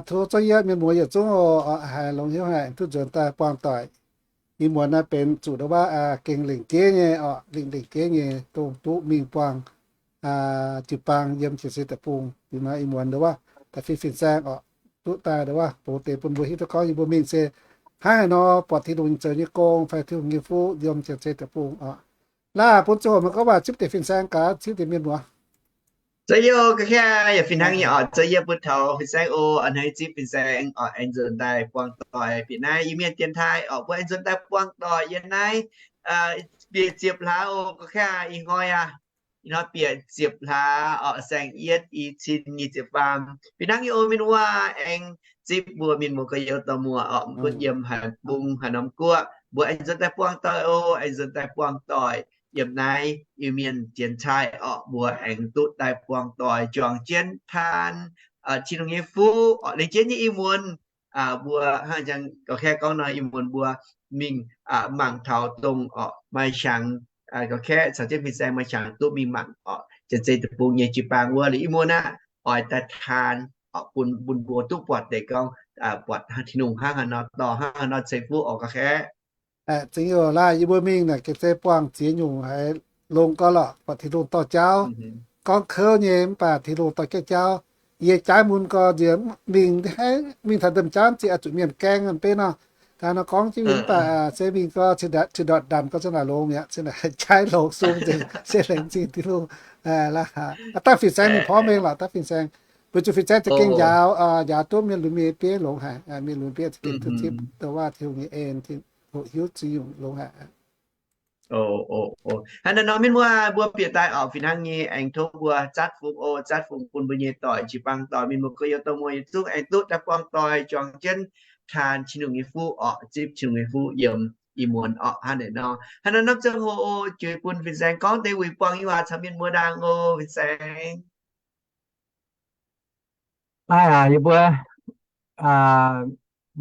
Tov zungv yie mienh muoz yietc zungv oc, haiz longx hnyouv haic duqv nzuonx daaih buangh doic. Ih muonz naaiv benx zuqc ndongc wuov gengh lengc jeiv nyei oc, lengc lengc jeiv nyei dongh duqv mingh buangh jiu-baang yiem Janx-Sei Deic-Bung. Ih muonz ndongc wuov da'fih fin-saeng oc, duqv daaih ndongc wuov bungx deix bun mbuo hiuv duqv gorngv yie mbuo mingh se hnangv haaix nor buatc Tin-Hungh nyei zoux nyei gong fai Tin-Hungh nyei fuqv yiem Janx-Sei Deic-Bung oc. Naaiv bun ziangh hoc meih gorngv waac zipv deix fin-saeng gaax, zipv deix mienh muoz. Zoux yie oc, ga'kv yaac fih hnangv nyei oc. Zoux yie bun taux fin-saeng oc, a'hneiv zipv fin-saeng oc, aengx nzuonx daaih buangh doic bieqc naaiv Iu-Mienh dienx taaih oc, mbuo aengx nzuonx daaih buangh doic yiem naaiv bieqc ziepc hlaax oc, ga'kv ih hnoi aqv. Ih hnoi bieqc ziepc hlaax oc, saeng-yietv i cin nyic ziepc faam. Fih hnangv nyei oc mienh muoz, aengx zipv mbuo mienh muoz gorx-youz dorh muoz oc, mbuo yiem haaix bung haaix norm guoqv, mbuo aengx nzuonx daaih buangh doic oc, aengx nzuonx daaih buangh doic yiem naaiv Iu-Mienh dienx taaih oc, mbuo aengx duqv daaih buangh doic juangc jienv taan Tin-Hungh nyei fuqv oc. Lengc jeiv nyei ih muonz mbuo hnangv jang ga'kv gorngv nor, ih muonz mbuo mingh mangc taux dongh oc maaih qangx, ga'kv caux jienv fin-saeng maaih qangx duqv mingh mangc oc Janx-Sei Deic-Bung nyei jiu-baang wuov liuz ih muonz aqv, oix daaih taan oc bun, bun mbuo duqv buatc deix gorngv buatc Tin-Hungh hnangv haaix nor dorh hnangv haaix nor ceix fuqv oc ga'kv. Zingh youh laaih yie mbuo mingh naaic gengh se buangh ziex nyungc haiz longx gau lorqc, buatc Tin-Hungh dorh jauv. Gorngv kouv nyei mv baac Tin-Hungh dorh jienv jauv. Yie jaaiv mun gau nziex mingh, mingh taux ndorm jauv ziex zuqc mienh gaeng beiv nor. Daaih nor gorngv jienv mingh mv baac se mingh gau, cin ndortv ndanc gau se naaic longx mi'aqv, se naaic jaaiv longx sung nzengc, se laengz zingh Tin-Hungh. Dangh fin-saeng ninh porv mengh lorqc, dangh fin-saeng, weic zuqc fin-saeng za'gengh njaaux, njaaux duqv mienh lunx mienh bieiv longx haic, mienh lunx bieiv za'gengh duqv zipv douc waac Tin-Hungh nyei en, hoqc hiuv zingh nyungc longx haic. Hnangv naaiv nor mienh muoz, mbuo bieqc daaih oc fih hnangv nyei aengx tov mbuo zatv fungx oc, zatv fungx bun mbuo nyei doic jiu-baang doic, mienh muoz gorx-youz dorh muoz yietc zungv aengx duqv daaih buangh doic juangc jienv taan Tin-Hungh nyei fuqv oc, zipv Tin-Hungh nyei fuqv yiem ih muonz oc. Hnangv naaiv nor, hnangv naaiv norm ziangh hoc oc, juix bun fin-saeng gorngv deix wuic buangh nyei waac caux mienh muoz ndaangc oc, fin-saeng. Naaiv aac, yie mbuo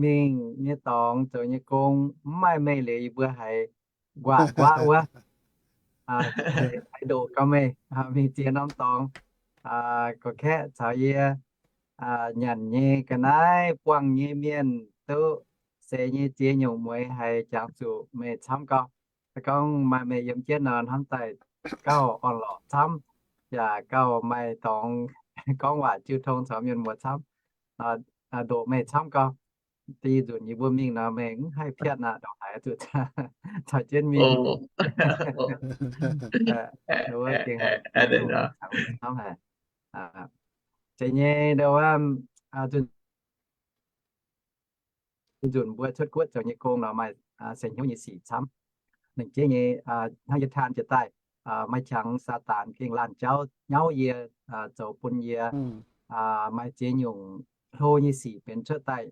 mingh nyei dorngx zoux nyei gong mv maaih meih liuz, yie mbuo haiz nquaqv nquaqv wuov, haiz ndoqc gau meih mingh ziex norm dorngx, gorx-kaeqv caux yie nyanc nyei ga'naaiv buangh nyei mienh duqv seix nyei ziex nyungc mueiz haiz jangx zuqc meih camv gau. Se gorngv maaih meih yiem jienv nor, hnamv daaih gauh orn-lorqc camv, yaac gauh maaih dorngx gorngv waac jiu tong caux mienh muoz camv, ndoqc meih camv gau. Da'nyeic nzunc yie mbuo mingh nor, meih mv haih piatv aqv, ndongc haaix zuqc caux jienv mingh. Wuov gengh haiz camv haic. Zeiz nyei, ndau wuov nzunc mbuo cuotv guoqv zoux nyei gong nor maaih seix hnyouv nyei sic camv. Lengc jeiv nyei, hnangv yie taan jiex daaih, maaih qangx Saadaan gengh laanh jauv nyauv yie, zoux bun yie maaih ziex nyungc hlo nyei sic benx cuotv daaih,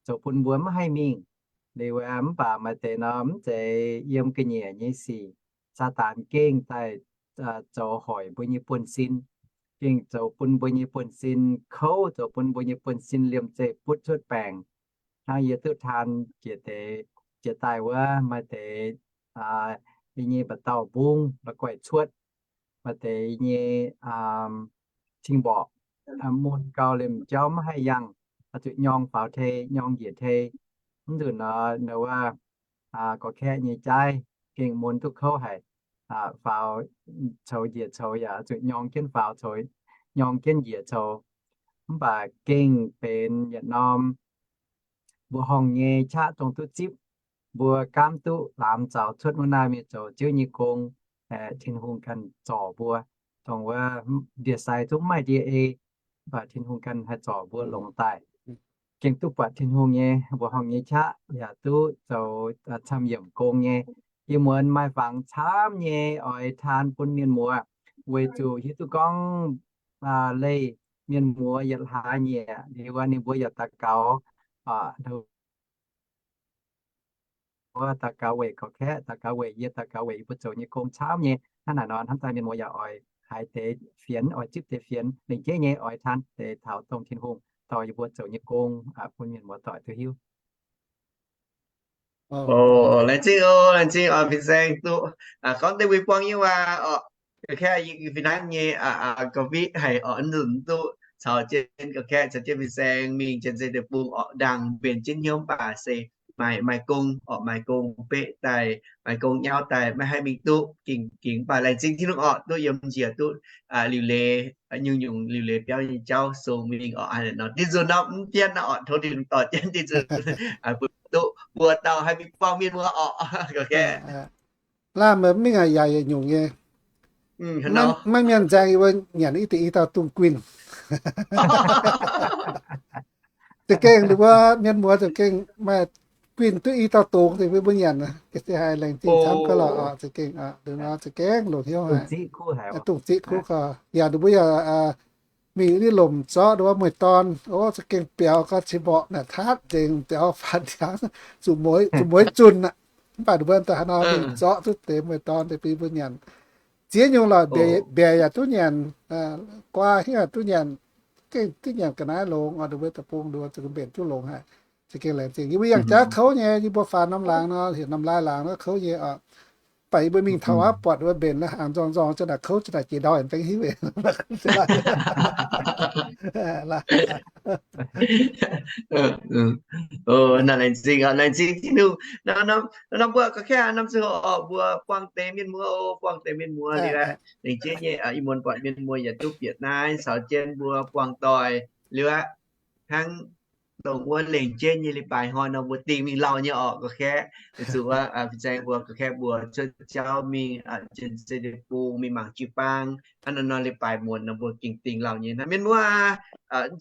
zoux bun mbuo mv haih mingh. Liuz mv baac maaih deix nor mv zeiz yiem ga'nyiec nyei sic. Saadaan gengh daaih zoux hoic mbuo nyei buonv-sin, gengh zoux bun mbuo nyei buonv-sin kouv, zoux bun mbuo nyei buonv-sin liemh zeih butv cuotv baengc. Hnangv yie duqv taan jiex deix, jiex daaih wuov maaih deix yie nyei mba'dauh mbungv la'guaih cuotv, maaih deix yie nyei cing-mborqc mun gau liemh jauv mv haih yangh, oix zuqc nyorng faaux tei, nyorng njiec tei. Mv nzunc nor, wuov, gorx-kaeqv nyei jaaiv gengh mun duqv kouv haic, faaux coux njiec coux yaac oix zuqc nyorng jienv faaux coux, nyorng jienv njiec coux. Mv baac gengh benx yietc norm mbuoqc horngh nyei qaqv dongh duqv zipv. Mbuo gaamv duqv laamz zaux cuotv wuov naaiv mingh zoux Ziouv nyei gong, Tin-Hungh ganh zorc mbuo. Dongh wuov ndie-sai zungv mv maaih ndie-ei, mv baac Tin-Hungh ganh haih zorc mbuo longx daaih. Gengh duqv buatc Tin-Hungh nyei mbuoqc horngh nyei qaqv yaac duqv zoux camv yiemc gong nyei. Ih muonz maaih fangx camv nyei oix taan bun mienh muoz, weic zuqc hiuv duqv gorngv leih mienh muoz yietc hlaax nyieqc liuz wuov ninh mbuo yaac daux gaux, wuov daux gaux weic gorx-kaeqv, daux gaux weic yie, daux gaux weic yie mbuo zoux nyei gong camv nyei. Hnangv naaic nor, hnamv daaih mienh muoz yaac oix haiz deix fienx, oix zipv deix fienx, lengc jeiv nyei oix taan deix taux dongh Tin-Hungh dorh yie mbuo zoux nyei gong bun mienh muoz doic duqv hiuv. Laengz zingh oc, laengz zingh oc, fin-saeng duqv gorngv deix wuic buangh nyei waac oc. Kaeqv, fih hnangv nyei, gorngv fiqv haic oc, nzunc duqv caux jienv ga'kaeqv, caux jienv fin-saeng mingh Janx-Zei Deic-Bung orqc, ndaangc mbenc jienv hnyouv mv baac se maaih, maaih gong orqc, maaih gong beqv daaih, maaih gong nyauv daaih, maiv haih mingh duqv, ging, ging mv baac laengz zingh Tin-Hungh orqc, duqv yiem njiec duqv liuc leiz, nyungc-nyungc liuc leiz biauv nyei jauv sung mingh orqc. Aa, nor dinh nzunc nor mv bienv nor orqc, tov Tin-Hungh dorh jienv dinh nzunc bun duqv mbuo dauh haih mingh buangh mienh muoz orqc. Ga'kaeqv, laanh meih mingh aqv, yaac yietc nyungc nyei. Maiv mienh nzaeng yie mbuo nyanc i deix i dauh dungz guinh. Za'gengh ninh mbuo mienh muoz za'gengh maaih guinh duqv i dauh dungz deix bun mbuo nyanc. Ga'sie haiz laengz zingh camv gauh lorqc oc. Za'gengh nduqc nor za'gengh longc hnyouv haic, dungz ziqv kuv gauh. Yaac ninh mbuo yaac mingh ninh lomc zorqv nduov mueiz-dorn, o, za'gengh biaux gauh cin-mborqc naaic, tatv nzengc, biaux faatv ndiangx, zuqc mueiz zunh aqv. Mv baac ninh mbuo daaih haaix nor mingh zorqv duqv deix mueiz-dorn deix bun mbuo nyanc. Ziex nyungc lorqc, mbiaec yaac duqv nyanc, guaa hingv yaac duqv nyanc, gengh duqv nyanc ga'naaiv longx oc. Ninh mbuo deic-bung nduov za'gengh mbenc duqv longx haic. Za'gengh laengz zingh. Yie mbuo yangh jaav kouv nyei, yie mbuo faaux norm laangz nor, heuc norm laai laangz nor kouv nyei oc. Mv baac yie mbuo mingh taux wuov buatc wuov mbenc la'hnaangx nzorng nzorng, za'naaic kouv, za'naaic jiex ndau aengx dengv hiuv. Naaic laengz zingh, laengz zingh Tin-Hungh. Norm mbuo ga'kaeqv norm ziangh hoc orqc, mbuo buangh deix mienh muoz, o, buangh deix mienh muoz liuz aqv. Laengz jienv nyei, ih muonz buatc mienh muoz yaac duqv bieqc naaiv caux jienv mbuo buangh doic liuz aqv. Hnangv dongh wuov lengc jienv nyei leiz-baaix hnoi nor mbuo dingh mingh lauh nyei orqc, ga'kaeqv. Weic zuqc wuov fin-saeng mbuo ga'kaeqv mbuo cuotv jauv mingh Janx-Zei Deic-Bung, mingh mangc jiu-baang, hnangv naaiv nor leiz-baaix muonz nor mbuo gengh dingh lauh nyei. Hnangv mienh muoz,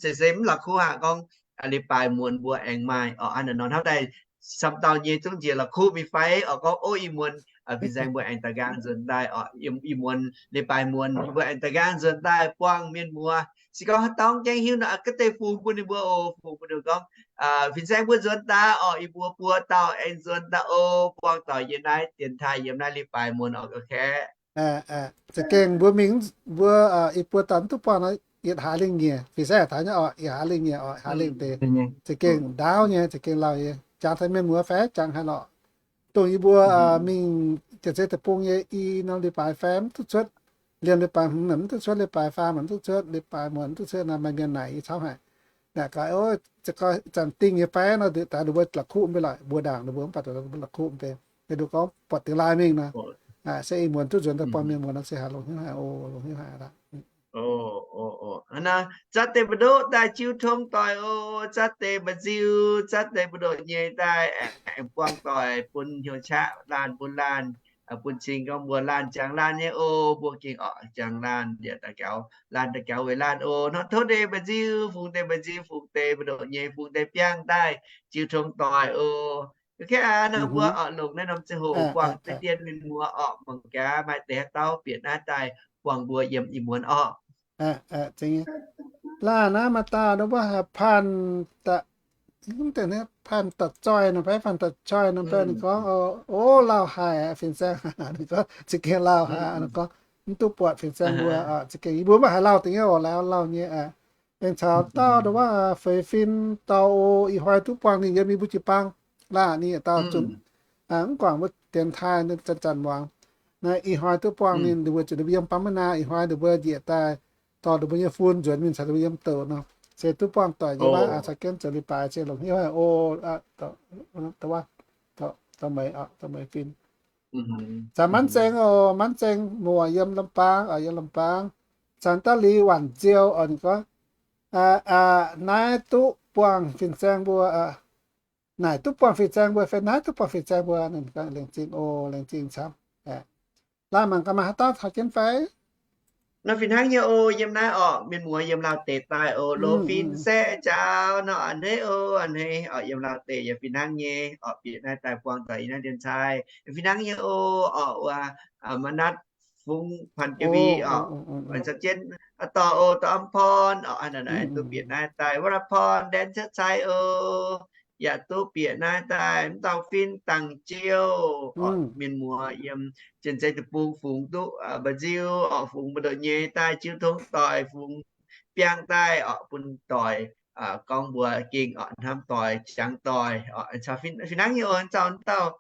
se se mv la'kuqv aqv gorngv leiz-baaix muonz mbuo aengx maaih orqc. Hnangv naaiv nor hnamv daaih camv dauh nyei zungv njiec la'kuqv mingh fai orqc, gorngv, o, ih muonz fin-saeng mbuo aengx daaih nqaang nzuonx daaih orqc, ih muonz leiz-baaix muonz mbuo aengx daaih nqaang nzuonx daaih buangh mienh muoz. Se gorngv haaix dauh gaengh hiuv nor, ga'deix fungx bun ninh mbuo oc. Fungx bun ninh mbuo gorngv, fin-saeng mbuo nzuonx daaih orqc, yie mbuo buo dauh aengx nzuonx daaih oc, buangh doic yiem naaiv dienx taaih yiem naaiv leiz-baaix muonz orqc, ga'kaeqv. Za'gengh mbuo mingh, mbuo ih buo dauh mv duqv buangh nor, yietc hlaax lingh nyiec, fin-saeng taux nyei orqc, yietc hlaax lingh nyiec orqc, hlaax lingh deix. Za'gengh ndaauv nyei, za'gengh lauh nyei. Jangx taux mienh muoz fai jangx haaix lorqc. Dongh yie mbuo mingh Janx-Zei Deic-Bung nyei i norm leiz-baaix fai mv duqv cuotv, liemh leiz-baaix hmz mv duqv cuotv, leiz-baaix faam mv duqv cuotv, leiz-baaix muonz mv duqv cuotv nor, maaih mienh naaic yie camv haic. Naaic gaax, o, zanc dingh nyei fai nor, daaih ninh mbuo la'kuqv mv bei lorqc, mbuo ndaangc ninh mbuo mv baac la'kuqv mv bei. Ninh mbuo gorngv buatc dingx laaih mingh nor, se ih muonz duqv nzuonx daaih buangh mienh muonz nor se haiz longx hnyouv haic oc, longx hnyouv haic aqv. Hnangv naaiv, zatv deix mbu'ndoqv daaih jiu tong doic oc, zatv deix mba'nziu, zatv deix mbu'ndoqc nyei daaih aengx buangh doic bun hnyouv qaqv laanh bun laanh, bun cing gorngv mbuo laanh jangx laanh nyei oc, mbuo gengh orqc jangx laanh, yaac daux gaux laanh daux gaux weic laanh oc. Hnangv tov deix mba'nziu fungx deix mba'nziu, fungx deix mbu'ndoqc nyei, fungx deix biangh daaih jiu tong doic oc. Ga'kaeqv aqv, nor mbuo orqc longc naaiv norm ziangh hoc buangh deix dien mienh muoz orqc, mangc gaax maaih deix haaix dauh bieqc naaiv daaih buangh mbuo yiem ih muonz orqc. Laanh naaiv maaih dauh nor mbuo haiz Panh Da'zoih, Panh Da'zoih nor fai Panh Da'zoih nor fai ninh gorngv, o, lauh haic, fin-saeng, ninh gorngv za'gengh lauh haic, ninh gorngv mv duqv buatc fin-saeng mbuo, za'gengh yie mbuo maiv haiz lauh dingc nyei oc, lauh lauh nyei. Aengx caux dauh nor mbuo feix fin dauh oc, ih hnoi duqv buangh ninh yiem yie mbuo jiu-baang. Laanh ninh yietc dauh zunc mv guangc mbuo dienx taaih zanc-zanc muangx. Naaiv ih hnoi duqv buangh ninh, ninh mbuo zuqc ninh mbuo yiem Bamv Maiv Naa, ih hnoi ninh mbuo njiec daaih dorh ninh mbuo nyei fun nzuonx mingh caux ninh mbuo yiem douc nor, se duqv buangh doic nyei maiv, caux jienv zoux leiz-baaix se longc hnyouv haic oc. Meix, meix fin. Zanc Manv Zeng oc, Manv Zeng muoc yiem Lambaang oc, yiem Lambaang. Zanc Da'li Waanc Nziou oc, ninh gorngv, naaiv duqv buangh fin-saeng mbuo, naaic duqv buangh fin-saeng mbuo fai naaiv duqv buangh fin-saeng mbuo, laengz zingh oc, laengz zingh camv. Laanh mangc gaax maaih haaix dauh taux jienv fai? Nor fih hnangv nyei oc, yiem naaiv orqc, mienh muoz yiem Laauh deic daaih oc, loz fin saeqv njaaux nor a'hneiv oc, a'hneiv orqc, yiem Laauh deic yaac fih hnangv nyei orqc, bieqc naaiv daaih buangh doic yiem naaiv dienx-taaih fih hnangv nyei oc. Orqc, wuov Manatv Fungx, Panh Javi orqc, caux jienv dorh oc, dorh Am Porn orqc, duqv bieqc naaiv daaih, Wara Porn, Ndenv Cuotv Cai oc, yaac duqv bieqc naaiv daaih, mv dauh fin Dangc Jiou orqc, mienh muoz yiem Janx-Zei Deic-Bung fungx duqv mba'nziu orqc, fungx mbu'ndongx nyei daaih jiu tong doic, fungx biangh daaih orqc, bun doic gorngv mbuo gengh orqc, hnamv doic, jangx doic orqc. Fih hnangv nyei oc, zaux dauh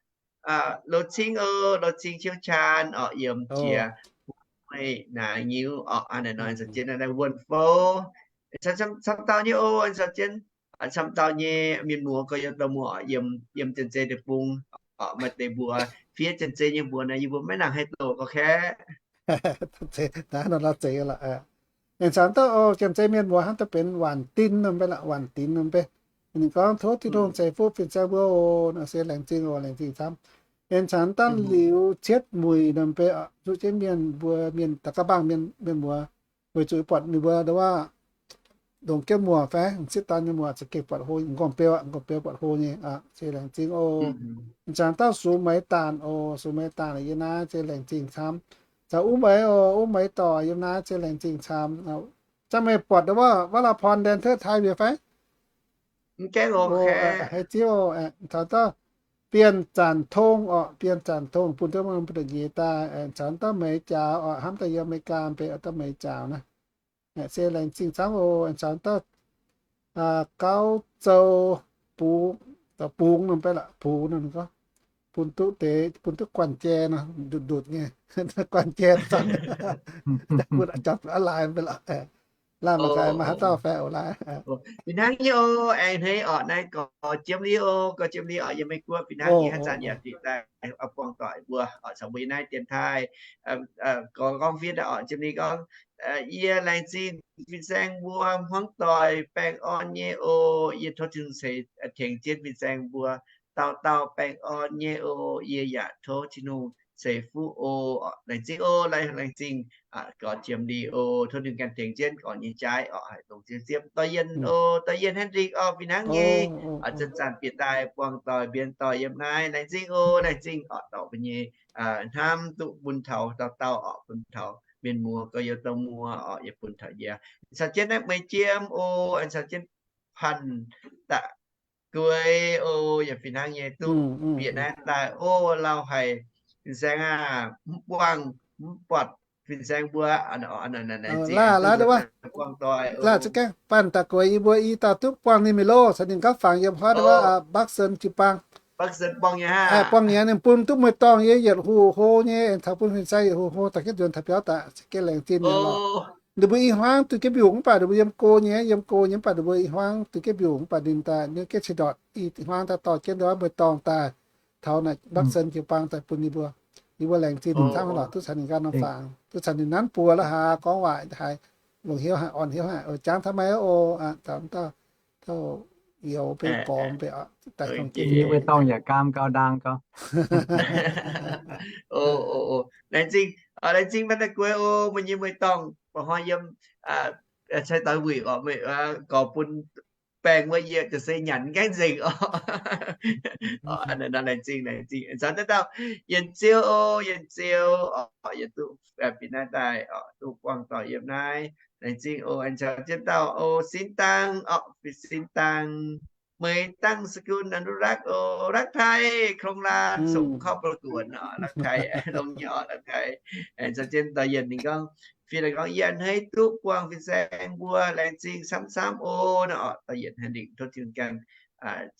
Loz Cing oc, Loz Cing Qiu Caan orqc, yiem jiex Hu Mei naaiv nyiuv orqc, aa, naaiv nor za'gengh naaiv wuonh fouv camv dauh nyei oc, caux jienv camv dauh nyei mienh muoz gorx-youz dorh muoz yiem, yiem Janx-Zei deic-bung, maaih deix mbuox fiev Janx-Zei nyei mbuox nor, yie mbuo maiv nangc haih doqc gorx-kaeqv. Naaiv nor la'zeix lorqc. Aengx caux dauh oc, Janx-Zei mienh mbuox hnangv daaih benx Waanc Din nor mbe lorqc, Waanc Din nor mbe. Ninh gorngv, tov Tin-Hungh ceix fuqv fin-saeng mbuo oc. Se laengz zingh oc, laengz zingh camv. Aengx caux dauh Liuz Cietv Muic nor mbe, zuqv jienv mienh mbuo, mienh da'gauv mbaangh mienh, mienh muoz, weic zuqc buatc ninh mbuo ndau wuov longc jienv muoc fai m'sieqv daan nyei muoc za'gengh buatc hlo, m'nqorngv beu aqv, m'nqorngv beu buatc hlo nyei. Se laengz zingh oc. Aengx caux dauh Sux Meix Daanc oc, Sux Meix Daanc yiem naaiv, se laengz zingh camv. Caux Uv Meix oc, Uv Meix Dorc yiem naaiv, se laengz zingh camv. Zangc meih buatc ndau wuov Wapv Laa Porn Laen Teuv Taaih Mienh fai? Haaix diuv, caux dauh Bienh Zanc Tong oc, Bienh Zanc Tong bun duqv mbuo nyei daaih, caux dauh Meix Jaaux oc, hnamv daaih yiem America mbe, dauh Meix Jaaux naaiv. Se laengz zingh camv oc. Caux dauh Gauv Zou Bungx, Bungx nor mbe lorqc, Bungx nor gorngv, bun duqv deix, bun duqv guanh jai nor, ndutc ndutc nyei, guanh jai zanc, bun jopv laaix mbe lorqc. Laanh mangc gaax maaih haaix dauh fai oc laaix. Fih hnangv nyei oc, aengx hneiv orqc, naaiv gorx jiem li oc, gorx jiem li orqc, yiem Meiv Guoqv fih hnangv nyei, haaix zanc yaac bieqc daaih buangh doic mbuo oc, caux mbuo yiem naaiv dienx taaih gorngv fiev daaih orqc, jiem li gorngv, yie laengz zingh fin-saeng mbuo hmuangv doic baengh orn nyei oc. Yie tov Tin-Hungh ceix tengx jienv fin-saeng mbuo dauh dauh baengh orn nyei oc. Yie yaac tov Tin-Hungh ceix fuqv oc. Laengz zingh oc, laengz zingh, gorx jiem li oc. Tov Tin-Hungh ganh tengx jienv gorx nyei jaaiv orqc, haih longx ziepc ziepc. Dorh yienh oc, dorh yienh Hendrik orqc, fih hnangv nyei, zanc-zanc bieqc daaih buangh doic mbienx doic yiem naaiv. Laengz zingh oc, laengz zingh orqc, dorh mbuo nyei hnamv duqv bun taux dauh dauh orqc, bun taux mienh muoz gorx-youz dorh muoz orqc, yaac bun taux yie. Caux jienv naaiv Meix Jiem oc, caux jienv Panh Da'gueix oc, yaac fih hnangv nyei duqv bieqc naaiv daaih oc, lauh haic, fin-saeng aah, mv buangh, mv buatc fin-saeng mbuo, buangh doic, Panh Da'gueix yie mbuo i dauh duqv buangh ninh mingh loh, caux ninh gapv fangx yiem haaix wuov, Bắc Sơn jiu-baang. Buangh nyei, ninh bun duqv mueiz-dorngh nyei yietc huh hlo nyei, taux bun fin-saeng yietc huh hlo daaih jienv nzuonx taux biauv daaih, za'gengh laengz zingh ninh lorqc. Ninh mbuo i hmuangv duqv jienv mbiungc mv baac ninh mbuo yiem go nyei, yiem go nyei mv baac ninh mbuo i hmuangv duqv jienv mbiungc mv baac ninh daaih ninh gengh cin-ndortc i hmuangv daaih dorh jienv ndau mueiz-dorngh daaih taux naaic Bắc Sơn jiu-baang daaih bun yie mbuo. Yie mbuo laengz zingh ninh camv lorqc, duqv caux ninh ganh norm fangx, duqv caux ninh nanv buoz la'haaix gorngv waac haic, longc hnyouv haic, orn hnyouv haic oc. Jangx taux meih oc, dauh youz mbe gorx mbe daaih dongh jiex yie mbuo dorngh yaac gaam gau ndaang gau. Laengz zingh, laengz zingh Panh Da'gueix oc, meih nyei mueiz-dorngh mba'hnoi yiem cai doix wuic orqc, meih gorx bun baengh wuov yie jiex se nyanc gaengh nzengc orqc. Laengz zingh, laengz zingh. Caux naaiv dauh Yienh Ziou oc, Yienh Ziou orqc, yie duqv bieqc naaiv daaih orqc, duqv buangh doic yiem naaiv. Laengz zingh oc. Caux jienv dauh oc, Sin Dangh orqc, Sin Dangh, Meix Dangh Sgun, Anu Rakv oc, Rakv Taiv, Kong Laanh, Song Kop Ba'guonx orqc, Rakv Taiv, longx nyei orqc, Rakv Taiv. Caux jienv dauh Yienh ninh gorngv, fih daaih gorngv, yie a'hneiv duqv buangh fin-saeng mbuo, laengz zingh camv-camv oc. Naaiv orqc, dauh Yienh Hendrik, tov Tin-Hungh ganh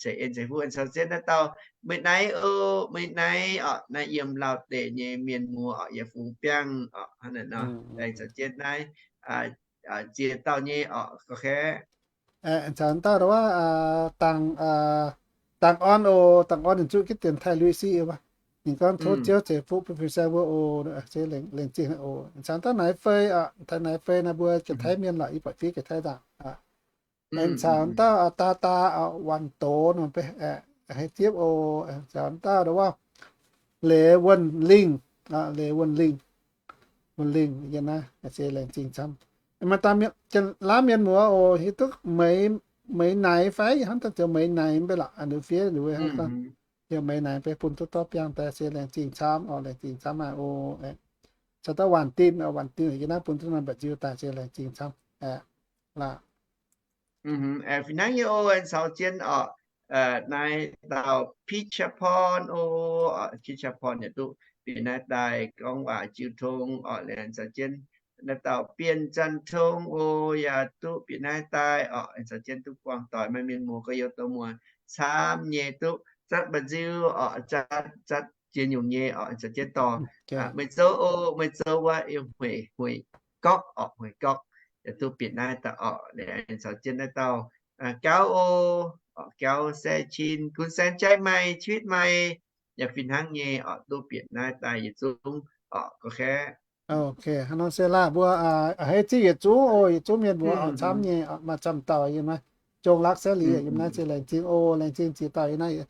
ceix en ceix fuqv. Caux jienv naaiv dauh Meih Naaiv oc, Meih Naaiv orqc, naaiv yiem Laauv deic nyei mienh muoz orqc, yietc fungx biangh orqc, hnangv naaiv nor. Laengz caux jienv naaiv ziex dauh nyei orqc, gorqv-kaeqv. Caux dauh wuov, Dangh Orn oc, Dangh Orn ninh zuqv jienv dienx taaih lui siqv wuov. Ninh gorngv tov Ziouv ceix fuqv bun fin-saeng mbuo oc, laengz zingh oc. Caux dauh Naaiv Fei, Naaiv Fei naaiv mbuo Janx-Taiv mienh lorqc, yie buatc fiev Janx-Taiv nzangc. Aengx caux dauh Daa Daa, Waanc Doz nor, haaix ziepv oc. Caux dauh wuov, Leiz Wuonh Lingh, Leiz Wuonh Lingh, Wuonh Lingh yiem naaiv, se laengz zingh camv. Maaih dangh laamv mienh muoz oc, hiuv duqv Meix Naix fai, hnangv daaih ziouc Meix Naix mv bei lorqc, ninh fiev ninh mbuo, Meix Naix mv bei bun duqv dorv biangh daaih se laengz zingh camv oc, laengz zingh camv aqv oc. Caux dauh Waanc Din, Waanc Din yiem naaiv bun duqv norm mba'nziu daaih se laengz zingh camv aqv. Fih hnangv nyei oc, caux jienv orqc, naaiv dauh Pitch Porn oc, Pitch Porn yaac duqv bieqc naaiv daaih gorngv waac jiu tong orqc. Laengz caux jienv naaiv dauh Bienh Zanh Tong oc, yaac duqv bieqc naaiv daaih orqc. Caux jienv duqv buangh doic, maaih mienh muoz gorx-youz dorh muoz camv nyei, duqv zatv mba'nziu orqc, zatv, zatv jiex nyungc nyei orqc. Caux jienv dorh meih zouv oc, meih zouv wuov Hueic, Hueic Gorqv orqc, Hueic Gorqv. yaac duqv bieqc naaiv daaih orqc. Liuz caux jienv naaiv dauh gauv o, gauv se cin gunv saeng jaiv maaih cuitv maaih, yaac fih hnangv nyei orqc, duqv bieqc naaiv daaih yietc zungv orqc, gorqv-kaeqv. Hnangv nor se laah mbuo a'hneiv zipv yietc zungv o, yietc zungv mienh mbuox orqc camv nyei, maaih camv dauh yiem naaiv jongx lakv saengv liuz yiem naaiv se laengz zingh o, laengz zingh ziex dauh yiem naaiv.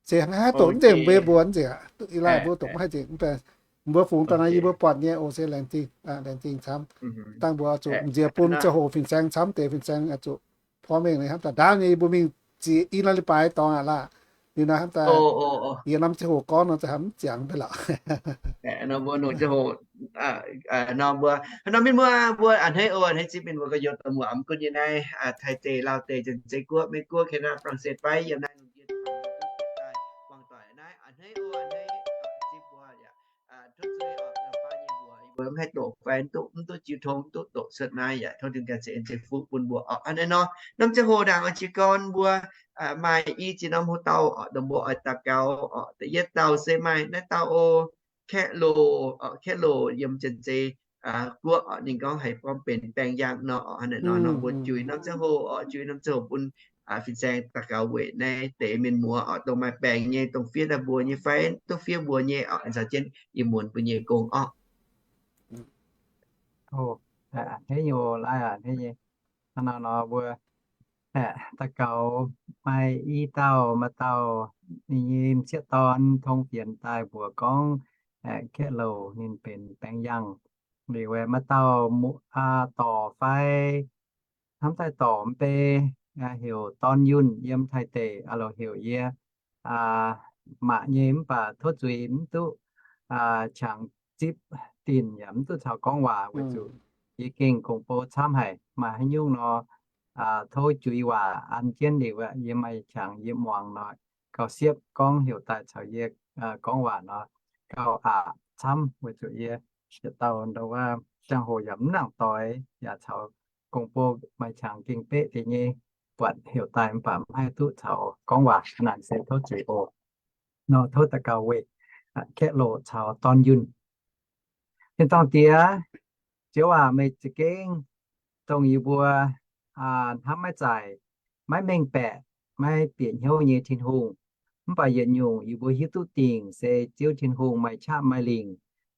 Se hnangv haaix doqc mv nzengc mbuo mbuo nzengc, ih laih mbuo doqc mv haih nzengc, mbuo fungx daaih naaiv yie mbuo buatc nyei o se laengz zingh, laengz zingh camv. Dangh mbuo zuqc nziex bun ziangh hoc fin-saeng camv deix fin-saeng zuqc porv mengh hnamv daaih ndaauv nyei yie mbuo mingh ziex i norm leiz-baaix dorngx aqv laah. Liuz naaiv hnamv daaih yie norm ziangh hoc gorngv nor za'haaix mv ziangx mv bei lorqc. Nor mbuo nongc ziangh hoc nor mbuo, nor mienh muoz mbuo a'hneiv o, a'hneiv zipv mienh muoz gorx-youz doic muoz, mv gunv yiem naaiv Taiv deic, Lauh deic, Janx-Zei Guoqv, Meiv Guoqv, Canada, France, Fai, yiem naaiv lungh ndiev daaih buangh doic naaiv a'hneiv o, a'hneiv zipv mbuo yaac tov zuiz orqc, fai nyei mbuox mbuo mv haih doqc fai mv duqv, mv duqv jiu tong, mv duqv doqc cuotv naaiv yaac tov Tin-Hungh ganh ceix en ceix fuqv bun mbuo orqc. Hnangv naaiv nor, norm ziangh hoc ndaangc oix jiez gorn mbuo maaih i ziex norm hoc dauh orqc, dongh mbuo oix daux gaux orqc. Da'yietv dauh se maaih naaiv dauh o, Kaeqv Loc orqc, Kaeqv Loc yiem Janx-Zei Guoqv orqc, ninh gorngv haiz gorngv benx baeng-yangh nor orqc. Hnangv naaiv nor, nor mbuo juix norm ziangh hoc orqc, juix norm ziangh hoc bun fin-saeng daux gaux weic naaiv deix mienh muoz orqc, dongh maaih baengc nyei, dongh fiev daaih mbuox nyei fai duqv fiev mbuox nyei orqc, caux jienv ih muonz mbuo nyei gong orqc. A'hneiv nyei o, laaix a'hneiv nyei. Hnangv naaiv nor mbuo daux gaux maaih i dauh, maaih dauh ninh nyei m'sieqv dorn tong fienx daaih mbuox gorngv Kaeqv Loc ninh benx baeng-yangh. Liuz maaih dauh dorc fai hnamv daaih dorc mv bei, heuc Dorn Yunh yiem Taiv deic, a'loc heuc yie mangc nyei mv baac tov zuiz mv duqv qangx zipv dinc yaac mv duqv caux gorngv waac weic zuqc yie gengh gong-bou camv haic. Maaih haaix nyungc nor tov juix waac an jienv liuz, yie maaih qangx yie muangx nor gauh siepv, gorngv heuc daaih caux yie gorngv waac nor gauh aqc camv weic zuqc yie yietc dauh ndau wuov ziangh hoc yaac mv nangc doix, yaac caux gong-bou maaih qangx gengh beqv deix nyei, buatc heuc daaih mv baac mv haih duqv caux gorngv waac. Naaic se tov zuiz oc. Nor tov daux gaux weic Kaeqv Loc caux Dorn Yunh. Tin-dorngh Diex, Ziouv aac, meih za'gengh dongh yie mbuo hnamv maiv zaaic, maiv mengh baeqc, maiv bieqc hnyouv nyei Tin-Hungh. Mv baac yietc nyungc yie mbuo hiuv duqv dingc se Ziouv Tin-Hungh maaih qaqv maaih lingc,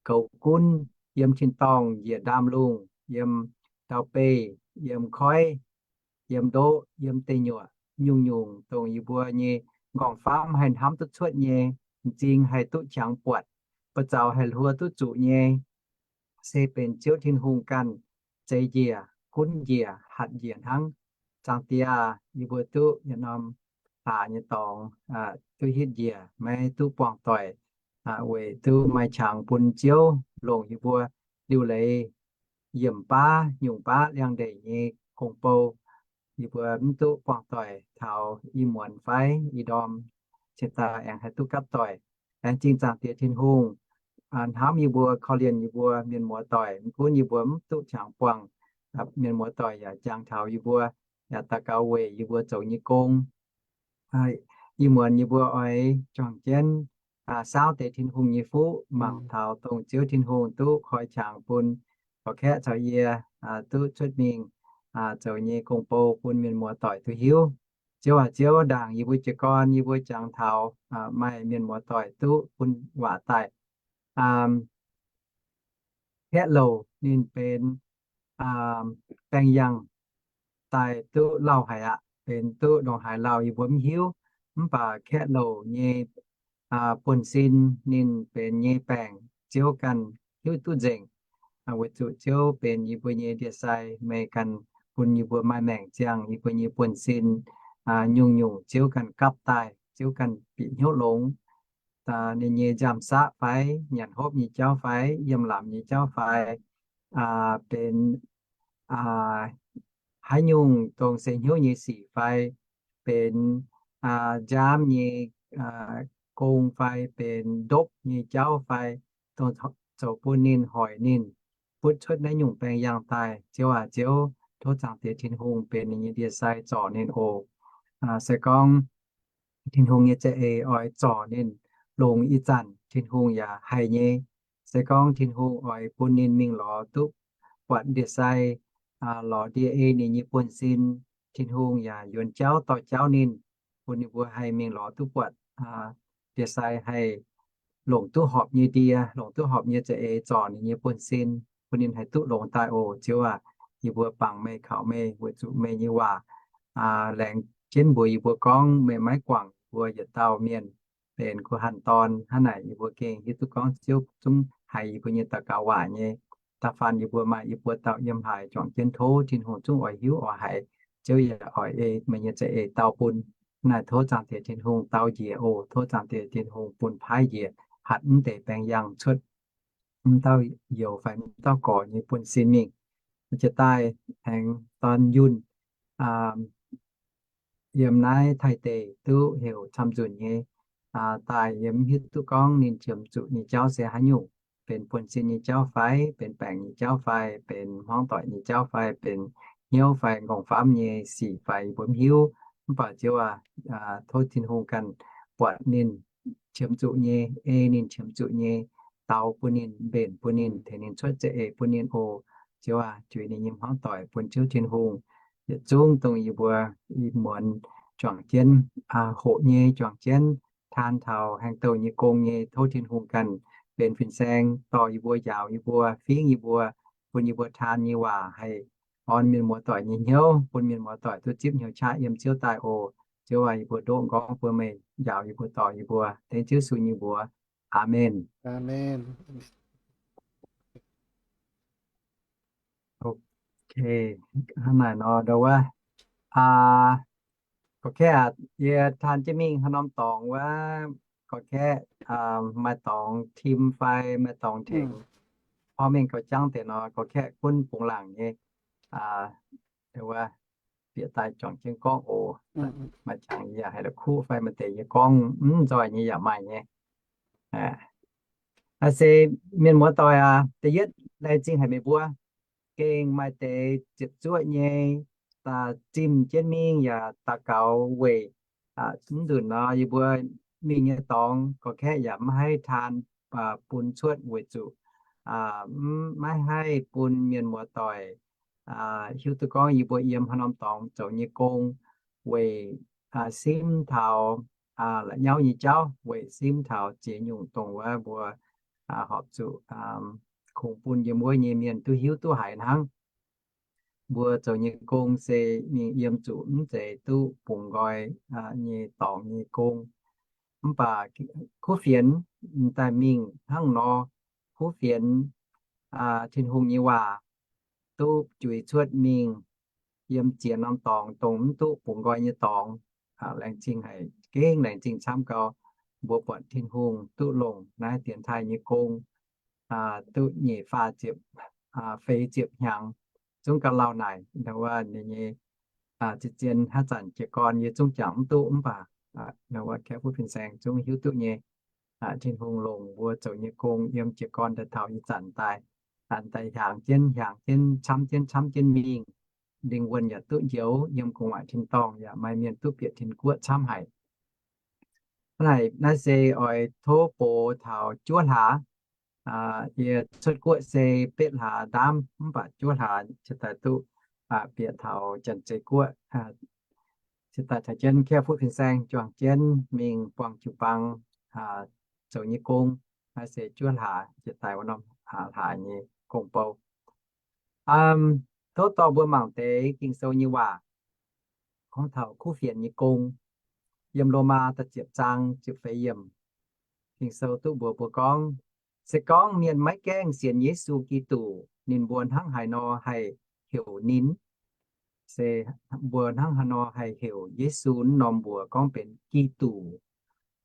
goux gunv yiem tin-dorngh, njiec ndaamv-lungh, yiem ndau-beih, yiem koiv, yiem ndoqv, yiem deic nyuoqc, nyungc-nyungc dongh yie mbuo nyei nqorngv-famv haih hnamv duqv cuotv nyei, m'zing haih duqv qangx buatc, buoz-zaux haih hluo duqv zuqc nyei, se benx Ziouv Tin-Hungh ganh zeix njiec, gunv njiec, hatc njiec hnangv. Zaangc Diex aac, yie mbuo duqv yietc norm hlaax nyei dorngx duqv hitv njiec, maiv duqv buangh doic, weic duqv maaih qangx bun Ziouv longc yie mbuo liuc leiz yiemc baav nyungc baav liangx-ndeic nyei gong-bou. Yie mbuo mv duqv buangh doic taux ih muonz fai ih ndorm, cingx daaih aengx haih duqv gapv doic. Laengz zingh Zaangc Diex Tin-Hungh hnamv yie mbuo, korv-lienh yie mbuo mienh muoz-doic. Mv gunv yie mbuo mv duqv qangx buangh mienh muoz-doic yaac jangx taux yie mbuo, yaac daux gaux weic yie mbuo zoux nyei gong. Ih muonz yie mbuo oix juangc jienv saauv deix Tin-Hungh nyei fuqv, mangc taux dongh Ziouv Tin-Hungh duqv koi qangx bun gorqv-kaeqv caux yie duqv cuotv mingh zoux nyei gong-bou bun mienh muoz-doic duqv hiuv. Ziouv aac, Ziouv, ndaangc yie mbuo jiez gorn yie mbuo jangx taux maaih mienh muoz-doic duqv bun waac daaih. Kaeqv Loc ninh benx baeng-yangh daaih duqv lauh haic aqv, benx duqv ndongc haaix lauh yie mbuo mv hiuv. Mv baac Kaeqv Loc nyei buonv-sin ninh benx nyei baengc Ziouv ganh hiuv duqv nzengc. Weic zuqc Ziouv benx yie mbuo nyei ndie-sai, meih ganh bun yie mbuo maaih maengc ziangh, yie mbuo nyei buonv-sin nyungc-nyungc Ziouv ganh gapv daaih, Ziouv ganh bieqc hnyouv longx. Ninh nyei nziaamv-saqv fai nyanc hopv nyei jauv fai yiem lamz nyei jauv fai benx haaix nyungc dongh seix hnyouv nyei sic fai benx nziaamv nyei gong fai benx ndopv nyei jauv fai dongh zoux bun ninh hoic ninh butv cuotv naaiv nyungc baeng-yangh daaih. Ziouv aac, Ziouv, tov Zaangc Diex Tin-Hungh benx ninh nyei ndie-sai zorc ninh oc. Se gorngv Tin-Hungh nyei za'eix oix zorc ninh longx ih zanc, Tin-Hungh yaac haih nyei. Se gorngv Tin-Hungh oix bun ninh mingh lorz duqv buatc ndie-sai lorz ndie ei ninh nyei buonv-sin. Tin-Hungh yaac yuonx jauv dorh jauv ninh, bun ninh mbuo haih mingh lorz duqv buatc ndie-sai haih longc duqv horpc nyei ndie, longc duqv horpc nyei za'eix zorc ninh nyei buonv-sin, bun ninh haih duqv longx daaih oc. Ziouv aac, yie mbuo bangc meih, kaux meih, weic zuqc meih nyei waac laengz jienv mbuox yie mbuo gorngv meih maiv guangc yie mbuo yietc dauh mienh benx guh hanh dorn. Hnangv naaic yie mbuo gengh hiuv duqv gorngv Ziouv zungv haiz yie mbuo nyei daux gaux waac nyei. Da'faanh yie mbuo maaih yie mbuo dauh yiem haaix juangc jienv tov Tin-Hungh zungv oix hiuv oix haiz. Ziouv yaac oix ei meih nyei za'eix dau bun. Naaiv tov Zaangc Diex Tin-Hungh dau njiec oc. Tov Zaangc Diex Tin-Hungh bun paaiv njiec, hatc mv deix baeng yangh cuotv mv dauh youz fai mv dauh gorx nyei buonv-sin mingh. Jiex daaih aengx dorn yunh yiem naaiv Taiv deic duqv heuc camv nzunc nyei, daaih yie mv hiuv duqv gorngv ninh qiemx zuqc nyei jauv se haaix nyungc, benx buonv-sin nyei jauv fai benx baengc nyei jauv fai benx hmuangv doic nyei jauv fai benx hnyouv fai nqorngv-famv nyei sic fai yie mbuo mv hiuv. Mv baac Ziouv aac, tov Tin-Hungh ganh buatc ninh qiemx zuqc nyei, ei ninh qiemx zuqc nyei, dau bun ninh, mbenc bun ninh, tengx ninh cuotv za'eix bun ninh oc. Ziouv aac, juix ninh nyei hmuangv doic bun Ziouv Tin-Hungh. Yietc zungv dongh yie mbuo ih muonz juangc jienv hoqc nyei, juangc jienv taan taux haengh douh nyei gong nyei, tov Tin-Hungh ganh benx fin-saeng dorh yie mbuo, njaaux yie mbuo, fingv yie mbuo, bun yie mbuo taan nyei waac haih orn mienh muoz-doic nyei hnyouv, bun mienh muoz-doic duqv zipv hnyouv qaqv yiem Ziouv daaih oc. Ziouv aac, yie mbuo ndoqv nqorngv bun meih, njaaux yie mbuo, dorh yie mbuo, dengv Ziouv Yesu nyei mbuox. Aamen. Aamen. Ok, hnangv naaic nor ndau wuov. Gorqv-kaeqv aac, yie taan jienv mingh haaix norm dorngx wuov, gorqv-kaeqv maaih dorngx tim fai maaih dorngx tengx porv mengh gauh jangv deix nor, gorqv-kaeqv gunv bungx laangc nyei. Ndau wuov bieqc daaih juangc jienv gorngv oc. Maaih qangx yie yaac haih la'kuqv fai maaih deix yie gorngv mv nzoih nyei yaac maaih nyei. Naaiv se mienh muoz-doic aac, da'yietv laengz zingh haic meih mbuo gengh maaih deix ziepc zuoqv nyei zimh jienv mingh yaac daux gaux weic mv nzunc nor yie mbuo mingh nyei dorngx gorqv-kaeqv yaac maiv haih taan bun cuotv weic zuqc maiv haih bun mienh muoz-doic hiuv duqv gorngv yie mbuo yiem haaix norm dorngx zoux nyei gong, weic simv taux la'nyauv nyei jauv, weic simv taux ziex nyungc dongh wuov mbuo horpc zuqc kungx bun yiem wuov nyei mienh duqv hiuv duqv haiz hnangv. Mbuo zoux nyei gong se mingh yiem zuqc mv zeiz duqv bungx nqoi nyei dorngx nyei gong. Mv baac kuv fienx daaih mingh hnangv nor, kuv fienx Tin-Hungh nyei waac duqv juix cuotv mingh yiem ziex norm dorngx dongh mv duqv bungx nqoi nyei dorngx. Laengz zingh haic, gengh laengz zingh camv gau, mbuo buatc Tin-Hungh duqv longc naaiv dienx taaih nyei gong duqv nyeic faah ziepc, feix ziepc hnyangx, zungv gauh lauh naaic. Ninh nyei zien-zien haaix zanc jiez gorn yie zungv jangx mv duqv, mv baac kaeqv fuqv fin-saeng zungv hiuv duqv nyei. Tin-Hungh longc mbuo zoux nyei gong yiem jiez gorn daaih taux ih zanc daaih, daaih hiaangx jienv, hiaangx jienv, camv jienv, camv jienv mingh. Lingh wuonh yaac duqv njoux, yiem gu'nguaaic tin-dorngh yaac maaih mienh duqv bieqc tin-guoqv camv haic. Naaiv, naaiv se oix tov box taux juov hlaax. Yie cuotv guoqv se betv hlaax ndaamv, mv baac juov hlaax cingx daaih duqv bieqc taux Janx-Zei Guoqv. Cingx daaih taux jienv kaeqv fuqv fin-saeng juangc jienv mingh buangh jiu-baang zoux nyei gong. Naaiv se juov hlaax, cingx daaih wuov norm hlaax nyei gong-bou. Tov dorh mbuo mangc deix Ging-Sou nyei waac gorngv taux kuv fienx nyei gong. Yiem Lomaa da'ziepc zaang ziepc feix yiemc, Ging-Sou duqv mbuox mbuo gorngv, se gorngv mienh maiv gaengh sienx Yesu Giduc, ninh mbuo hnangv haaix nor haih heuc ninh? Se mbuo hnangv haaix nor haih heuc Yesu wuov norm mbuox gorngv benx Giduc?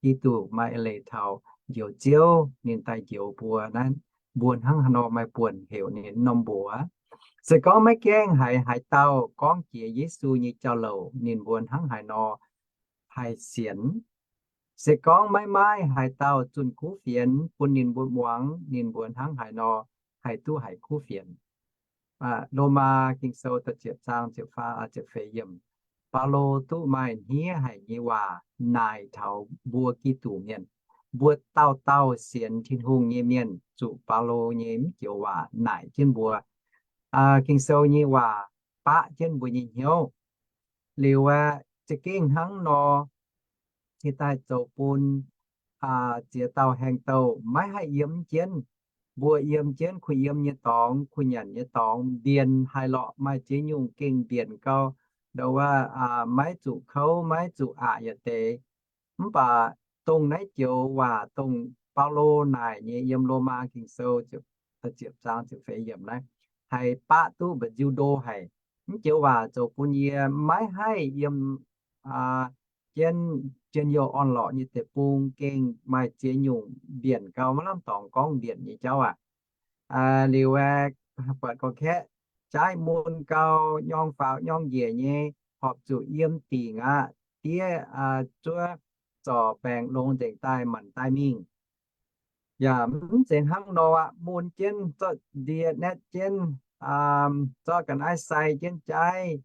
Giduc maaih eix leiz taux Njoux Ziouv, ninh daaih njoux mbuo naaiv, mbuo hnangv haaix nor maaih buonc heuc ninh wuov norm mbuox? Se gorngv maiv gaengh haiz haaix dauh gorngv jiex Yesu nyei jauv-louc, ninh mbuo hnangv haaix nor haih sienx? Se gorngv maiv maaih haaix dauh zunh kuv fienx bun ninh mbuo muangx, ninh mbuo hnangv haaix nor haih duqv haiz kuv fienx? Lomaa Ging-Sou da'ziepc zaang ziepc faah, ziepc feix yiemc. Baulo duqv maaih hniev haic nyei waac naaic taux mbuo Giduc mienh. Mbuo dauh dauh sienx Tin-Hungh nyei mienh zuqc Baulo nyei mv joux waac naaic jienv mbuo. Ging-Sou nyei waac baqv jienv mbuo nyei hnyouv. Liuz aeqv, za'gengh hnangv nor, cingx daaih zoux bun ziex dauh haengh douh maiv haih yiem jienv. Mbuo yiem jienv kuh yiem nyei dorngx, kuh nyanc nyei dorngx, mbienc haaix lorqc maaih ziex nyungc gengh mbienc gau, ndau wuov, maiv zuqc kouv, maiv zuqc aqc yietc deix. Mv baac dongh naaiv joux waac, dongh Baulo naaic nyei yiem Lomaa Ging-Sou ziepc zaang ziepc feix yiemc naaiv, haih baqv duqv mbu'ziex ndo haic. Mv joux waac zoux bun yie maiv haih yiem jienv njien-youh orn-lorqc nyei deic-bung gengh maaih ziex nyungc mbienc gau, maiv lamh dorngx gorngv mbienc nyei jauv aqv. Liuz aeqv, buatc gorqv-kaeqv jaaiv mun gau, nyorng faaux nyorng njiec nyei, horpc zuqc yiem dingc aqv. Diev zuov zorc baengc longx nzengc daaih manc daaih mingh. Yaac mv zeiz hnangv nor aqv, mun jienv, zorqv ndie naetv jienv, zorqv ga'naaiv sai jienv jaaiv,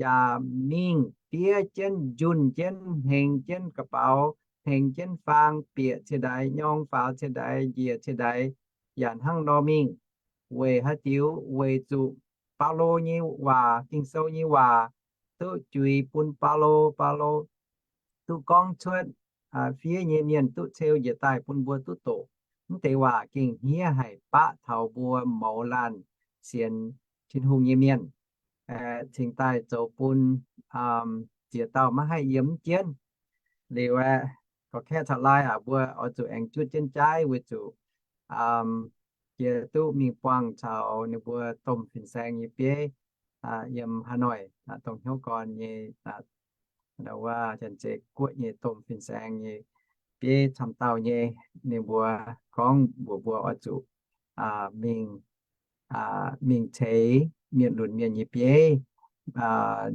yaac mingh diev jienv, njunh jienv, hengx jienv ga'baux, hengx jienv faang, bieqc cie ndaix, nyorng faaux cie ndaix, njiec cie ndaix, yaac hnangv nor mingh. Weic haaix diuc? Weic zuqc Baulo nyei waac, Ging-Sou nyei waac, duqv juix bun Baulo, Baulo duqv gorngv cuotv, fiev nyei mienh duqv ceu njiec daaih bun mbuo duqv doqc. Mv deix waac gengh hniev haic, baqv taux mbuo mouz laanh sienx Tin-Hungh nyei mienh, cingx daaih zoux bun ziex dauh maiv haih yiem jienv. Liuz aeqv, gorqv-kaeqv caux laai aac, mbuo oix zuqc aengx jutv jienv jaaiv weic zuqc jiex duqv mingh buangh caux ninh mbuo domh fin-saeng nyei bieiv yiem Hà Nội, dongh hnyouv gorn nyei, wuov Janx-Zei Guoqv nyei domh fin-saeng nyei bieiv camv dauh nyei. Ninh mbuo gorngv mbuox mbuo oix zuqc mingh, mingh ceix mienh lunx mienh nyei bieiv.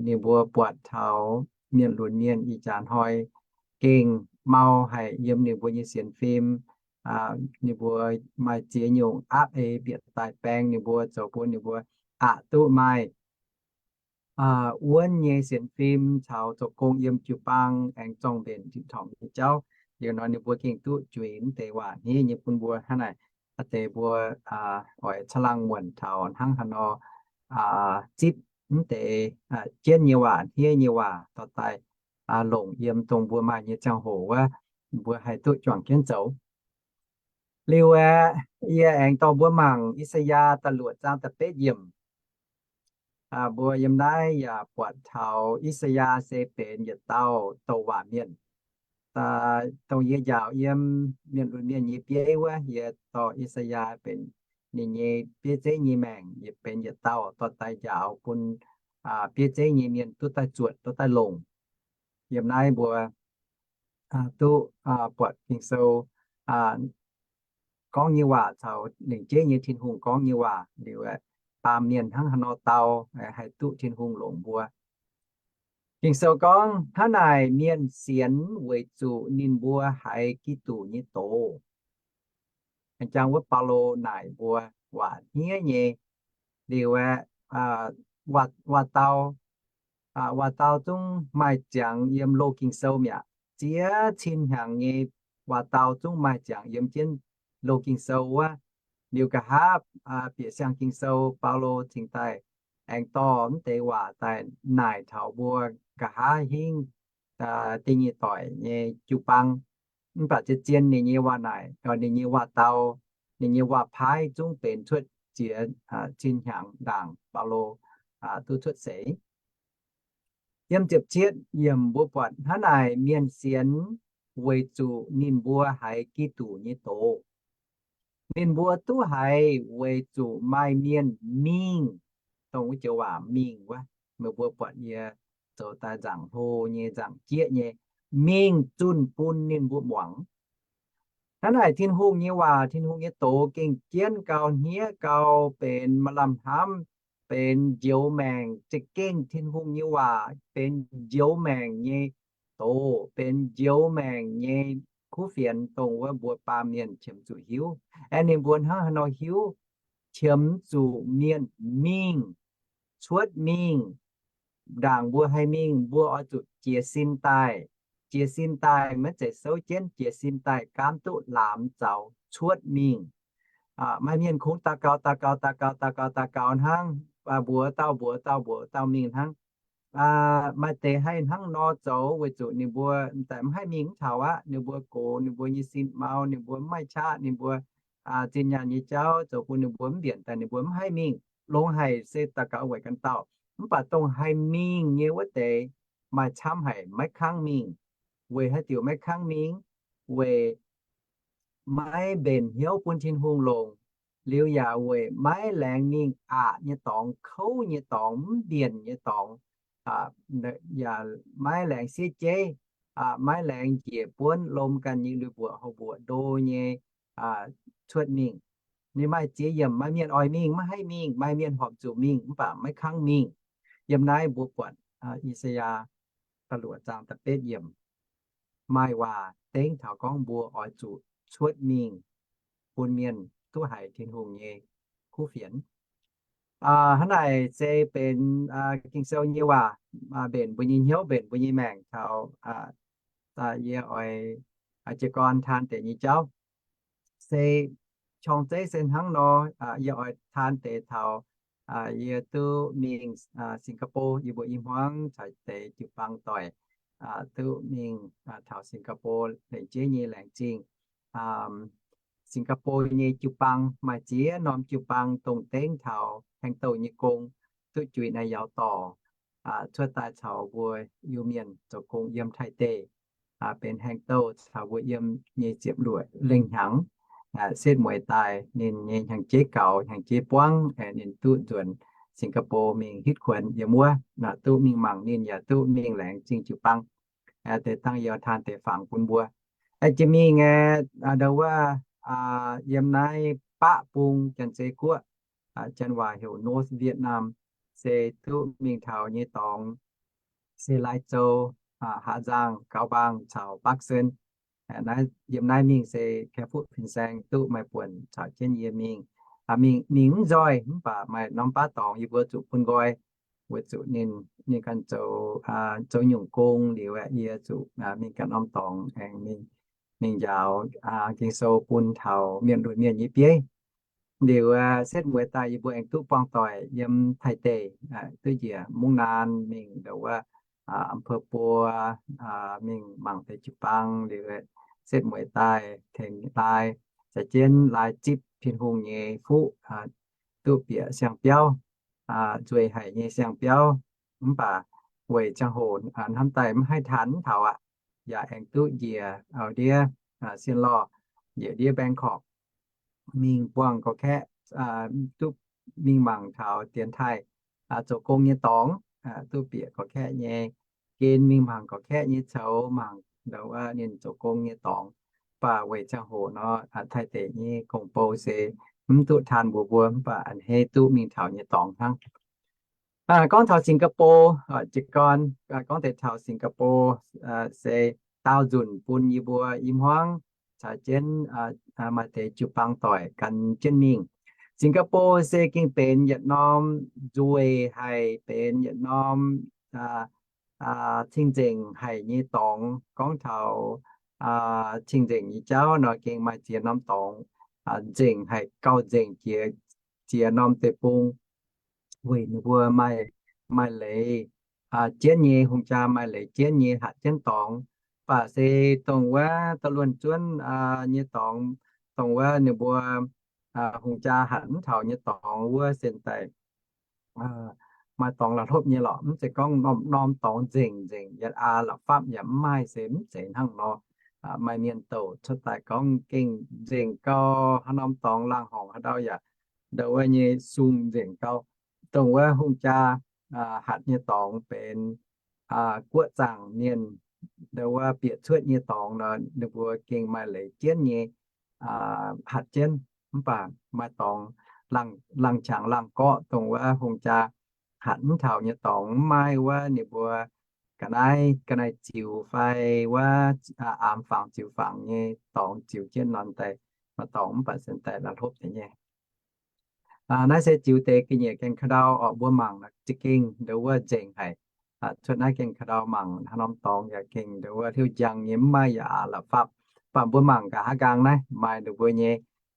Ninh mbuo buatc taux mienh lunx mienh ih jaax hnoi gengh mau haic yiem ninh mbuo nyei sienx fim. Ninh mbuo maaih ziex nyungc apv ei bieqc daaih baeng ninh mbuo, zoux bun ninh mbuo aqc duqv maaih wuonv nyei sienx fim caux zoux gong yiem jiu-baang aengx zorng-mbenc tin-dorngh nyei jauv. Liuz nor ninh mbuo gengh duqv juix mv deix waac hniev nyei bun mbuo. Hnangv naaic, aa deix mbuo oix caangh laangh muonc taux hnangv haaix nor zipv mv deix jienv nyei waac, hniev nyei waac dorh daaih longc yiem dongh mbuo maaih nyei ziangh hoc wuov, mbuo haih duqv juangc jienv zoux. Liuz aeqv, yie aengx dorh mbuo mangc I^saa^yaa da'luoqc zaang da'betv yiemc. Mbuo yiem naaiv yaac buatc taux I^saa^yaa se benx yietc dauh douc waac mienh. Dongh yie njaaux yiem mienh lunx mienh nyei bieiv wuov, yie dorh I^saa^yaa benx ninh nyei bieiv zeiv nyei maengc, yietc benx yietc dauh dorh daaih njaaux bun bieiv zeiv nyei mienh duqv daaih zuotc, duqv daaih longc. Yiem naaiv mbuo duqv buatc Ging-Sou gorngv nyei waac caux lengc jeiv nyei Tin-Hungh gorngv nyei waac liuz, baamh mienh hnangv haaix nor dau haih duqv Tin-Hungh longc mbuo. Ging-Sou gorngv, hnangv naaic mienh sienx weic zuqc ninh mbuo haiz Giduc nyei doz. Jangx wuov Baulo naaic mbuo waac hniev nyei. Liuz aeqv, waac dau, waac dau zungv maaih ziangx yiem loz Ging-Sou mi'aqv. Ziex cin hnyangx nyei waac dau zungv maaih ziangx yiem jienv loz Ging-Sou wuov. Liuz nqa'haav bieqc siang Ging-Sou, Baulo cingx daaih aengx dorh mv deix waac daaih naaic taux mbuo nqa'haav hingv da'nyeic doic nyei jiu-baang. Mv baac zien-zien ninh nyei waac naaic, ninh nyei waac dau, ninh nyei waac paaiv zungv benx cuotv ziex cin hnyangx ndaangc Baulo duqv cuotv seix. Yiem ziepc cietv yiemc mbuo buatc hnangv naaic, mienh sienx weic zuqc ninh mbuo haiz Giduc nyei doz. Ninh mbuo duqv haiz weic zuqc maaih mienh mingh, dongh wuov joux waac mingh wuov, meih mbuo buatc yie zoux daaih nzaangc hlo nyei, nzaangc jieqv nyei, mingh zunh bun ninh mbuo muangx. Hnangv naaic Tin-Hungh nyei waac, Tin-Hungh nyei doz gengh jienv gau, hniev gau, benx maaih lamh hnamv, benx njoux maengc. Za'gengh Tin-Hungh nyei waac benx njoux maengc nyei doz, benx njoux maengc nyei kuv fienx, dongh wuov mbuo baamh mienh qiemx zuqc hiuv. Aeqv, ninh mbuo hnangv haaix nor hiuv? Qiemx zuqc mienh mingh, cuotv mingh. Ndaangc mbuo haih mingh, mbuo oix zuqc jiez sin daaih. Jiez sin daaih maiv zeiz souv jienv, jiez sin daaih gaamv duqv laamx zaux cuotv mingh. Maaih mienh kungx daux gaux, daux gaux, daux gaux, daux gaux, daux gaux hnangv, mbuox dauh mbuox dauh mbuox dauh mingh hnangv. Maaih deix haih hnangv nor zoux weic zuqc ninh mbuo m'daaih mv haih mingh mv taux aqv. Ninh mbuo gox ninh mbuo nyei sin mau, ninh mbuo mv maaih qaqv, ninh mbuo zinh nyaanh nyei jauv zoux bun ninh mbuo mv mbienc daaih ninh mbuo mv haih mingh. Longx haic se daux gaux weic ganh dauh. Mv baac dongh haih mingh nyei wuov deix maaih camv haic maiv kangv mingh. Weic haaix diuc maiv kangv mingh? Weic maiv mbenc hnyouv bun Tin-Hungh longc, liuz yaac weic maiv laengz mingh aqc nyei dorngx, kouv nyei dorngx, mv mbienc nyei dorngx, yaac maiv laengz siev jeiv, maiv laengz njiec buonv lom ganh nyei lui-mbuoqc houc mbuoqc ndo nyei cuotv mingh. Ninh maaih ziex yiemc, maaih mienh oix mingh maiv haih mingh, maaih mienh horpc zuqc mingh mv baac maiv kangv mingh. Yiem naaiv mbuo buatc I^saa^yaa da'luoqc zaang da'betv yiemc maaih waac dengv taux gorngv mbuo oix zuqc cuotv mingh bun mienh duqv haiz Tin-Hungh nyei kuv fienx. Hnangv naaic se benx Ging-Sou nyei waac mbenc mbuo nyei hnyouv, mbenc mbuo nyei maengc taux yie oix jiez gorn taan deix nyei jauv. Se qorng-zeiv se hnangv nor, yie oix taan deix taux yie duqv mingh Singapore, yie mbuo i hmuangv caux deix jiu-baang doic duqv mingh taux Singapore lengc jeiv nyei laengz zingh. Singapore nyei jiu-baang maaih ziex norm jiu-baang dongh dengv taux hengx douh nyei gong duqv juix naaiv yaac dorh cuotv daaih caux mbuo Iu-Mienh zoux gong yiem Taiv deic, benx hengx douh caux mbuo yiem nyei ziepc luoqc lengh hnyangx. Setv mueiz daaih ninh nyei hnyangx-jeiv gaux, hnyangx-jeiv buangv, ninh duqv nzuonx Singapore mingh hitv kuonx yiem wuov, duqv mingh mangc ninh yaac duqv mingh laengz zingh jiu-baang. Deix dangh yie taan deix fangx bun mbuo. Jiex mingh aeqv, ndau wuov yiem naaiv baqv bung Janx-Zei Guoqv, Janx waac heuc North Vietnam, se duqv mingh taux nyei dorngx se Lai Châu, Hà Giang, Cao Bằng caux Bắc Sơn. Yiem naaiv mingh se Khe Fuqv Fin-Saeng duqv maaih buonc caux jienv yie mingh. Mingh mv nzoih mv baac maaih norm baav dorngx yie mbuo zuqc bun nqoi, weic zuqc ninh, ninh ganh zoux, zoux nyungc gong liuz, yie zuqc mingh ganh norm dorngx aengx mingh, mingh njaaux Ging-Sou bun taux mienh lunx mienh nyei bieiv. Liuz setv mueiz daaih yie mbuo aengx duqv buangh doic yiem Taiv deic, duqv njiec mungv naan mingh ndau wuov อำเภอปัว, mingh mangc deix jiu-baang liuz, setv mueiz daaih tengx Lai caux jienv Lai zipv Tin-Hungh nyei fuqv, duqv bieqc siang-biauv, nzueic haic nyei siang-biauv. Mv baac weic ziangh hoc hnamv daaih mv haih taan mv taux aqv, yaac aengx duqv njiec ndiev, sienh lorh, njiec ndiev Bangkok mingh buangh gorqv-kaeqv, duqv mingh mangc taux dienx taaih zoux gong nyei dorngx, duqv bieqc gorqv-kaeqv nyei gen mingh mangc gorqv-kaeqv nyei coux, mangc ndau wuov ninh zoux gong nyei dorngx. Mv baac weic ziangh hoc nor, Taiv deic nyei gong-bou se mv duqv taan mbuox mbuo, mv baac a'hneiv duqv mingh taux nyei dorngx hnangv. Gorngv taux Singapore, jiez gorn gorngv deix taux Singapore, se daauh nzunc bun yie mbuo i hmuangv caux jienv maaih deix jiu-baang doic gan jienv mingh. Singapore se gengh benx yietc norm nzueic haic, benx yietc norm cing-nzengc haic nyei dorngx. Gorngv taux cing-nzengc nyei jauv nor, gengh maaih ziex norm dorngx nzengc haic, gauh nzengc jiex ziex norm deic-bung, weic ninh mbuo maaih, maaih leiz jienv nyei, hungh jaa maaih leiz jienv nyei hatc jienv dorngx. Mv baac se dongh wuov da'luonh zuonv nyei dorngx, dongh wuov ninh mbuo hungh jaa hatc mv taux nyei dorngx wuov, se daaih maaih dorngx la'hlopv nyei lorqc. Mv zeiz gorngv norm-norm dorngx nzengc nzengc, yietc aa la'fapv yaac mv maaih, se mv zeiz hnangv nor. Maaih mienh douc cuotv daaih gorngv gengh nzengc gau, haaix norm dorngx laangh horngc haaix ndau yaac ndau wuov nyei sung nzengc gau. Dongh wuov hungh jaa hatc nyei dorngx benx guoqv zaangc mienh ndau wuov bieqc cuotv nyei dorngx nor, ninh mbuo gengh maaih leiz jienv nyei hatc jienv. Mv baac maaih dorngx laangh qangx laangh gorqv, dongh wuov hungh jaa hatc mv taux nyei dorngx mv maaih wuov, ninh mbuo ga'naaiv, ga'naaiv ziux fai wuov aamx fangx ziux fangx nyei dorngx ziux jienv nor daaih, maaih dorngx mv baac se daaih la'hlopv deix nyei. Naaiv se ziux deix ga'nyiec gaengh ka'ndau orqc, mbuo mangc za'gengh ndau wuov nzengc haic. Cuotv naaiv gaengh ka'ndau mangc haaix norm dorngx yaac gengh ndau wuov hliuv njang nyei, mv maaih yaac aqc la'fapv. Mv baac mbuo mangc gaax haav nqaang naaiv maaih ninh mbuo nyei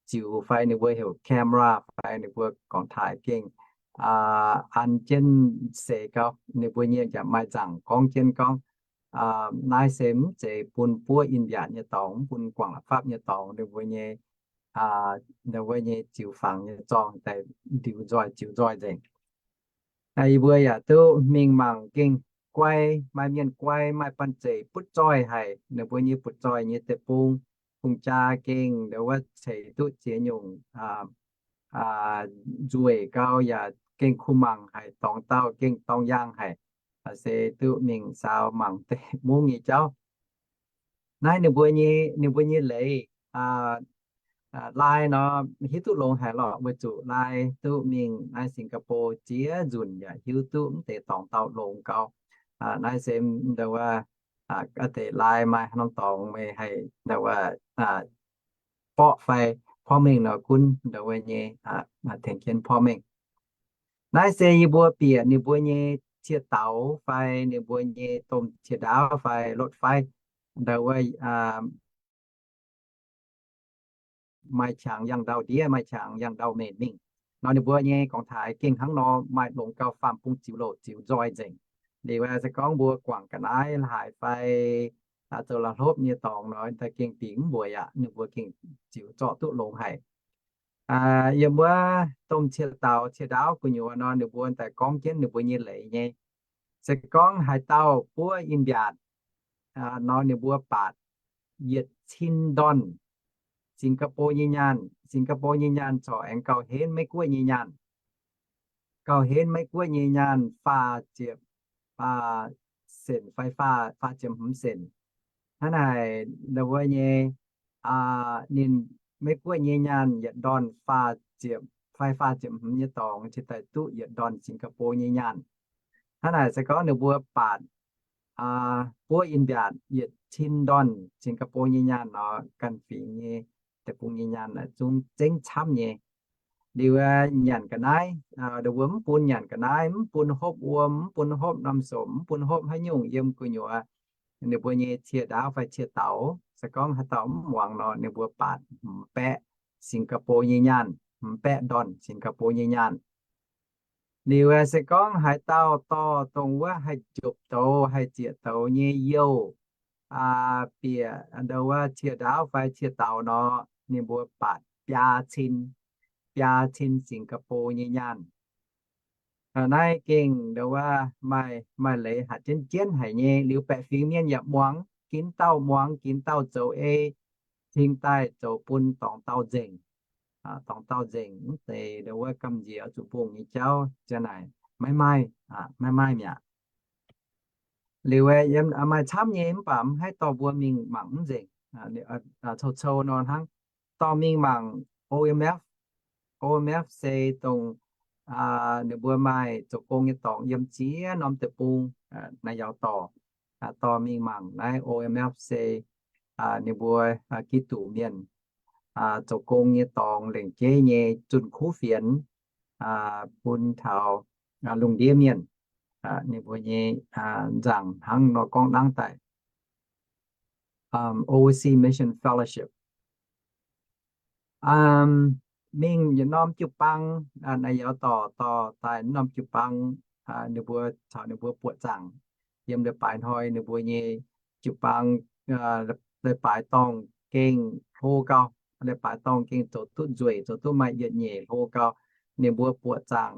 ziux fai ninh mbuo heuc camera fai ninh mbuo gorngv taaix gengh an jienv seix gau. Ninh mbuo nyei yaac maaih nzaangc gorngv jienv gorngv, naaiv se mv zeiz bun buov in-mbiaatc nyei dorngx, mv bun guangc la'fapv nyei dorngx. Ninh mbuo nyei, ninh mbuo nyei ziux fangx nyei zorng daaih ndiux nzoih ziux nzoih nzengc. Yie mbuo yaac duqv mingh mangc gengh guai, maaih mienh guai, maaih banh zeic butv zoih haic. Ninh mbuo nyei butv zoih nyei deic-bung, hungh jaa gengh ndau wuov ceix duqv ziex nyungc nzueic gau, yaac gengh kuh mangc haic, dorngx dauh gengh dorng yaangh haic. Se duqv mingh saau mangc deix mungv nyei jauv. Naaiv ninh mbuo nyei, ninh mbuo nyei leiz, lai nor hiuv duqv longx haic lorqc, weic zuqc lai duqv mingh naaiv Singapore ziex nzunc yaac hiuv duqv mv deix dorngx dauh longx gau. Naaiv se ndau wuov, deix lai maaih haaix norm dorngx meih haih ndau wuov borqv fai porv mengh nor gunv ndau wuov nyei tengx jienv porv mengh. Naaiv se yie mbuo bieqc ninh mbuo nyei cie daaux fai ninh mbuo nyei domh cie ndaauv fai lotv fai ndau wuov maaih qangx yangh ndau-ndiev, maaih qangx yangh ndau-mbenc mingh nor, ninh mbuo nyei gorngv taaix gengh hnangv nor maaih longx gau, faam bung ziux louc ziux nzoih nzengc. Liuz se gorngv mbuo guangc ga'naaiv haaix fai zoux la'hlopv nyei dorngx nor, daaih gengh dingc mv mbuoqc aqv. Ninh mbuo gengh ziux zorqv duqv longx haic. Yiem wuov domh cie daaux cie ndaauv gu'nyuoz nor, ninh mbuo daaih gorngv jienv ninh mbuo nyei leiz nyei. Se gorngv haaix dauh buov in-mbiaatc nor, ninh mbuo baatc yietc cin ndorn Singapore nyei nyaanh. Singapore nyei nyaanh corc aengx gauh henv Meiv Guoqv nyei nyaanh. Gauh henv Meiv Guoqv nyei nyaanh faah ziepc senc fai faah ziepc hmz senc. Hnangv naaic ndau wuov nyei, ninh Meiv Guoqv nyei nyaanh yietc ndorn faah ziepc fai faah ziepc hmz nyei dorngx cingx daaih duqv yietc ndorn Singapore nyei nyaanh. Hnangv naaic se gorngv ninh mbuo baatc buov in-mbiaatc yietc cin ndorn Singapore nyei nyaanh nor, ganh fingx nyei deic-bung nyei nyaanh zungv zengv camv nyei. Liuz nyanc ga'naaiv, ninh mbuo mv bun nyanc ga'naaiv, mv bun hopv wuom, mv bun hopv norm sopc, mv bun hopv haaix nyungc yiem gu'nyuoz ninh mbuo nyei cie ndaauv fai cie daaux. Se gorngv haaix dauh mv muangx nor, ninh mbuo baatc hmz baeqv Singapore nyei nyaanh, hmz baeqv ndorn Singapore nyei nyaanh. Liuz se gorngv haaix dauh dorh dongh wuov haih njopc douz haih zieqc douz nyei youh bieqc ndau wuov cie ndaauv fai cie daaux nor, ninh mbuo baatc biaa cin, biaa cin Singapore nyei nyaanh. Naaiv gengh ndau wuov maaih, maaih leiz hatc jienv jienv haic nyei. Liuz baeqc fingx mienh yaac muangx, ginv dauh muangx, ginv dauh zoux ei cingx daaih zoux bun dorngx dauh nzengc. Dorngx dauh nzengc mv zeiz ndau wuov gamh nziex oix zuqc mbungh nyei jauv ziang naaic maiv maaih, maiv maaih mi'aqv. Liuz yiem maaih camv nyei mv baac mv haih dorh mbuo mingh mangc mv nzengc. Cou-cou nor hnangv, dorh mingh mangc O M F. O M F se dongh ninh mbuo maaih zoux gong nyei dorngx yiem ziex norm deic-bung naaiv yaac dorh, dorh mingh mangc naaiv O M F se ninh mbuo Giduc mienh zoux gong nyei dorngx lengc jeiv nyei zunh kuv fienx bun taux lungh ndiev mienh. Ninh mbuo nyei nzaangc hnangv nor gorngv nangv daaih Overseas Mission Fellowship. Mingh yietc norm jiu-baang, naaiv yaac dorh, dorh daaih norm jiu-baang, ninh mbuo caux ninh mbuo buoqc zaangc. Yiem leiz-baaix hnoi ninh mbuo nyei jiu-baang, leiz-baaix dorngh gengh hlo gau. Leiz-baaix dorngh gengh zoux duqv nzueic, zoux duqv maaih yietc nyeic hlo gau. Ninh mbuo buoqc zaangc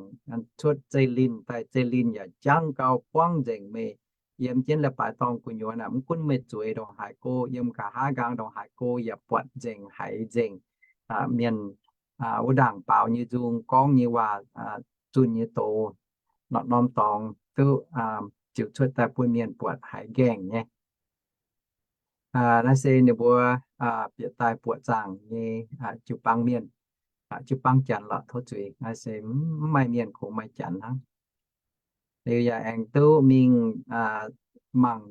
cuotv zeiv-linh daaih, zeiv-linh yaac jangv gau, buangv nzengc meih. Yiem jienv leiz-baaix dorngh gu'nyuoz naaic, mv gunv meih zueiz ndongc haaix go, yiem nqa'haav nqaang ndongc haaix go yaac buatc nzengc, haiz nzengc mienh wuov ndaangc baaux nyei nzung, gorngv nyei waac, zunh nyei doz, norm-norm dorngx duqv ziux cuotv daaih bun mienh buatc haiz nqaengh nyei. Naaiv se ninh mbuo bieqc daaih buoqc zaangc nyei jiu-baang mienh, jiu-baang Janx lorqc, tov zuiz. Naaiv se mv maaih mienh kungx maaih Janx hnangv. Liuz yaac aengx duqv mingh mangc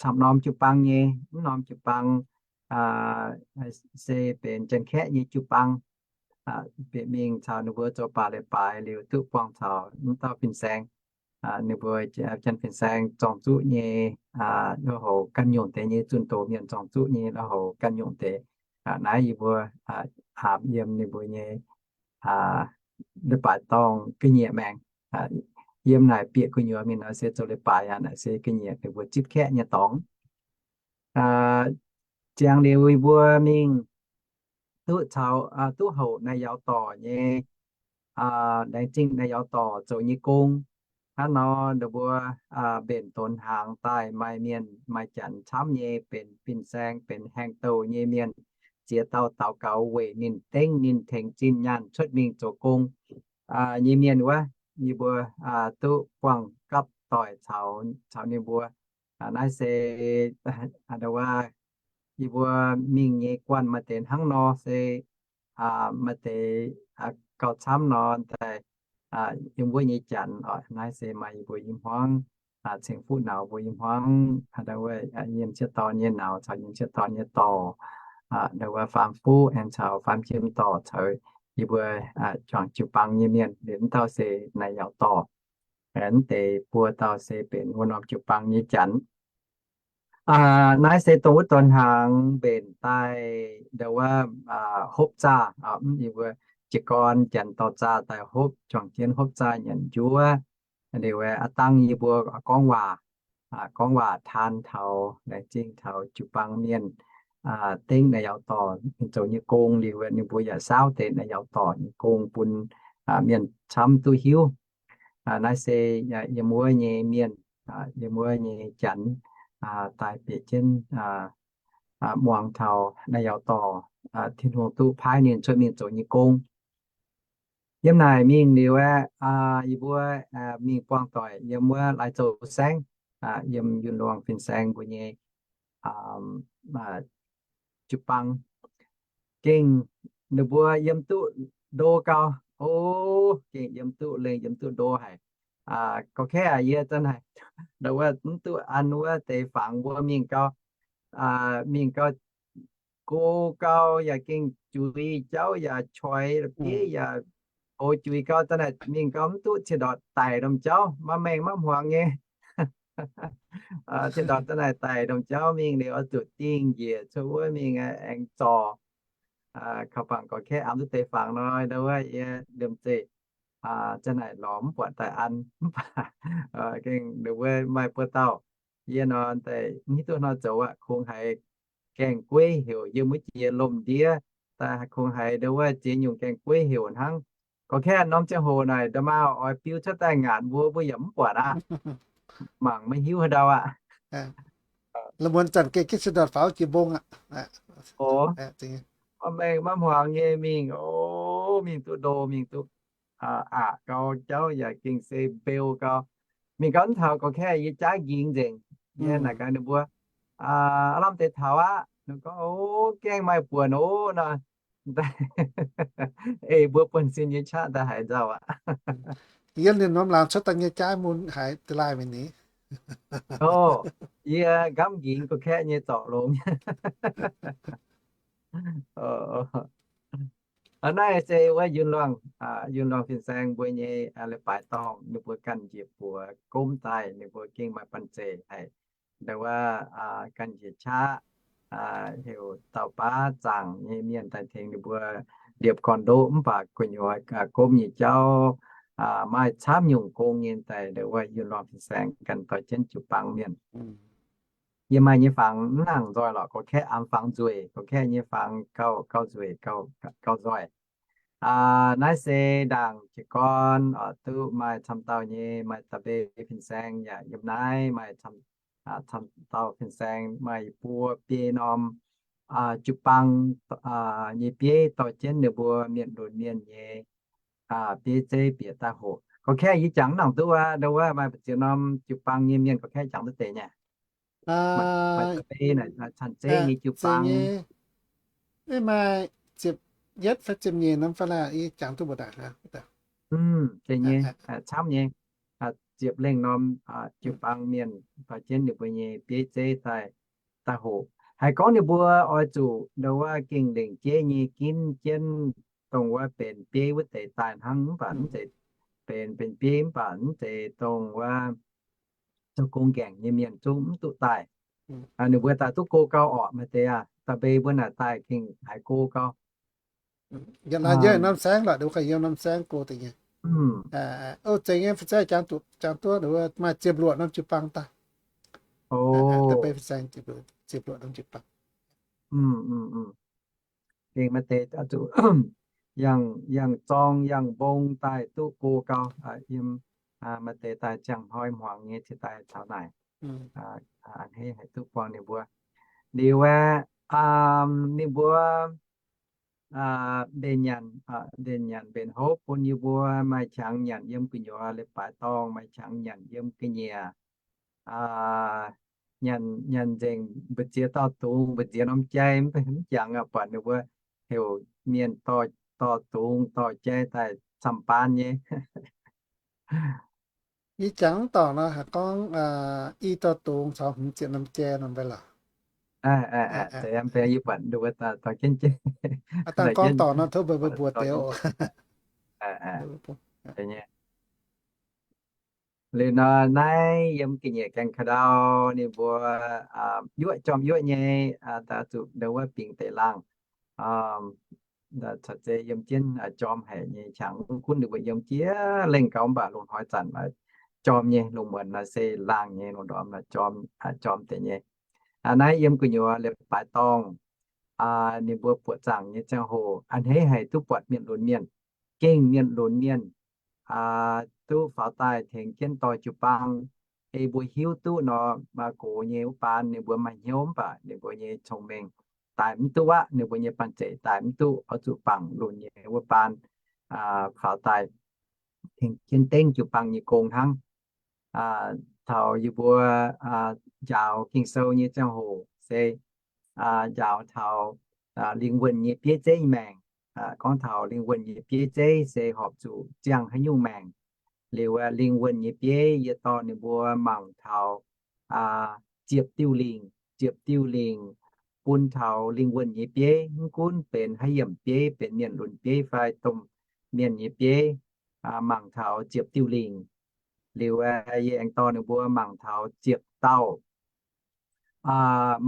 camv norm jiu-baang nyei, mv norm jiu-baang se benx Janx-Kaeqv nyei jiu-baang. Bieqc mingh caux ninh mbuo zoux baac leiz-baaix liuz duqv buangh caux mv dauh fin-saeng. Ninh mbuo Janx fin-saeng zorng zuqv nyei lo houc ganh nyungc deix nyei zunh doz mienh, zorng zuqv nyei lo houc ganh nyungc deix. Naaiv yie mbuo haapc yiem ninh mbuo nyei leiz-baaix dorngh ga'nyiec maengx. Yiem naaic bieqc gu'nyuoz mingh nor se zoux leiz-baaix aqv. Naaic se ga'nyiec ninh mbuo zipv kaeqv nyei dorngx. Ziangx liuz yie mbuo mingh duqv caux, duqv houc naaiv Yaauc Dorc nyei, laengz zingh naaiv Yaauc Dorc zoux nyei gong. Hnangv nor ninh mbuo mbenc donx hnaangx daaih, maaih mienh maaih janx camv nyei, benx fin-saeng, benx haengh douh nyei mienh, ziex dauh daux gaux weic ninh, dengv ninh, tengx zinh nyaanh cuotv mingh zoux gong nyei mienh wuov, yie mbuo duqv buangh gapv doic caux, caux ninh mbuo. Naaiv se, yie mbuo mingh nyei guanh maaih deix hnangv nor se, maaih deix gauh camv nor daaih yiem wuov nyei janx. Naaiv se maaih yie mbuo i hmuangv, ceng fuqv nauz mbuo i hmuangv, yiem sieqv dorn nyei nauz caux yiem sieqv dorn nyei dorc, wuov faam fuqv aengx caux faam jiem dorc caux yie mbuo juangc jiu-baang nyei mienh. Liuz wuov dauh se naaiv Yaauc Dorc. Wuov deix buo dauh se benx wuov norm jiu-baang nyei janx. Naaiv se dongh wuov donx hnaangx mbenc daaih ndau wuov hopv zaah, yie mbuo jiez gorn janx dorh zaah daaih hopv, juangc jienv hopv zaah nyanc njuov. Liuz aqv dangh yie mbuo gorngv waac, gorngv waac taan taux, laengz zingh taux jiu-baang mienh dengv naaiv Yaauc Dorc zoux nyei gong. Liuz ninh mbuo yaac saauv deix naaiv Yaauc Dorc nyei gong bun mienh camv duqv hiuv. Naaiv se yiem wuov nyei mienh, yiem wuov nyei janx daaih bieqc jienv muangx taux naaiv Yaauc Dorc, Tin-Hungh duqv paaiv ninh cuotv mingh zoux nyei gong. Yiem naaic mingh liuz aeqv, yie mbuo mingh buangh doic yiem wuov Lai Zou Saengv, yiem Yunh Luongh fin-saeng mbuo nyei jiu-baang. Gengh ninh mbuo yiem duqv ndo gau. O, gengh yiem duqv lengh, yiem duqv ndo haic. Gorqv-kaeqv aac, yie zanc haic ndau wuov mv duqv an wuov deix fangx mbuo mingh gau, mingh gau, go gau yaac gengh juix jauv yaac coix bieiv yaac gox juix gau. Zanc naaic mingh gau mv duqv, ciex ndortc daic lomh jauv, maiv maengh maiv hmuangx nyei. Ciex ndortc zanc naaic daic lomh jauv mingh liuz oix zuqc dingh njiec cuotv wuov mingh aengx zorc. Kaux bangc gorqv-kaeqv an duqv deix fangx nor, ndau wuov yie liemh zeih zanc naaic lorz mv buatc daaih an, mv baac gengh ninh mbuo maaih buo dauh, yie nor daaih mv hiuv duqv hnoi zoux aqv, kungx haiz gaengh gueiv heuc yiem wuov jiex lomh ndiev, daaih kungx haiz ndau wuov ziex nyungc gaengh gueiv heuc hnangv. Gorqv-kaeqv norm ziangh hoc naaic nda'maauh oix biu cuotv daaih ngaatc mbuo, mbuo yaac mv buatc aqv. Mangc maiv hiuv haaix ndau aqv. La'muonz zanc gengh gitv se ndortc faaux jiex mbong aqv. O, maiv maengh maiv hmuangx nyei mingh, o, mingh duqv ndo, mingh duqv aqc gau, jauv yaac gengh se mbeu gau. Mingh gau mv taux gorqv-kaeqv yie jaav nqingx nzengc. Yie naaic gaax ninh mbuo, aav lamh deix taux aqv. Ninh gorngv, o, gaengh maaih buonc o nor. Ei mbuo buonv-sin nyei qaqv daaih haaix nzauh aqv. Yie ninh norm laangz cuotv daaih nyei jaav mun haiz da'laaih mingh ni. O, yie nqamv nqingx gorqv-kaeqv nyei zorc longx. Naaiv se wuov Yunh Luangh, Yunh Luangh fin-saeng mbuo nyei leiz-baaix dorngh, ninh mbuo ganh njiec buoz gomv daaih, ninh mbuo gengh maaih banh zeic haic. Ndau wuov ganh njiec qaqv, heuc dauh baav zaangc nyei mienh daaih tengx ninh mbuo liepc gorn-ndoqv, mv baac gu'nyuoz gomv nyei jauv maaih camv nyungc gong nyei daaih ndau wuov Yunh Luangh fin-saeng ganh dorh jienv jiu-baang mienh. Yie maaih nyei fangx mv nangc nzoih lorqc, gorqv-kaeqv aamx fangx nzueic, gorqv-kaeqv nyei fangx gauh, gauh nzueic, gauh, gauh nzoih. Naaiv se ndaangc jiez gorn duqv maaih camv dauh nyei, maaih da'bei fin-saeng yaac yiem naaiv, maaih camv dauh fin-saeng, maaih buo biei norm jiu-baang nyei bieiv dorh jienv ninh mbuo mienh lunx mienh nyei bieiv zeiv bieqc daaih hoqc. Gorqv-kaeqv yie jangx mv nangc duqv aqv, ndau wuov maaih ziex norm jiu-baang nyei mienh gorqv-kaeqv jangx duqv deix nyei. Maaih da'bei naaic canh zeiv nyei jiu-baang. Maaih ziepc yietv fai ziepc nyeic norm fai laaix yie jangx duqv mbuo daaih. Zeiz nyei, camv nyei, ziepc lengh norm jiu-baang mienh dorh jienv ninh mbuo nyei bieiv zeiv daaih, daaih hoqc. Haiz gorngv ninh mbuo oix zuqc ndau wuov gengh lengc jeiv nyei ginv jienv dongh wuov benx bieiv wuov deix daaih hnangv, mv baac mv zeiz benx, benx bieiv mv baac mv zeiz dongh wuov zoux gong gaengc nyei mienh zungv mv duqv daaih. Ninh mbuo daaih duqv go gau orqc, maaih deix aqv. Da'bei mbuo naaic daaih gengh haiz go gau. Yiem norm saengv lorqc, yiem norm saengv go deix nyei. Ov, zeiz nyei, fin-saeng jangx duqv, jangx duqv maaih ziepc luoqc norm jiu-baang daaih. Da'beiv fin-saeng ziepc luoqc norm jiu-baang. Gengh maaih deix zuqc yangh, yangh zorng yangh mbong daaih duqv go gau. Yiem maaih deix daaih ziangh hnoi hmuangx nyei cingx daaih taux naaic. A'hneiv haiz duqv buangh ninh mbuo. Liuz aeqv, ninh mbuo mbenc nyanc, mbenc nyanc mbenc hopv bun yie mbuo maaih qangx nyanc yiem gu'nyuoz leiz-baaix dorngh, maaih qangx nyanc yiem ga'nyiec. Nyanc, nyanc nzengc mbu'ziex dauh dungz, mbu'ziex norm jai, mv jangx aqv, buatc ninh mbuo heuc mienh dorh, dorh dungz dorh jai daaih camv-baan nyei. Yie jangx mv dorngc nor, haiz gorngv i dauh dungz caux hmz ziepc norm jai nor mv baac lorqc. Deix yie buatc nduov dorh jienv jai. Dangh gorngv dorngc nor tov mbuo mbuox deix oc. Liuz nor naaiv yiem ga'nyiec gaengh ka'ndau ninh mbuo yuoqv jorm yuoqv nyei, daaih zuqc nduov wuov bingx deix laangh. Caux zei yiem jienv jorm haic nyei qangx, mv gunv ninh mbuo yiem jiex lengh gau mv baac lungh hnoi zanc jorm nyei, lungh muonz nor se laangh nyei, lungh ndorm nor jorm, jorm deix nyei. Naaiv yiem gu'nyuoz leiz-baaix dorngh, ninh mbuo buoqc zaangc nyei ziangh hoc a'hneiv haiz duqv buatc mienh lunx mienh, gengh mienh lunx mienh, duqv faaux daaih tengx jienv dorh jiu-baang. Ei mbuo hiuv duqv nor, gox nyei wuov baan ninh mbuo maaih hnyouv mv baac ninh mbuo nyei cong-mengh daaih mv duqv aqv, ninh mbuo nyei banh zeic daaih mv duqv, oix zuqc bangc lunx nyei wuov baan faaux daaih tengx jienv dengv jiu-baang nyei gong hnangv. Taux yie mbuo njaaux Ging-Sou nyei ziangh hoc se njaaux taux lingh wuonh nyei bieiv zeiv maengc. Gorngv taux lingh wuonh nyei bieiv zeiv se horpc zuqc ziangh haaix nyungc maengc. Liuz lingh wuonh nyei bieiv yie dorh ninh mbuo mangc taux ziepc diuh lingc, ziepc diuh lingc bun taux lingh wuonh nyei bieiv, mv gunv benx haaix yiemc bieiv, benx mienh lunx bieiv fai domh mienh nyei bieiv, mangc taux ziepc diuh lingc. Liuz yie aengx dorh ninh mbuo mangc taux ziepc dauh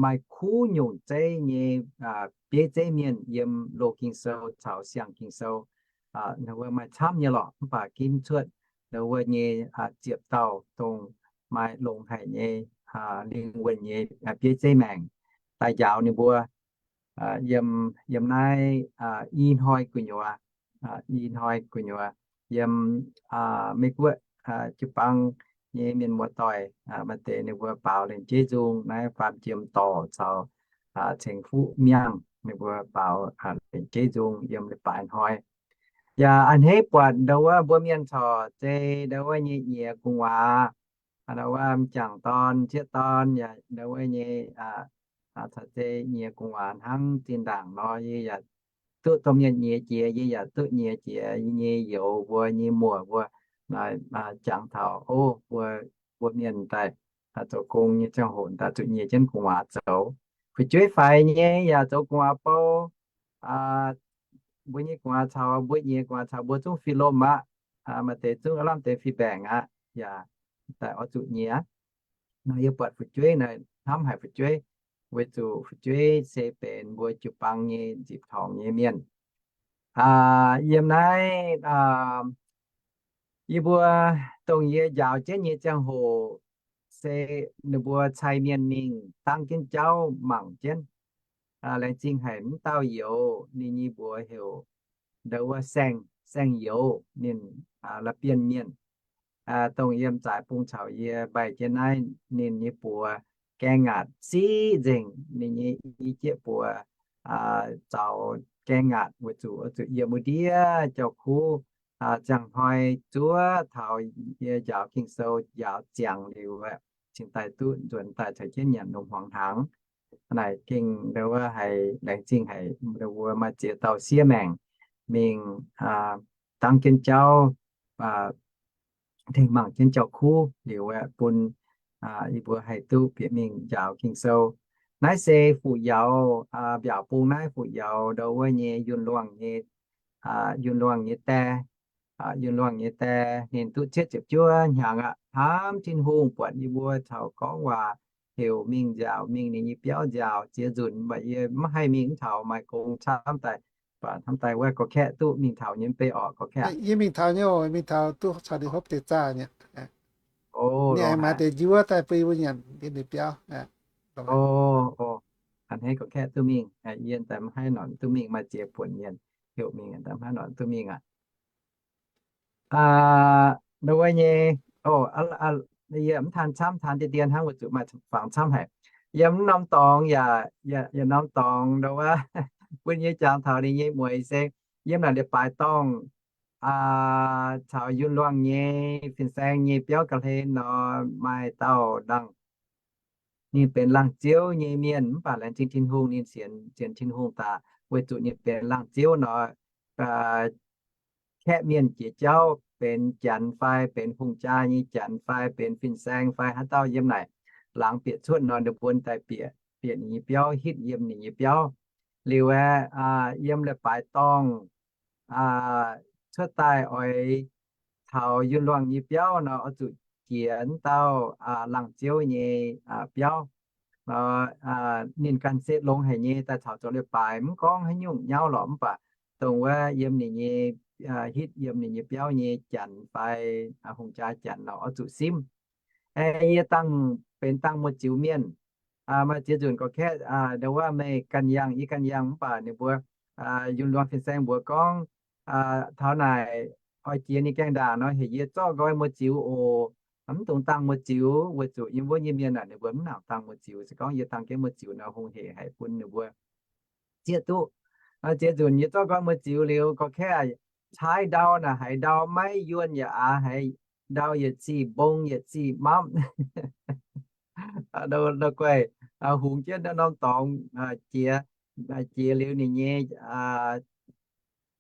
maaih kuv nyungc zeiv nyei bieiv zeiv mienh yiem loz Ging-Sou caux siang Ging-Sou. Ninh mbuo maaih camv nyei lorqc, mv baac ginv cuotv ninh mbuo nyei ziepc dauh dongh maaih longx haic nyei lingh wuonh nyei bieiv zeiv maengc daaih njaaux ninh mbuo yiem, yiem naaiv i hnoi gu'nyuoz, i hnoi gu'nyuoz yiem Meiv Guoqv jiu-baang nyei mienh muoz-doic, maaih deix ninh mbuo baaux lengc jeiv nzung naaiv faam jiem dorc caux ceng fuqv miangh, ninh mbuo baaux lengc jeiv nzung yiem leiz-baaix hnoi. Yaac a'hneiv buatc ndau wuov mbuo mienh corc zei ndau wuov nyei nyiex gu'nguaaz, ndau wuov m'jangc dorn, m'sieqv dorn, yaac ndau wuov nyei caux zei nyiex gu'nguaaz hnangv zinh ndaangc nor, yie yaac duqv domh mienh nyiex jiex, yie yaac duqv nyiex jiex yie nyei youz mbuo nyei muoc mbuo. Jangx taux, o, mbuo, mbuo mienh daaih zoux gong nyei ziangh hoc daaih zuqc nyiex jienv gu'nguaaz zoux. Fu'jueiv faix nyei yaac zoux gu'nguaaz bou. Mbuo nyei gu'nguaaz caux mbuo nyiex gu'nguaaz caux mbuo zungv fih lomh aqv. Maaih deix zungv aav lamh deix fih mbaengc aqv, yaac daaih oix zuqc nyiex. Nor yie buatc fu'jueiv naaiv hnamv haic fu'jueiv, weic zuqc fu'jueiv se benx mbuo jiu-baang nyei nzipc torngx nyei mienh. Yiem naaiv yie mbuo dongh yie njaaux jienv nyei ziangh hoc se ninh mbuo cai mienh mingh dangv jienv jauv mangc jienv. Laengz zingh haic mv dauh youz, ninh nyei mbuox heuc ndau wuov Saeng, Saeng Youz, ninh La'bienh mienh, dongh yiem zaaix bung caux yie mbaih jienv naaiv. Ninh nyei buoz gaeng ngaatc siqv nzengc, ninh nyei i jieqv buoz zaux gaeng ngaatc weic zuqc oix zuqc yiem wuov ndiev jauv-kuv. Ziangh hnoi zuov taux yie njaaux Ging-Sou njaaux ziangx liuz, cingx daaih duqv nzuonx daaih caux jienv nyanc lungh hmuangx hnaangx. Naaic gengh ndau wuov haiz laengz zingh haic ndau wuov maaih ziex dauh siev maengc mingh dangv jienv jauv, tengx mangc jienv jauv-kuv liuz aeqv, bun yie mbuo haih duqv bieqc mingh njaaux Ging-Sou. Naaiv se fuqv-yaux, mbiaauc bung naaiv fuqv-yaux ndau wuov nyei Yunh Luangh nyei, Yunh Luangh nyei die, Yunh Luangh nyei die, ninh duqv cietv ziepc juov hnyangx aqv, hnamv Tin-Hungh buatc yie mbuo caux gorngv waac, heuc mingh nziaauc, mingh ninh nyei biauv nziaauc, ziex nzunc mv baac yie maiv haih mingh, mv taux maaih gong camv daaih baac hnamv daaih wuov gorx-kaeqv duqv mingh taux nyei mv bei orqc, gorx-kaeqv. Yie mingh taux nyei, mingh taux duqv caux ninh hopv deix zaah nyei. Ninh aengx maaiz deix njuov daaih bun yie mbuo nyanc yiem ninh biauv. Hnangv naaiv gorx-kaeqv duqv mingh, yie daaih mv haih nor duqv mingh, maaih ziex buonc mienh heuc mingh, daaih mv haih nor duqv mingh aqv. Ndau wuov nyei, yie mv taan camv, taan deix dien hnangv, weic zuqc maaih fangx camv haic. Yiem mv norm dorngx yaac, yiem norm dorngx ndau wuov bun yie jangx taux ninh nyei mueiz se yiem naaic leiz-baaix dorngh caux Yun Luangh nyei fin-saeng nyei biauv ga'hlen nor, maaih dauh dangh ninh benx laangz ziouv nyei mienh, mv baac laengz zingh Tin-Hungh ninh sienx, sienx Tin-Hungh daaih, weic zuqc ninh benx laangz ziouv nor, kaeqv mienh jiex jauv benx janx fai benx hungh jaa nyei janx fai benx fin-saeng fai haaix dauh yiem naaic laangz bieqc cuotv nor, ninh mbuo daaih bieqc, bieqc ninh nyei biauv, hitv yiem ninh nyei biauv. Liuz aeqv, yiem leiz-baaix dorngh cuotv daaih oix taux Yun Luangh nyei biauv nor, oix zuqc jiex wuov dauh laangz ziouv nyei biauv. Ninh ganh se longx haic nyei, daaih caux zoux leiz-baaix mv gorngv haaix nyungc nyauv lorqc, mv baac dongh wuov yiem ninh nyei, hitv yiem ninh nyei biauv nyei janx fai hungh jaa janx nor, oix zuqc simv. Aeqv, yie dangh benx dangh muoz-ziux mienh. Maaih ziex nzunc gorx-kaeqv ndau wuov meih ganh yangh, yie ganh yangh, mv baac ninh mbuo, Yun Luangh fin-saeng mbuox gorngv, taux naaic oix jiex ninh gaengh ndaangc nor, heuc yie zorqv nqoi muoz-ziux oc. Mv dungx dangh muoz-ziux, weic zuqc yiem wuov nyei mienh naaic ninh mbuo mv nangc dangh muoz-ziux. Se gorngv yie dangh jienv muoz-ziux nor, hungh hec haic bun ninh mbuo zieqv duqv. Ziex nzunc yie zorqv nqoi muoz-ziux liuz, gorx-kaeqv caaiv ndau naaic, haiz ndau maiv yuonh yaac aax, haiz ndau yietc zih mbong yietc zih mamv. Ndau guaih hungx jienv ndau norm dorngx jiex, jiex liuz ninh nyei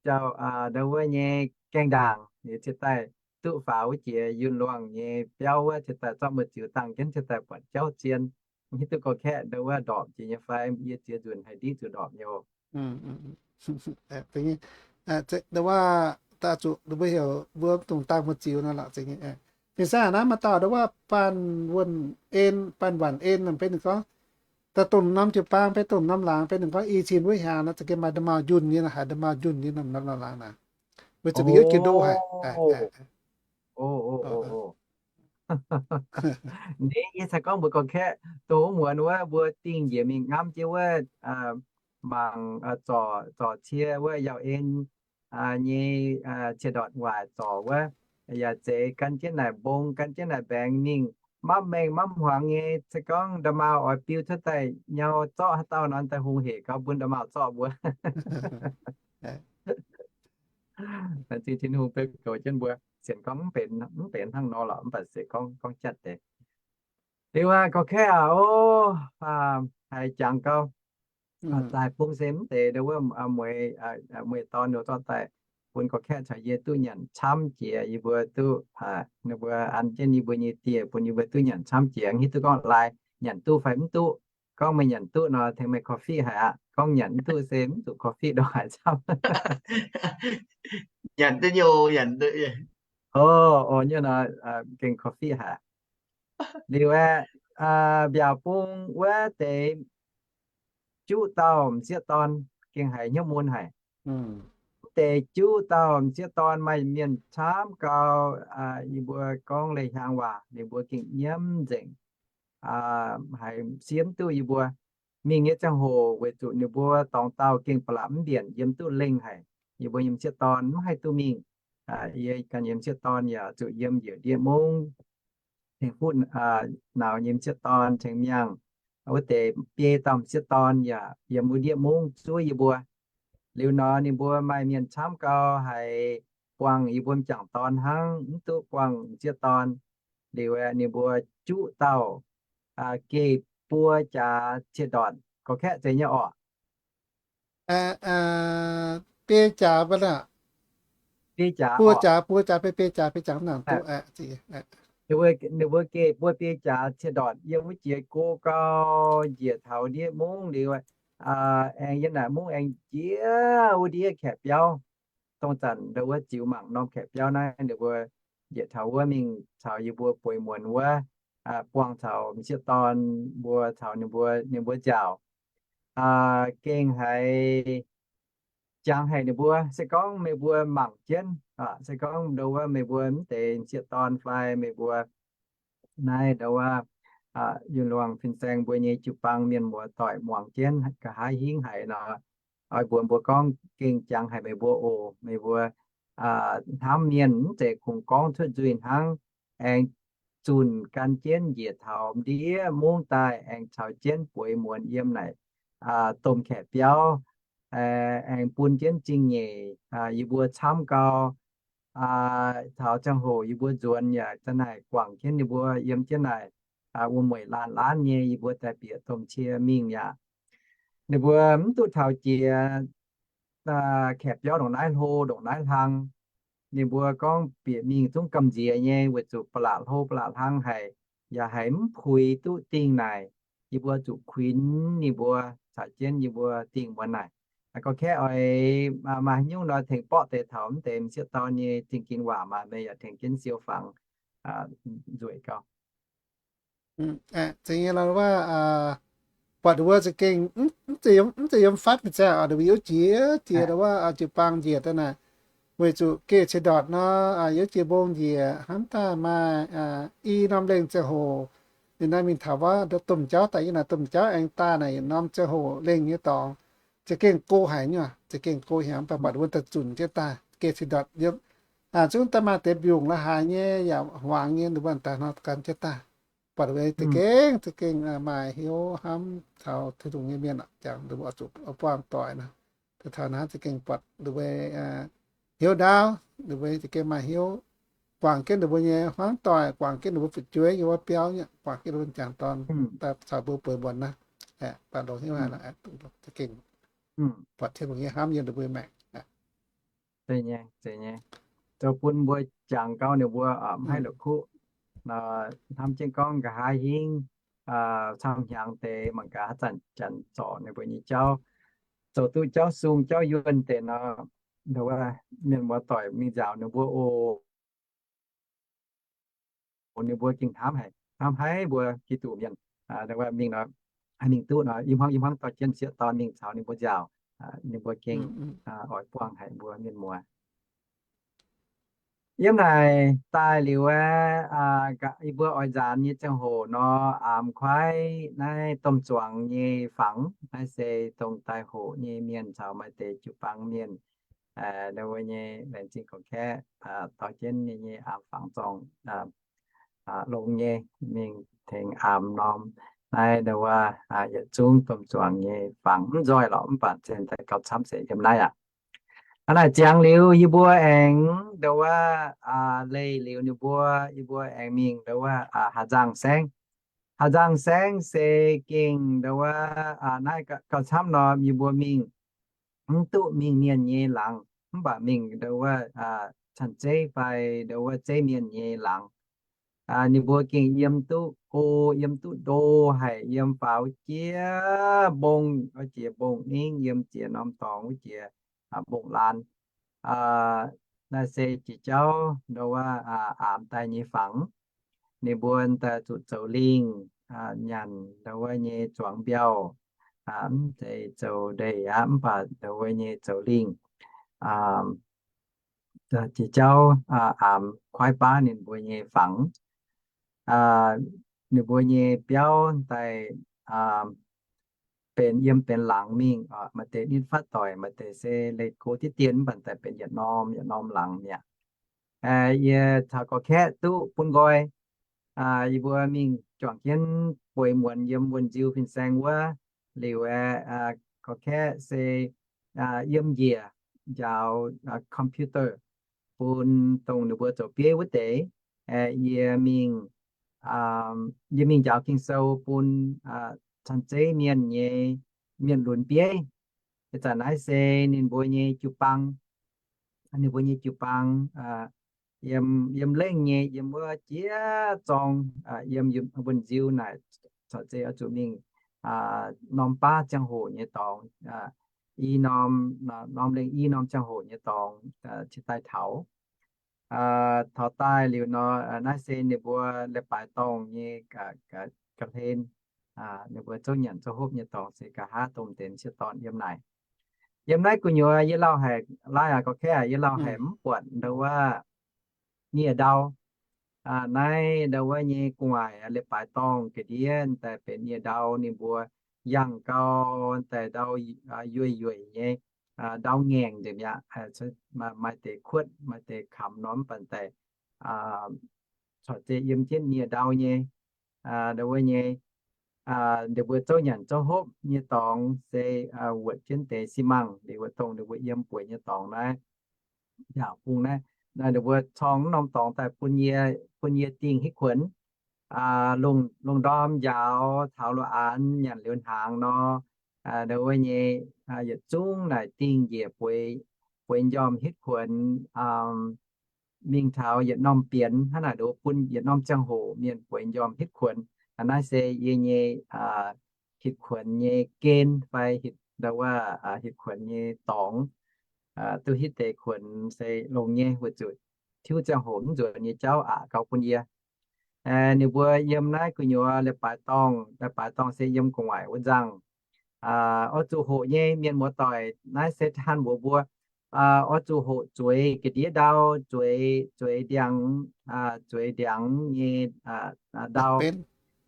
jauv, ndau wuov nyei gaengh ndaangc, liuz ciex daaih duqv faaux wuov jiex Yun Luangh nyei biauv wuov, ciex daaih zorqv muoz-ziux dangh jienv, ciex daaih buatc jauv zien. Mv hiuv duqv gorx-kaeqv ndau wuov ndorpc jiex nyei fai, yie ziex nzunc haiz ndiqv zuqc ndorpc nyei oc. Ndau wuov daaih zuqc ninh mbuo heuc mbuo mv dungx dangh muoz-ziux nor lorqc. Fin-saeng naaiv maaih dauh ndau wuov Baanh Wuonh En, Baanh Wuonh En, benx ninh gorngv daaih dongh norm jiu-baang, benx dongh norm laangz, benx ninh gorngv i cin wuov hiaangx nor, za'gengh maaih nda'maauh njunh nyei, haiz nda'maauh njunh nyei norm laangz naaic. Weic zuqc ninh yaac jiex ndoqv haic. Ndeic yie caux gorngv mbuox gorx-kaeqv, dongh wuov muonz wuov mbuo dingh njiec mingh nqamv jienv wuov mangc zorc, zorc cie wuov Yauh En nyei cie ndortc waaic zorc wuov, yaac zeiz gan jienv naaic mbong, gan jienv naaic mbaengx mingh, mamv mengh mamv hmuangx nyei. Se gorngv nda'maauh oix biu cuotv daaih nyau zorqv haaix dauh nor, daaih hungh hec gauh bun nda'maauh zorqv mbuo. Laengz zingh Tin-Hungh beu goux jienv mbuo. Sienx gorngv mv benx, mv benx hnangv nor lorqc, mv baac se gorngv, gorngv jatv deix. Liuz aqv, gorx-kaeqv aac, o, haiz jangx gau. Daaih bung se mv deix ndau wuov mueiz, mueiz dorn ninh zorqv daaih bun gorx-kaeqv caux yie duqv nyanc camv jiex, yie mbuo duqv, ninh mbuo an jienv yie mbuo nyei dieh bun yie mbuo duqv nyanc camv jiex. Hiuv duqv gorngv laai nyanc duqv fai mv duqv. Gorngv meih nyanc duqv nor, tengx meih coffee haic aqv. Gorngv nyanc mv duqv se mv zuqc coffee ndongc haaix camv. Nyanc duqv nyei, nyanc duqv. O, o, nyei nor, gengh coffee haic. Liuz aeqv, mbiaauc bung wuov deix juqv dauh m'sieqv dorn gengh haiz hnyouv mun haic. Wuov deix juqv dauh m'sieqv dorn maaih mienh camv gau, yie mbuo gorngv leiz-hiaang waac ninh mbuo gengh nyiemv nzengc, haiz siev mv duqv yie mbuo. Mingh nyei ziangh hoc weic zuqc ninh mbuo dorngx dauh gengh ba'laqc mv mbienc, yiem duqv lengh haic. Yie mbuo nyei m'sieqv dorn mv haih duqv mingh. Yie ganh nyei m'sieqv dorn yaac zuqc yiem njiec ndiev mungv. Tengx fuqv nauz nyei m'sieqv dorn tengx miangh wuov deix biei dauh m'sieqv dorn yaac yiem wuov ndiev mungv zuov yie mbuo. Liuz nor ninh mbuo maaih mienh camv gau haiz buangh yie mbuo m'jangc dorn hnangv, mv duqv buangh m'sieqv dorn. Liuz aeqv, ninh mbuo juqv dauh geh buo jaax ciex ndortc, gorx-kaeqv zeiz nyei orqc. Biei jaax, buo jaax, buo jaax, biei jaax, biei jaax nangc duqv. Ninh mbuo geh buo biei jaax ciex ndortc yiem wuov jiex go gau, njiec taux ndiev mungv liuz, aengx yiem naaic mungv aengx njiec wuov ndiev kaeqv biauv. Dongh zanc ndau wuov ziux mangc norm kaeqv biauv naaiv, ninh mbuo njiec taux wuov mingh caux yie mbuo bueix muonz wuov, buangh caux m'sieqv dorn mbuo caux ninh mbuo, ninh mbuo nziaauc. Gengh haiz jangx haic ninh mbuo. Se gorngv meih mbuo mangc jienv, se gorngv ndo wuov meih mbuo mv deix m'sieqv dorn fai meih mbuo naaiv ndo wuov yunh luangh fin-saeng mbuo nyei jiu-baang mienh muoz-doic muangx jienv nqa'haav hingv haic nor, oix mbuox mbuo gorngv gengh jangx haic meih mbuo oc. Meih mbuo hnamv mienh mv zeiz kungx gorngv cuotv nzuih hnangv, aengx zunc gan jienv njiec taux ndiev mungv daaih aengx caux jienv bueix muonz yiem naaic domh kaeqv biauv, aengx bun jienv zingh nyeic yie mbuo camv gau. Taux ziangh hoc yie mbuo nzuonx yaac za'naaic guangc jienv ninh mbuo yiem jienv naaic wuom-mueic laanh laanh nyei yie mbuo daaih bieqc domh cie mingh yaac. Ninh mbuo mv duqv taux jiex kaeqv biauv ndongc naaiv hlo ndongc naaiv hlang. Ninh mbuo gorngv bieqc mingh zungv gamh nziex nyei weic zuqc ba'laqc hlo ba'laqc hlang haic, yaac haiz mv puix duqv dingh naaic. Yie mbuo zuqc kuinx ninh mbuo caux jienv yie mbuo dingh muonz naaic. Gorqv-kaeqv oix maaih haaix nyungc nor tengx borqv deix taux mv deix m'sieqv dorn nyei zingh ging waac maah, meih yaac tengx jienv siou fangx nzueic gau. Zeiz nyei lorqc wuov, buatc wuov za'gengh mv zeiz yiem fatv mingh zaah, ninh mbuo youv jiex jiex wuov jiu-baang njiec daaih naaic, weic zuqc geh ceix ndortc nor, youv jiex mbong njiec hnamv daaih maaih i norm lengh ziangh hoc. Ninh naaiv mingh taux wuov domh jauv daaih, yiem naaic domh jauv aengx daaih naaic yietc norm ziangh hoc lengh nyei dorngx, za'gengh go haic nyei, za'gengh go haic, mv baac buatc wuov daaih zunc jienv daaih geh ceix ndortc yiem, zungv daaih maaih deix mbiungc la'haaix nyei yaac hmuangx nyei, ninh mbuo daaih nor gan jienv daaih. Buatc wuov za'gengh za'gengh maaih hnyouv hnamv taux Tin-Hungh nyei mienh jangx, ninh mbuo zuqc buangh doic nor. Taux naaiv za'gengh buatc ninh mbuo hnyouv ndaauv, ninh mbuo za'gengh maaih hnyouv guangc jienv ninh mbuo nyei hmuangv doic, guangc jienv ninh mbuo fu'jueiv nyei wuov biauv, guangc jienv ninh mbuo jangc dorn daaih caux mbuo bueix muonz naaiv. Baac longx hnyouv haic, za'gengh buatc Tin-Hungh nyei hnamv yiem ninh mbuo maengc. Zoux bun mbuo jangx gau ninh mbuo mv haih la'kuqv, hnamv jienv gorngv nqa'haav hingv camv hnyangx deix mangc gaax haaix zanc janx zorc ninh mbuo nyei jauv, zoux duqv jauv sung jauv yuonh deix nor, mienh muoz-doic mingh nzaaux ninh mbuo oc. Ninh mbuo gengh hnamv haic, hnamv haic mbuo Giduc mienh. Mingh nor, haih mingh duqv nor, i hmuangv i hmuangv dorh jienv m'sieqv dorn mingh caux ninh mbuo nzaaux, ninh mbuo gengh oix buangh haic mbuo mienh muoz. Yiem naaic daaih liuz aeqv, yie mbuo oix nzaanx nyei ziangh hoc nor, aamx kuaaiv naaiv domh zuangx nyei fangx. Naaiv se dongh daaih hoqc nyei mienh caux maaih deix jiu-baang mienh, ndo wuov nyei laengz zingh gorqv-kaeqv dorh jienv nyei aamx fangx zorngh longx nyei, mingh tengx aamx norm naaiv ndo wuov yietc zungv domh zuangx nyei fangx. Mv nzoih lorqc, mv baac cingx daaih gauh camv se yiem naaiv aqv. Hnangv naaic ziangx liuz yie mbuo aengx ndo wuov leih liuz ninh mbuo, yie mbuo aengx mingh ndo wuov Haaix Nzangh Saengv. Haaix Nzangh Saengv se gengh ndo wuov naaiv gauh camv nor, yie mbuo mingh mv duqv mingh mienh nyei laangz, mv baac mingh ndo wuov canh zeiv fai ndo wuov zeiv mienh nyei laangz. Ninh mbuo gengh yiem duqv go, yiem duqv ndo haic, yiem faaux jiex mbong, jiex mbong ningv, yiem jiex norm dorngx wuov jiex mbong laan. Naaiv se jiex jauv ndo wuov aamx daaih nyei fangx. Ninh mbuo daaih zuqc zoux lingh, nyanc ndo wuov nyei zuangx mbiauh, mv zeiz zoux ndeic aqv, mv baac ndo wuov nyei zoux lingh. Jiex jauv aamx kuaaiv baav ninh mbuo nyei fangx. Ninh mbuo nyei biauv daaih benx yiem benx laangz mingh, maaih deix nitv fatv doic, maaih deix se leih go diqv dien, mv baac daaih benx yietc norm yietc norm laangz mi'aqv. Yie caux gorqv-kaeqv duqv bun nqoi, yie mbuo mingh juangc jienv bueix muonz yiem wuonh nziu fin-saeng wuov liuz aeqv, gorqv-kaeqv se yiem njiec njaaux computer bun dongh ninh mbuo zoux bieiv wuov deix. Yie mingh, yie mingh njaaux Ging-Sou bun canh zeiv mienh nyei, mienh lunx bieiv. Ih zanc naaiv se ninh mbuo nyei jiu-baang, ninh mbuo nyei jiu-baang yiem, yiem lengh nyei, yiem wuov jiex zorng, yiem wuonh nziu naaic, corc zeiz oix zuqc mingh norm baav ziangh hoc nyei dorngx, i norm, norm lengh i norm ziangh hoc nyei dorngx cingx daaih taux. Taux daaih liuz nor, naaiv se ninh mbuo leiz-baaix dorngh nyei ga'hlen, ninh mbuo zouv nyanc zouv hopv nyei dorngx se nqa'haav domh deix m'sieqv dorn yiem naaic. Yiem naaiv gu'nyuoz yie lauh haic, lai aac gorqv-kaeqv, yie lauh haic mv buatc ndau wuov nie-ndau. Naaiv ndau wuov nyei gu'nguaaic leiz-baaix dorngh ga'ndiev daaih benx nie-ndau, ninh mbuo yangh gau daaih ndau yueic-yueic nyei, ndau ngaengc nzengc mi'aqv. Maaih deix kuotv, maaih deix kamx nor, mv baac daaih corc zeiz yiem jienv nie-ndau nyei. Ndau wuov nyei, ninh mbuo zouv nyanc zouv hopv nyei dorngx se wuotc jienv deix xi mangh, liuz wuov dongh ninh mbuo yiem bueix nyei dorngx naaiv, yaauc bung naaiv, ninh mbuo corng norm dorngx daaih bun yie, bun yie dingh hitv kuonx. Lungh ndorm njaaux taux loz-aanx nyanc liuz hnaangx nor, ndau wuov nyei, yietc zungv naaic dingh njiec bueix, bueix njormh hitv kuonx, mingh taux yietc norm bienx hnangv naaic, bun yietc norm ziangh hoc mienh bueix njormh hitv kuonx. Naaiv se yie nyei hitv kuonx nyei gen fai hitv, ndau wuov, hitv kuonx nyei dorngx. Duqv hitv deix kuonx se longx nyei, weic zuqc tiuv ziangh hoc mv nzuonx nyei jauv aqc gau bun yie. Ninh mbuo yiem naaiv gu'nyuoz leiz-baaix dorngh, leiz-baaix dorngh se yiem gu'nguaaic wuov nzangh. Oix zuqc hoqc nyei, mienh muoz-doic, naaiv se taan mbuox mbuo, oix zuqc hoqc zueiz ga'ndiev ndau, zueiz, zueiz ndiangx, zueiz ndiangx nyei ndau.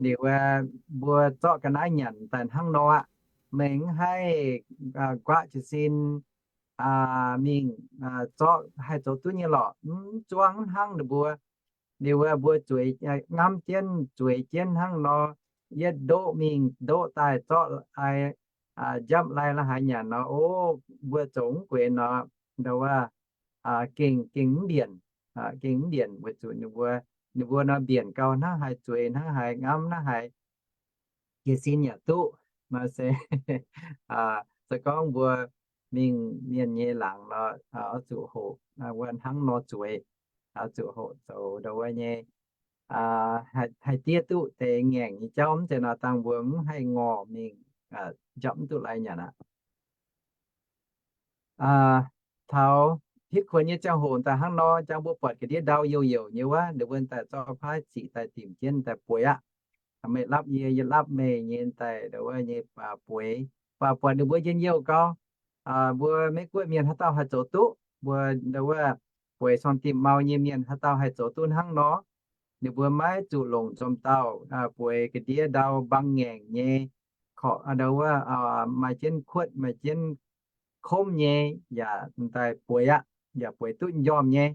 Liuz mbuo zorqv ga'naaiv nyanc daaih hnangv nor aqv. Meih mv haih guaatv jiez sin mingh zorqv haih zoux duqv nyei lorqc, mv zuangv hnangv ninh mbuo. Liuz mbuo zueiz, ngamv jienv zueiz jienv hnangv nor, yietv ndoqv mingh ndoqv daaih zorqv lai, njapv lai la'haaix nyanc nor, o, mbuo zoux mv gueix nor, ndau wuov, gengh, gengh mv mbienc, gengh mv mbienc weic zuqc ninh mbuo, ninh mbuo nor mbienc gau hnangv haaix zueiz, hnangv haaix ngamv, hnangv haaix jiez sin yaac duqv. Nor se, se gorngv mbuo mingh mienh nyei laangz nor, oix zuqc hoqc wuov hnangv nor zueiz, oix zuqc hoqc zoux ndau wuov nyei, haih diev duqv deix ngaengc nyei jauv, mv zeiz nor dangh mbuo mv haih ngorc mingh, njapv mv duqv lai nyanc aqv. Taux hitv kuonx nyei ziangh hoc daaih hnangv nor, jangx mbuo buatc ga'ndiev ndau youh youc nyei wuov, ninh mbuo daaih zorqv paaiv ziqc daaih dimc jienv daaih bueix aqv. Meih lapv yie, yie lapv meih nyei daaih ndau wuov nyei bueix. Mv baac buatc ninh mbuo njien-youh gau, mbuo Meiv Guoqv mienh haaix dauh haih zoux duqv? Mbuo ndau wuov bueix sorng-dimh mau nyei mienh haaix dauh haih zoux duqv hnangv nor? Ninh mbuo maiv zuqc longc nzomc dauh bueix ga'ndiev ndau mbang ngaengc nyei, korqv ndau wuov maaih jienv kuotv, maaih jienv komv nyei, yaac daaih bueix aqv, yaac bueix duqv njormh nyei.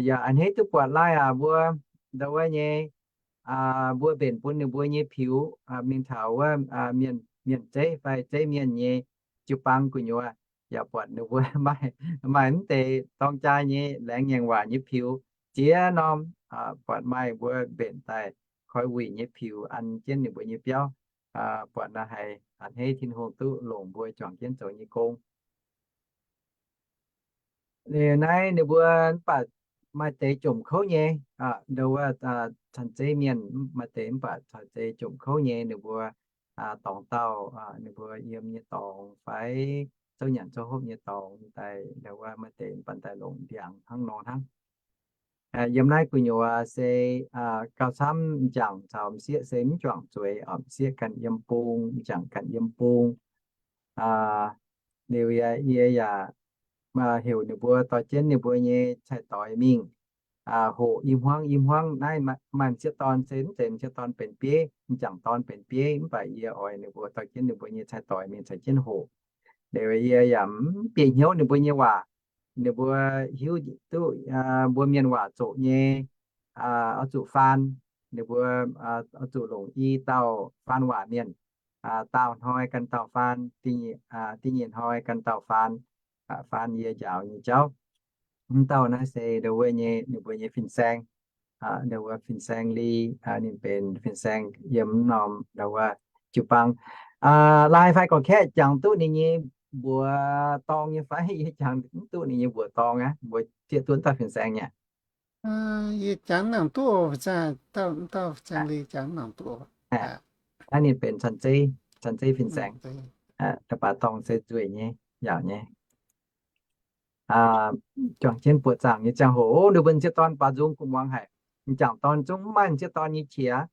Yaac a'hneiv duqv buatc lai aac, mbuo ndau wuov nyei, mbuo mbenc bun ninh mbuo nyei piux mingh taux wuov mienh, mienh zeiv fai zeiv mienh nyei jiu-baang gu'nyuoz, yaac buatc ninh mbuo maaih, maaih mv deix dorng jaa nyei laengz ngaengc waac nyei piux ziex norm, buatc maaih mbuo mbenc daaih koi wuic nyei piux an jienv ninh mbuo nyei biauv. Buatc naaiv haiz a'hneiv Tin-Hungh duqv longc mbuo juangc jienv zoux nyei gong. Liuz naaiv ninh mbuo mv baac maaih deix jomc kouv nyei, ndau wuov canh zeiv mienh maaih deix mv baac canh zeiv jomc kouv nyei, ninh mbuo dorngx dauh, ninh mbuo yiem nyei dorngx fai zouv nyanc zouv hopv nyei dorngx daaih, ndau wuov maaih deix mv baac daaih longc ndiangx hnangv nor hnangv. Yiem naaiv gu'nyuoz se gauh camv m'jangc caux m'sieqv se mv juangc zueiz, m'sieqv ganh yiem bung, m'jangc ganh yiem bung. Liuz yie yaac heuc ninh mbuo dorh jienv ninh mbuo nyei cai-doix mingh hoqc i hmuangv i hmuangv. Naaiv maaih m'sieqv dorn se mv zeiz m'sieqv dorn benx bieiv, m'jangc dorn benx bieiv, mv baac yie oix ninh mbuo dorh jienv ninh mbuo nyei cai-doix mingh caux jienv hoqc. Liuz yie yaac mv bieqc hnyouv ninh mbuo nyei waac. Ninh mbuo hiuv duqv mbuo mienh waac zoqc nyei, oix zuqc faan. Ninh mbuo oix zuqc longc i dauh faan waac mienh, daauh hnoi ganh dauh faan, da'nyeic hnoi ganh dauh faan, faan yie njaaux nyei jauv. Mv dauh naaiv se ndau wuov nyei, ninh mbuo nyei fin-saeng, ndau wuov fin-saeng Li, ninh benx fin-saeng yiem norm ndau wuov jiu-baang. Lai fai gorqv-kaeqv jangx duqv ninh nyei mbuox dorng nyei fai? Yie jangx mv duqv ninh nyei mbuox dorng aqv. Mbuo zieqv duqv dauh fin-saeng nyei? Yie jangx nangc duqv, dauh fin-saeng Li jangx nangc duqv. Naaiv ninh benx canh zeiv fin-saeng, da'baaix dorng se nzueic nyei, yaauc nyei. Juangc jienv buoqc zaangc nyei ziangh hoc, ninh mbuo m'sieqv dorn baaux nzung gu'nguaangc haic. M'jangc dorn zungv mv maaih m'sieqv dorn nyei qiex,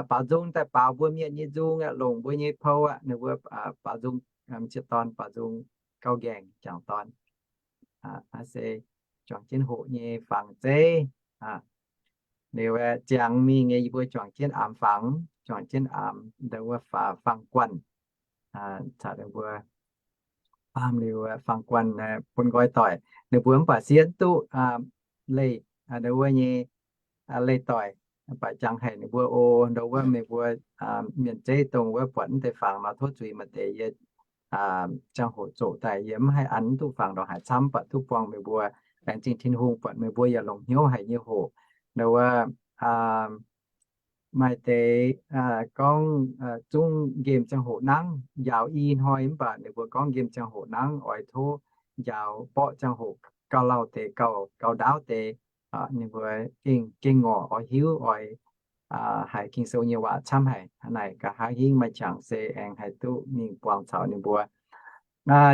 baaux nzung daaih baaux mbuo mienh nyei nzung aqv, longc mbuo nyei pou aqv. Ninh mbuo baaux nzung m'sieqv dorn baaux nzung gauh nqaengc jangc dorn. Naaiv se juangc jienv hoqc nyei fangx zeiv. Liuz ziangx mingh nyei yie mbuo juangc jienv aamx fangx, juangc jienv aamx ndau wuov fangx guanh, caux ninh mbuo aamx liuz fangx guanh bun nqoi doic. Ninh mbuo mv baac siev duqv leih ndau wuov nyei leih doic, mv baac jangx haic ninh mbuo o, ndau wuov meih mbuo mienh zeiv dongh wuov buatc mv deix fangx nor tov zuiz maaih deix yie ziangh hoc zoqc daaih yie mv haih an duqv fangx ndongc haaix camv, mv baac duqv buangh meih mbuo. Laengz zingh Tin-Hungh buatc meih mbuo yaac longc hnyouv haic nyei hoqc. Ndau wuov maaih deix gorngv zungv nqemh ziangh hoc nangv, njaaux i hnoi, mv baac ninh mbuo gorngv nqemh ziangh hoc nangv oix tov njaaux borqv ziangh hoc gauh lauh deix, gauh, gauh ndaauv deix. Ninh mbuo gengh, gengh ngorc oix hiuv, oix haiz Ging-Sou nyei waac camv haic. Hnangv naaic nqa'haav hingv maaih qangx se aengx haih duqv mingh buangh caux ninh mbuo.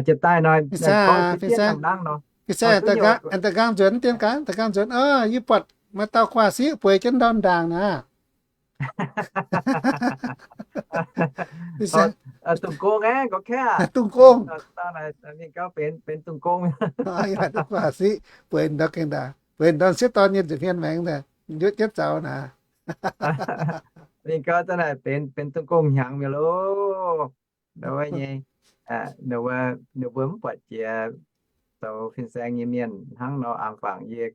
Jiex daaih nor, gorngv se dangh nangv nor, da'nqaang nzuonx, da'nqaang nzuonx, yie buatc maaih dauh guaax siqv bueix jienv ndorn ndaangc naaic. Dungh gong aeqv, gorngv kaeqv, dungh gong. Mingh gauh benx, benx dungh gong. Guaax siqv bueix ndorn gengh ndaangc, bueix ndorn sieqv dorn nyei nza'hmien maengx, njuotv jienv zaux naaic. Mingh gauh daaih naaic benx, benx dungh gong hnyangx mi'aqv loh. Ndau wuov nyei, ninh mbuo mv buatc jiex zoux fin-saeng nyei mienh hnangv nor aamx fangx yie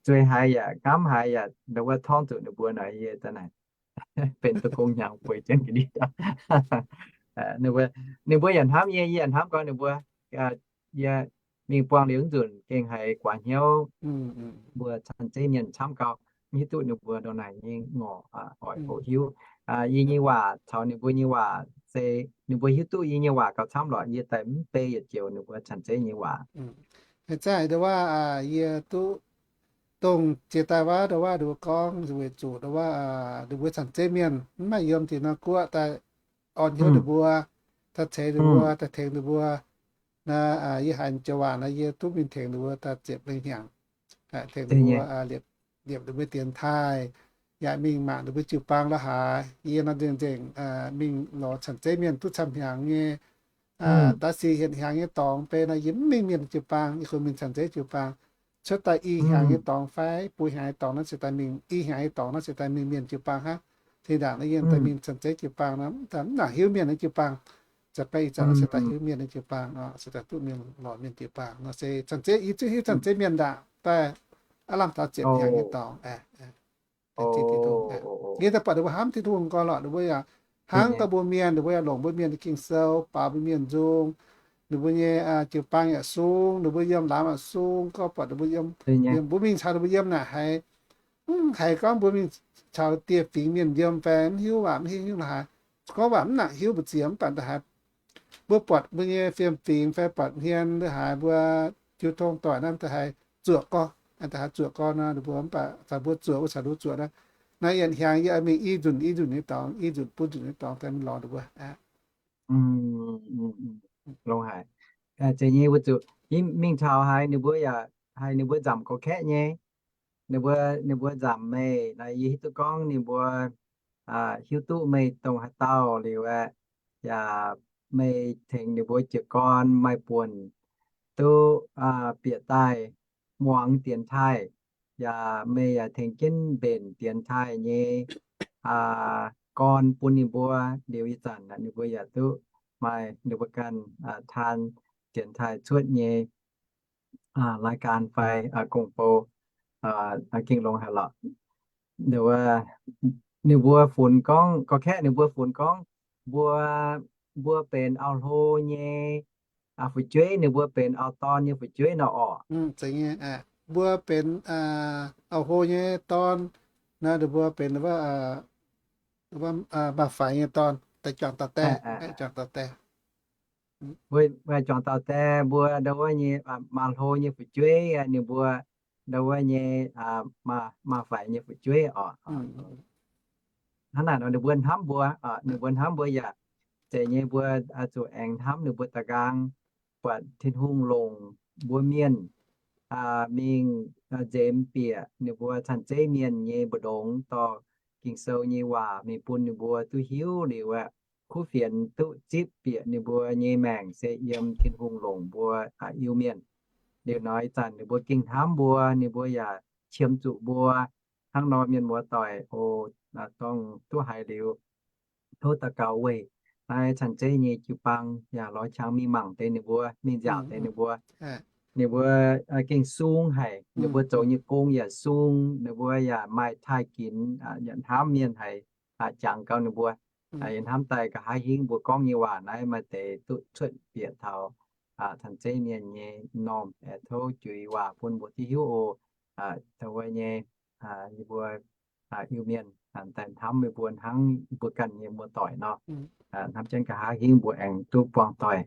zueih haiz yaac nqamv haiz yaac ndau wuov torngv zuqc ninh mbuo nor yie daaih naaic benx dungh gong hnyangx bueix jienv ga'ndiev. Ninh mbuo yaac hnamv yie, yie yaac hnamv gorx ninh mbuo. Yie mingh buangh liuz nzunc gengh haiz guaax hnyouv mbuo canh zeiv mienh camv gau, mv hiuv duqv ninh mbuo ndongc naaic nyei ngorc oix hoqc hiuv. Yie nyei waac caux ninh mbuo nyei waac se ninh mbuo hiuv duqv yie nyei waac gauh camv lorqc, yie daaih mv bei yietc joux ninh mbuo canh zeiv nyei waac. Haaix zanc ndau wuov yie duqv dongh jiex daaih wuov ndau wuov ninh mbuo gorngv weic zuqc ndau wuov ninh mbuo canh zeiv mienh mv maaih yiem dinh nor guoqv daaih orn hnyouv ninh mbuo, daaih ceix ninh mbuo, daaih tengx ninh mbuo. Naaiv yie haiz joux waac naaiv yie duqv mingh tengx ninh mbuo daaih ziepc lengh hnyangx, tengx ninh mbuo liepc ninh mbuo dienx taaih, yaac mingh mangc ninh mbuo jiu-baang la'haaix. Yie nor nzengc-nzengc mingh lorz canh zeiv mienh duqv camv hnyangx nyei. Da'sic hietc hnyangx nyei dorngx beiv naaiv yie mv mingh mienh jiu-baang, yie kungx mingh canh zeiv jiu-baang. Cuotv daaih i hnyangx nyei dorngx fai buo hnyangx nyei dorngx naaiv ziouc daaih mingh, i hnyangx nyei dorngx naaiv ziouc daaih mingh mienh jiu-baang hnangv. Tengx ndaangc naaiv yie daaih mingh canh zeiv jiu-baang nor, mv baac mv nangc hiuv mienh nyei jiu-baang. Zaqc baeqv ih zanc naaiv ziouc daaih hiuv mienh nyei jiu-baang, ziouc daaih duqv mingh lorz mienh jiu-baang nor se canh zeiv, yie zungv hiuv canh zeiv mienh ndaangc daaih aav lamh taux ziepc hnyangx nyei dorngx. Yie daaih buatc ninh mbuo hnamv Tin-Hungh gau lorqc, ninh mbuo yaac hnangv gau mbuo mienh, ninh mbuo yaac longc mbuo mienh nyei Ging-Sou, baaux mbuo mienh nzung, ninh mbuo nyei jiu-baang yaac sung, ninh mbuo yiem laamz yaac sung, gauh buatc ninh mbuo yiem, mbuo mingh caux ninh mbuo yiem naaic haiz, haiz gorngv mbuo mingh caux dieh fingx mienh yiem fai mv hiuv waac, mv hiuv haaix, gorngv waac mv nangc hiuv mbu'ziex, mv baac ndongc haaix mbuo buatc mbuo nyei fiem-fingx fai buatc hmien ndongc haaix mbuo jiu tong doic naaiv ndongc haaix zuoqc gorx, ndongc haaix zuoqc gorx nor, ninh mbuo mv baac caux mbuo zuoqc, wuov caux ninh mbuo zuoqc naaiv, naaiv yietc hnyangx yie mingh i nzunc i nzunc nyei dorngx, i nzunc bun nzunc nyei dorngx daaih mingh lorz ninh mbuo. Longx haic. Zeiz nyei wuov zuqc mingh taux haiz ninh mbuo yaac haiz ninh mbuo nzamc gorx-kaeqv nyei. Ninh mbuo, ninh mbuo nzamc meih naaiv, yie hiuv duqv gorngv ninh mbuo hiuv duqv meih dongh haaix dauh liuz aeqv, yaac meih tengx ninh mbuo jiez gorn maaih buonc duqv bieqc daaih muangx dienx taaih, yaac meih yaac tengx jienv mbenc dienx taaih nyei gorn bun ninh mbuo. Liuz ih zanc ninh mbuo yaac duqv maaih ninh mbuo ganh taan dienx taaih cuotv nyei รายการ fai gong-bou, gengh longx haic lorqc. Ninh mbuo funx gorngv, gorx-kaeqv ninh mbuo funx gorngv mbuo, mbuo benx auv-hlo nyei fu'jueiv, ninh mbuo benx auv-dorn nyei fu'jueiv nor orqc. Mbuo benx auv-hlo nyei dorn, ninh mbuo benx maaih faix nyei dorn, daaih juangc dauh die, juangc dauh die. Mbuo juangc dauh die, mbuo ndau wuov nyei maaih hlo nyei fu'jueiv, ninh mbuo ndau wuov nyei maaih faix nyei fu'jueiv orqc. Hnangv naaic nor ninh mbuo hnamv mbuo, ninh mbuo hnamv mbuo yaac zeiz nyei, mbuo zuqc aengx hnamv ninh mbuo da'nqaang, buatc Tin-Hungh longc mbuo mienh mingh nzemx bieqc ninh mbuo canh zeiv mienh nyei mbu'ndongx dorh Ging-Sou nyei waac mingh bun ninh mbuo duqv hiuv liuz aeqv, kuv fienx duqv zipv bieqc ninh mbuo nyei maengc se yiem Tin-Hungh longc mbuo Iu-Mienh. Liuz nor ih zanc ninh mbuo gengh hnamv mbuo, ninh mbuo yaac qiemx zuqc mbuo, hnangv nor mienh muoz-doic oc, dongh duqv haiz liuz tov daux gaux weic naaiv Caan Zeiv nyei jiu-baang yaac lorz qangx mingh mangc deix ninh mbuo, mingh nziaauc deix ninh mbuo. Ninh mbuo gengh sung haic, ninh mbuo zoux nyei gong yaac sung, ninh mbuo yaac maaih taaih ginx, yaac hnamv mienh haic, jangx gau ninh mbuo. Yie hnamv daaih nqa'haav hingv mbuo gorngv nyei waac naaiv maaih deix duqv cuotv bieqc taux Caan Zeiv mienh nyei m'normh, aengx tov juix waac bun mbuo duqv hiuv oc. Dongh wuov nyei, yie mbuo Iu-Mienh daaih hnamv meih mbuo hnangv yie mbuo ganh nyei muoz-doic nor, hnamv jienv nqa'haav hingv mbuo aengx duqv buangh doic,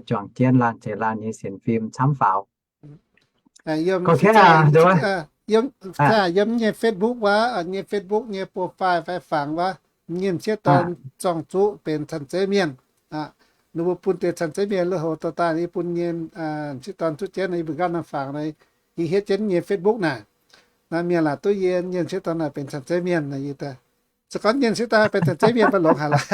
juangc jienv laanh zeix laanh nyei sienx fim camv faaux. Yiem nyei Facebook wuov, nyei Facebook nyei profile fai fangx wuov, Nyienh Sieqv Dorn zorng zuqv benx Caan Zeiv mienh. Ninh mbuo bun deix Caan Zeiv mienh lui-houx dorh daaih, yie bun Nyienh Sieqv Dorn zuqv jienv, yie mbuo nqaapv norm fangx, yie hietv jienv nyei Facebook naaic. Naaiv mienh laaic duqv yie Nyienh Sieqv Dorn naaic benx Caan Zeiv mienh. Yie se gorngv Nyienh Sieqv Dorn benx Caan Zeiv mienh baac longx haic lorqc.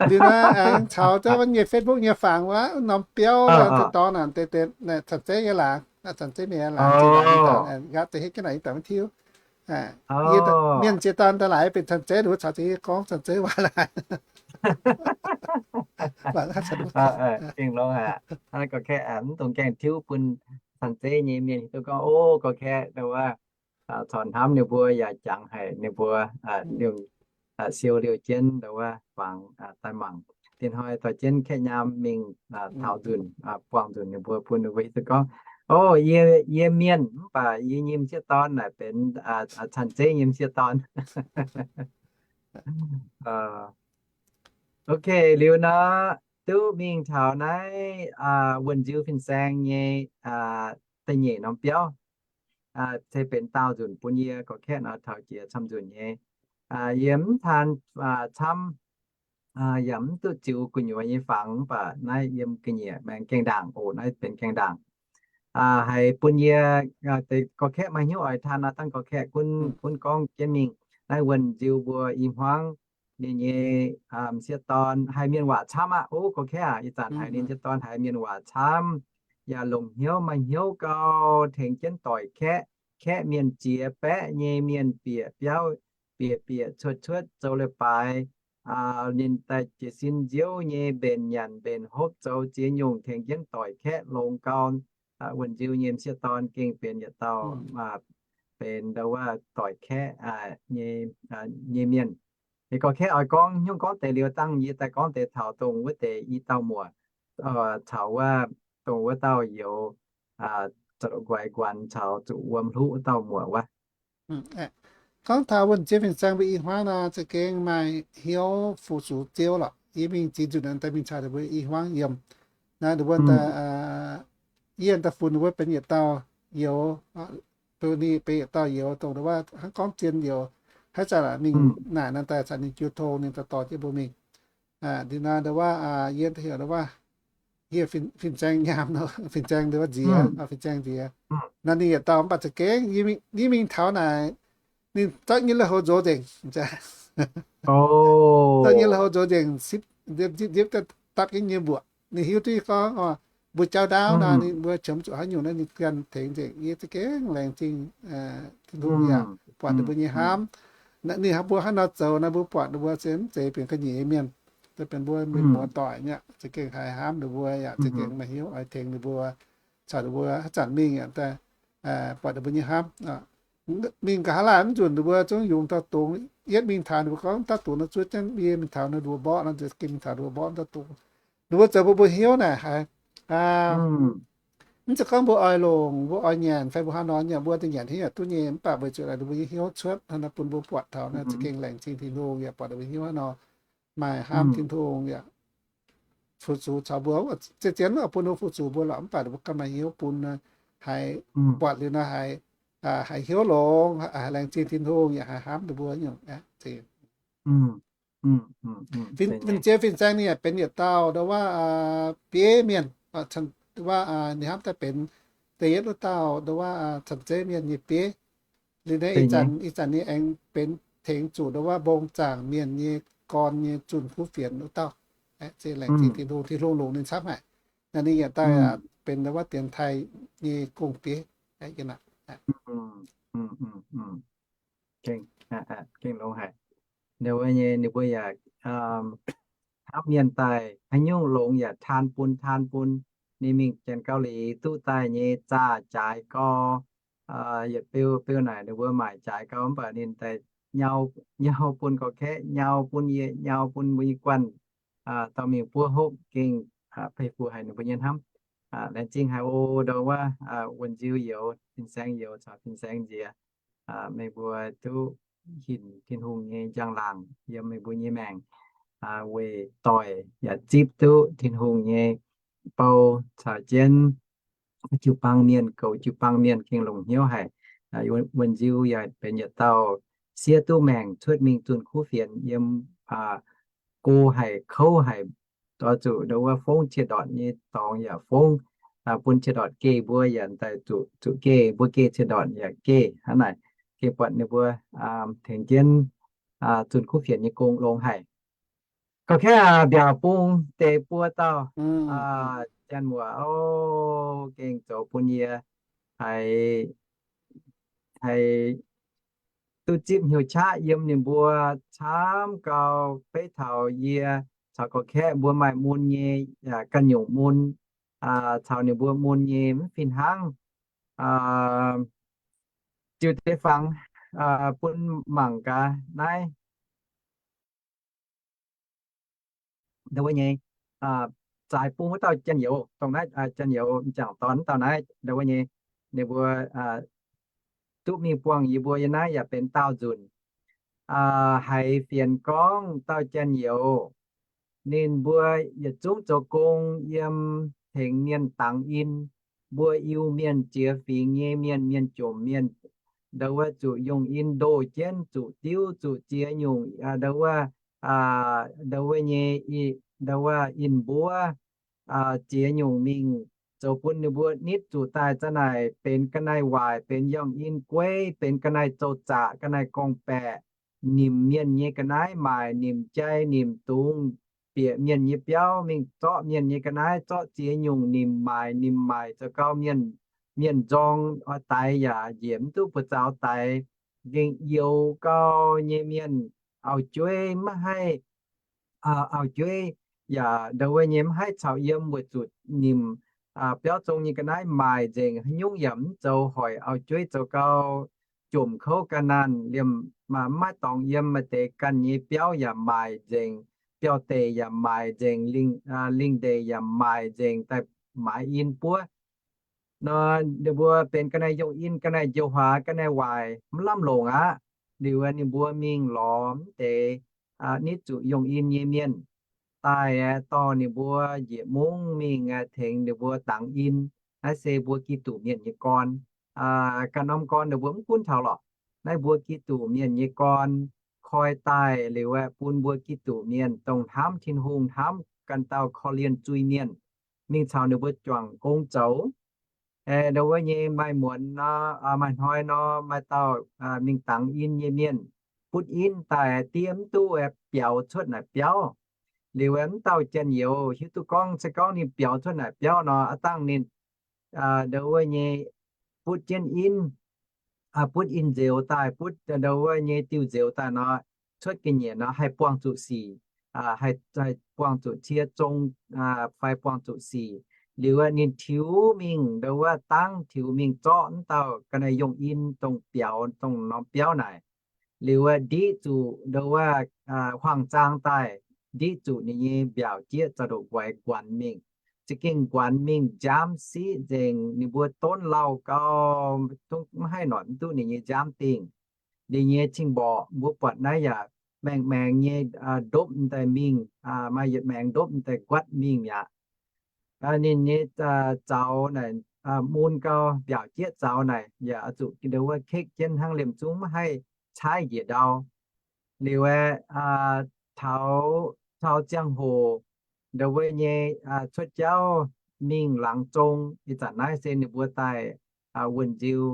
Liuz naaiv aengx caux wuov nyei Facebook nyei fangx wuov, norm biauv dorngx naaic deix Caan Zeiv nyei laangz, Caan Zeiv mienh laangz, nqaapv deix hietv jienv naaic yie daaih maiv tiuv. Mienh ziex dorn daaih laaic benx Caan Zeiv, ninh mbuo caux ziex gorngv Caan Zeiv waac laaic. Gengh longx aqv. Gorngv kaeqv mv dungx gaengh tiuv bun Caan Zeiv nyei mienh hiuv duqv gorngv, o, gorngv kaeqv wuov, corc hnamv ninh mbuo yaac jangx haic ninh mbuo, siou liouh jienv ndo wuov fangx daaih mangc. Dinh hnoi dorh jienv kaeqv nyaam mingh taux nzunc, buangh nzunc ninh mbuo bun ninh mbuo hiuv duqv gorngv, o, yie, yie mienh mv baac yie nyei m'sieqv dorn naaic benx Caan Zeiv nyei m'sieqv dorn. Ok, liuz nor duqv mingh taux naaiv wuonh nziu fin-saeng nyei da'nyeic norm biauv, se benx daauh nzunc bun yie gorx-kaeqv nor taux jiex camv nzunc nyei. Yie mv taan camv, yaac mv duqv ziux gu'nyuoz nyei fangx, mv baac naaiv yiem ga'nyiec maengx gaengh ndaangc oc. Naaiv benx gaengh ndaangc. Haiz bun yie, deix gorx-kaeqv maaih hnyouv oix taan nor, dangh gorx-kaeqv gunv, gunv gorngv jienv mingh. Naaiv wuonh nziu mbuo i hmuangv ninh nyei m'sieqv dorn haiz mienh waac camv aqv. O, gorx-kaeqv aac, ih zanc haiz ninh m'sieqv dorn haiz mienh waac camv, yaac longc hnyouv, maaih hnyouv gau, tengx jienv doic kaeqv, kaeqv mienh jiex baeqv nyei, mienh bieqc biauv, bieqc bieqc cuotv cuotv zoux leiz-baaix, ninh daaih jiez sin nziouv nyei mbenc nyanc mbenc hopv zoux ziex nyungc tengx jienv doic kaeqv longx gau. Wuonh nziu nyei m'sieqv dorn gengh benx yietc dauh benx ndo wuov doic kaeqv nyei mienh. Ninh gorx-kaeqv oix gorngv, nyungc gorngv deix liuz dangh yie daaih gorngv deix taux dongh wuov deix i dauh muoc, caux wuov, dongh wuov dauh youz, zoux nquaix nquanx caux zuqc wuom hluqv wuov dauh muoc wuov. Gorngv taux wuonh ziouv fin-saeng mbuo i hmuangv nor, za'gengh maaih hnyouv fu-sux Ziouv lorqc. Yie mingh ziex nzunc daaih mingh caux ninh mbuo i hmuangv yiem. Naaiv ninh mbuo daaih, yie daaih funx ninh mbuo benx yietc dauh youz, bun ninh benx yietc dauh youz dongh wuov hnangv gorngv zien youz. Haaix zanc mingh naaic nor daaih caux ninh jiu tong, ninh daaih dorh jienv mbuo mingh. Ninh nor ndo wuov, yie daaih heuc ndo wuov, hieh fin-saeng nyaam, fin-saeng ndo wuov nziex, fin-saeng nziex. Nor ninh yietc dauh mv baac za'gengh yie mingh taux naaic, ninh zorqv nyei lui-houx nzox nzengc. Zorqv nyei lui-houx nzox nzengc, nzipv nzipv dapv jienv nyei mbuoqc. Ninh hiuv duqv gorngv mbuo jauv ndaauv nor, ninh mbuo qiemx zuqc haaix nyungc naaiv ninh ganh tengx nzengc. Yie za'gengh laengz zingh Tin-Hungh yaac buatc ninh mbuo nyei hnamv. Ninh mbuo hnangv nor zoux nor, mbuo buatc ninh mbuo se mv zeiz benx ga'nyiec nyei mienh, se benx mbuo mienh muoz-doic nyei. Za'gengh haiz hnamv ninh mbuo yaac za'gengh maaih hnyouv oix tengx ninh mbuo, caux ninh mbuo haaix zanc mingh yaac daaih buatc ninh mbuo nyei hnamv. Mingh nqa'haav laanh mv nzunc ninh mbuo zungv yungz dauh dungz. Yietv mingh taux ninh mbuo gorngv dauh dungz nor zuov jienv, yie mingh taux ninh mbuo mborqv nor, za'gengh mingh taux ninh mbuo mborqv dauh dungz. Ninh mbuo zoux bun mbuo hnyouv naaic haiz, mv zeiz gorngv mbuo oix longc, mbuo oix nyanc fai mbuo hnangv nor nyanc, mbuo daaih nyanc haaix nyungc duqv nyei, mv baac weic zuqc ninh mbuo nyei hnyouv cuotv hnangv nor bun mbuo buatc taux nor, za'gengh laengz zingh Tin-Hungh yaac buatc ninh mbuo hnyouv hnangv nor maaih hnamv Tin-Hungh yaac fu-sux caux mbuo. Zien-zien bun ninh mbuo fu-sux mbuo lorqc, mv baac ninh mbuo ganh maaih hnyouv bun, haiz buatc liuz nor haiz, haiz hnyouv longx, haiz laengz zingh Tin-Hungh yaac haiz hnamv ninh mbuo nyungc. Fin-, fin-, ziex fin-saeng ninh yaac benx yietc dauh ndo wuov bieiv mienh, wuov ninh hnamv daaih benx da'yietv wuov dauh ndo wuov caux zeiv mienh nyei bieiv. Liuz naaiv ih zanc, ih zanc ninh aengx benx tengx zuqc ndo wuov mbong zaangc mienh nyei gorn nyei zunh kuv fienx wuov dauh. Laengz zingh Tin-Hungh, Tin-Hungh longc ninh camv haic. Naaiv ninh yaac daaih benx wuov dienx taaih nyei gong-bieiv. Gengh longx haic. Ninh mbuo yaac hnamv mienh daaih haaix nyungc longx yaac taan bun, taan bun. Ninh mingh janx Gauh Liz duqv daaih nyei zaah jaaix gau, yietc beu beu naaic ninh mbuo maaic jaaix gau mv baac ninh daaih nyau, nyau bun gau kaeqv, nyau bun yie, nyau bun mbuo nyei guanh, dauh mingh buov hopv gengh pei fu haic ninh mbuo nyei hnamv. Laengz zingh haic o, ndau wuov, wuonh nziu youz, fin-saeng youz caux fin-saeng nziex, meih mbuo duqv hinc Tin-Hungh nyei njang-laangc yiem meih mbuo nyei maengc, weic doic yaac zipv duqv Tin-Hungh nyei bou caux jienv jiu-baang mienh, goux jiu-baang mienh gengh longc hnyouv haic. Wuonh nziu yaac benx yietc dauh siev duqv maengc cuotv mingh zunh kuv fienx yiem go haic, kouv haic, oix zuqc ndau wuov fongv cie ndortc nyei dorngx yaac fongv, bun cie ndortc geh mbuo yaac daaih zuqc, zuqc geh mbuo, geh cie ndortc yaac geh hnangv naaic, gengh buatc ninh mbuo tengx jienv zunh kuv fienx nyei gong longx haic. Gauh kaeqv mbiaauc bung deix buo dauh janx-muoc o, gengh zoux bun yie haiz, haiz duqv zipv hnyouv qaqv yiem ninh mbuo camv gau, beiv taux yie caux gauh kaeqv mbuo maaih mun nyei, ganh nyungc mun, caux ninh mbuo mun nyei mv fih hnangv. Ziux deix fangx bun mangc gaax naaiv. Ndau wuov nyei, zaaix bung wuov dauh janx-youz, dongh naaiv janx-youz m'jangc dorn wuov dauh naaiv, ndau wuov nyei, ninh mbuo duqv mingh buangh yie mbuo yiem naaiv yaac benx daauh nzunc. Haiz fienx gorngv dauh janx-youz ninh mbuo yietc zungv zoux gong yiem tengx mienh dangx in, mbuo Iu-Mienh, jiex fingx nyei mienh, mienh jomc mienh, ndau wuov zuqc yungh in ndoh jienv, zuqc diuv, zuqc ziex nyungc, ndau wuov, ndau wuov nyei, ndau wuov in mbuov, ziex nyungc mingh, zoux bun ninh mbuo nitv zuqc daaih za'naaic benx ga'naaiv waaic, benx yangh in gueiv, benx ga'naaiv zoux zaqc, ga'naaiv gorngv-baeqc, nimc mienh nyei ga'naaiv maaic, nimc jai, nimc dungz, bieqc mienh nyei biauv, mingh zorqv mienh nyei ga'naaiv, zorqv ziex nyungc nimc maaic, nimc maaic zoux gau mienh, mienh nzorng oix daix yaac njiec mv duqv buoz-zaux daix, gengh youx gau nyei mienh, auv-jueiv maiv haih, auv-jueiv yaac ndau wuov nyei maiv haih caux yiem weic zuqc nimc biauv zong nyei ga'naaiv maaic nzengc, haaix nyungc yaac mv zoux, hoic auv-jueiv zoux gau jomc kouv ga'naanh liemh, maiv dorngx yiem, maaih deix ganh nyei biauv yaac maaic nzengc, biauv-deic yaac maaic nzengc, lingh deic yaac maaic nzengc daaih maaiz in buov. Nor ninh mbuo benx ga'naaiv yungh in, ga'naaiv njoux huaax, ga'naaiv waaic, mv lamh longc aqv. Liuz ninh mbuo mingh lorz mv deix nitv zuqc yungh in nyei mienh daaih dorh ninh mbuo njiec mungv mingh tengx ninh mbuo dangx in. Naaiv se mbuo Giduc mienh nyei gorn. Ganh norm gorn ninh mbuo mv gunv taux lorqc. Naaiv mbuo Giduc mienh nyei gorn koi daaih liuz aeqv, bun mbuo Giduc mienh dongh hnamv Tin-Hungh, hnamv ganh dauh korv-lienh zuiz-mienh, mingh caux ninh mbuo juangc gong zoux. Ndau wuov nyei maaih muonz nor, maaih hnoi nor, maaih dauh mingh dangx in nyei mienh butv in daaih, diev mv duqv aeqv, biaux cuotv naaic biauv. Liuz aeqv, mv dauh janx-youz hiuv duqv gorngv, se gorngv ninh biaux cuotv naaic biauv nor, aav dangh ninh ndau wuov nyei butv jienv in, butv in nzeuz daaih, butv ndau wuov nyei diuh nzeuz daaih nor, cuotv ga'nyiec nor haih buangh zuqc sic, haih buangh zuqc cie zong fai buangh zuqc sic. Liuz aeqv, ninh tiux mingh ndau wuov dangv, tiux mingh zorqv mv dauh ga'naaiv yongh in dongh biaux dongh norm biauv naaic. Liuz aeqv, ndiqv zuqc ndau wuov huaang-zaang daaih, ndiqv zuqc ninh nyei mbiaauc jieqv za'ndoqc guaix nquanx mingh. Za'gengh nquanx mingh nziaamv siqv nzengc, ninh mbuo donv lauh gau, zungv maiv haih noic mv duqv ninh nyei nziaamv dingh. Ninh nyei cing-mborqc mbuo buatc naaiv yaac maengx maengx nyei ndopv daaih mingh, maaih yietc maengx ndopv daaih nquatv mingh mi'aqv. Ninh nyei zaux naaic, mun gau mbiaauc jieqv zaux naaic yaac oix zuqc ndau wuov kekv jienv hnangv, liemh zungv maiv haih caaiv njiec ndau. Liuz aeqv, taux, taux ziangh hoc ndau wuov nyei cuotv jauv mingh laangz zong. Ih zanc naaiv se ninh mbuo daaih wuonh nziu,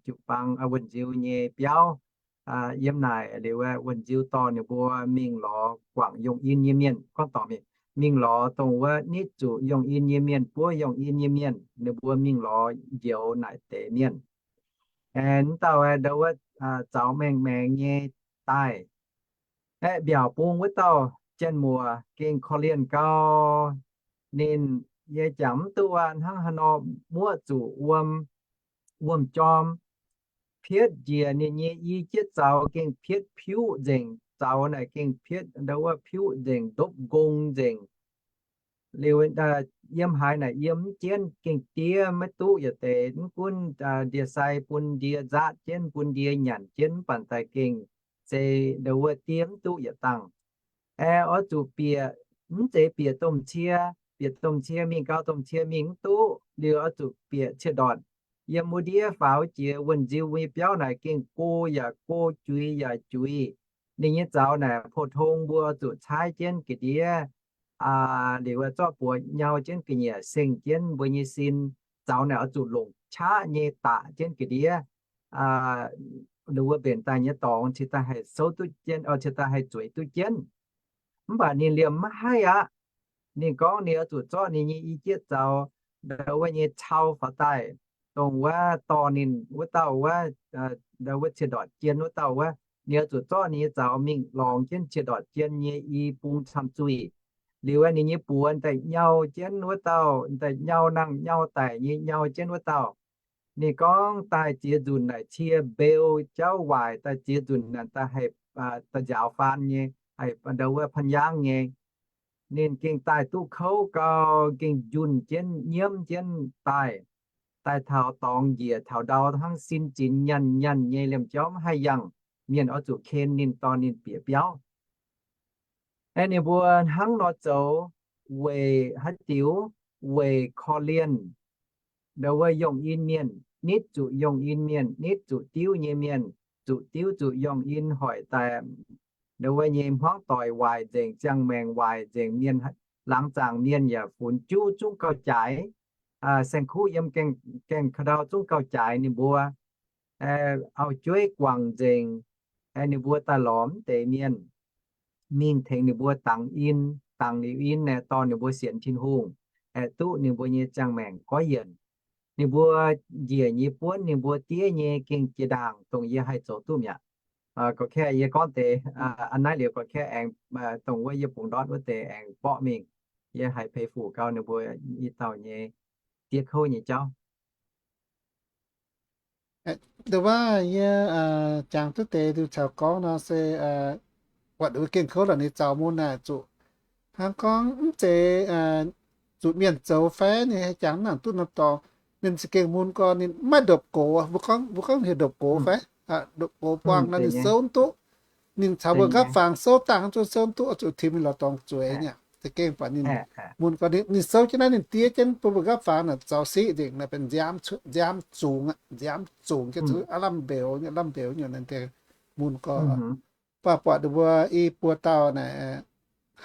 jiu-baang wuonh nziu nyei biauv. yiem naaic liuz wuov, wuonh nziu dorh ninh mbuo mingh lorz guangc yongh in nyei mienh, gorngv dorngc mingh, mingh lorz dongh wuov nitv zuqc yongh in nyei mienh, buov yongh in nyei mienh, ninh mbuo mingh lorz njoux naaic deix mienh. Aeqv, wuov dauh ndau wuov zaux maeng-maengx nyei daaih. Aeqv, mbiaauc bung wuov dauh jien-muoz gengh korv-lienh gau. Ninh, yie jangx mv duqv aqv, hnangv haaix nor muoqv zuqc wuom, wuom-jorm pietv njiec ninh nyei i jieqv zaux, gengh pietv piuv nzengc. Zaux naaic gengh pietv ndau wuov piuv nzengc, ndopv nqong nzengc. Liuz yiem haaix naaic yiem mv jienv, gengh diev maiv duqv yietc deix. Mv gunv ndie-sai bun ndie nzaatv jienv, bun ndie nyanc jienv, mv baac daaih gengh se ndau wuov diev mv duqv yietc dangh. Aeqv, oix zuqc bieqc, mv zeiz bieqc domh cie, bieqc domh cie mingh gau, domh cie mingh mv duqv. Liuz oix zuqc bieqc cie-ndortc. Yiem wuov ndiev faaux jiex wuonh nziu nyei biauv naaic gengh go yaac go, juix yaac juix. Ninh nyei zaux naaic pou-tong mbuo oix zuqc caaiv jienv ga'ndiev, liuz zorqv buoz nyau jienv ga'nyiec seng jienv mbuo nyei sin. Zaux naaic oix zuqc longc qaqv nyei daqc jienv ga'ndiev, wuov mbenc daaih nyei dorngx cingx daaih haih souv duqv jienv, cingx daaih haih zueiz duqv jienv. Mv baac ninh liemh maiv haih aqv. Ninh gorngv ninh oix zuqc zorqv ninh nyei i jieqv zaux ndau wuov nyei cau faaux daaih, dongh wuov dorh ninh wuov dauh wuov, ndau wuov cie-ndortc jien wuov dauh wuov, ninh oix zuqc zorqv ninh nyei zaux mingh lorngx jienv cie-ndortc jien nyei i bung camh zuih. Liuz ninh nyei buoz daaih nyau jienv wuov dauh, daaih nyau nangh nyau daic nyei nyau jienv wuov dauh. Ninh gorngv daaih ziex nzunc naaic cie mbeu jauv waaic, daaih ziex nzunc naaic daaih haih, daaih nziaaux faan nyei, haih ndau wuov pan yaangv nyei. Ninh gengh daaih duqv kouv gau, gengh njunh jienv nyiemv jienv daaih, daaih taux dorngx njiec taux ndau hnangv sin zinx nyanh nyanh nyei liemh jauv mv haih yangh. Mienh oix zuqc ken ninh, dorh ninh bieqc biauv. Aeqv, ninh mbuo hnangv nor zoux weic haaix diuc? Weic korv-lienh ndau wuov yongh in mienh, nitv zuqc yongh in mienh, nitv zuqc diuv nyei mienh, zuqc diuv zuqc yongh in hoic daaih ndau wuov nyei hmuangv doic waaic nzengc, ziangh maengc waaic nzengc, mienh laangz zaangc mienh yaac funx juv zungv gauh jaaix. Saeng-kuv yiem gaengh ka'ndau zungv gauh jaaix ninh mbuo. Auv-jueiv guangc nzengc, ninh mbuo daaih lorz mv deix mienh mingh tengx ninh mbuo dangx in, dangx liuz in aeqv, dorh ninh mbuo sienx Tin-Hungh, aeqv, duqv ninh mbuo nyei ziangh maengc goiv yienc. Ninh mbuo njiec nyei buonv ninh mbuo diev nyei gengh jiex ndaangc, dongh yie haih zoux duqv mi'aqv. Gorqv-kaeqv yie gorngv deix a'naaiv liuz, gorqv-kaeqv aengx dongh wuov yie bungx ndortv wuov deix aengx mborqv mingh. Yie haiz peix fuc gau ninh mbuo i dauh nyei diev kouv nyei jauv. Nduov waac yie jangx duqv deix nduqc caux gorngv nor se, buatc wuov gengh kouv lorqc, ninh zaux mun naaic zuqc hnangv gorngv mv zeiz zuqc mienh zoux fai ninh haih jangx nangc duqv norm dorngx. Ninh za'gengh mun gorn ninh maiv ndopv-gox, mbuo gorngv, mbuo gorngv heuc ndopv-gox fai, ndopv-gox buangh nor ninh souv mv duqv. Ninh caux mbuo nqaapv fangx souv dangh zuqc souv mv duqv, zuqc tim ninh lorz dorngx zueiz nyei. Za'gengh buatc ninh mun gorn ninh souv jienv naaiv, ninh diev jienv bun mbuo nqaapv fangx naaic zaux siqv nzengc, naaic benx nziaamv zungx, nziaamv zungx jienv zuqc aav lamh mbeux nyei, lamh mbeux nyei, naaiv deix mun gorn. Mv baac buatc ninh mbuo i buo dauh naaic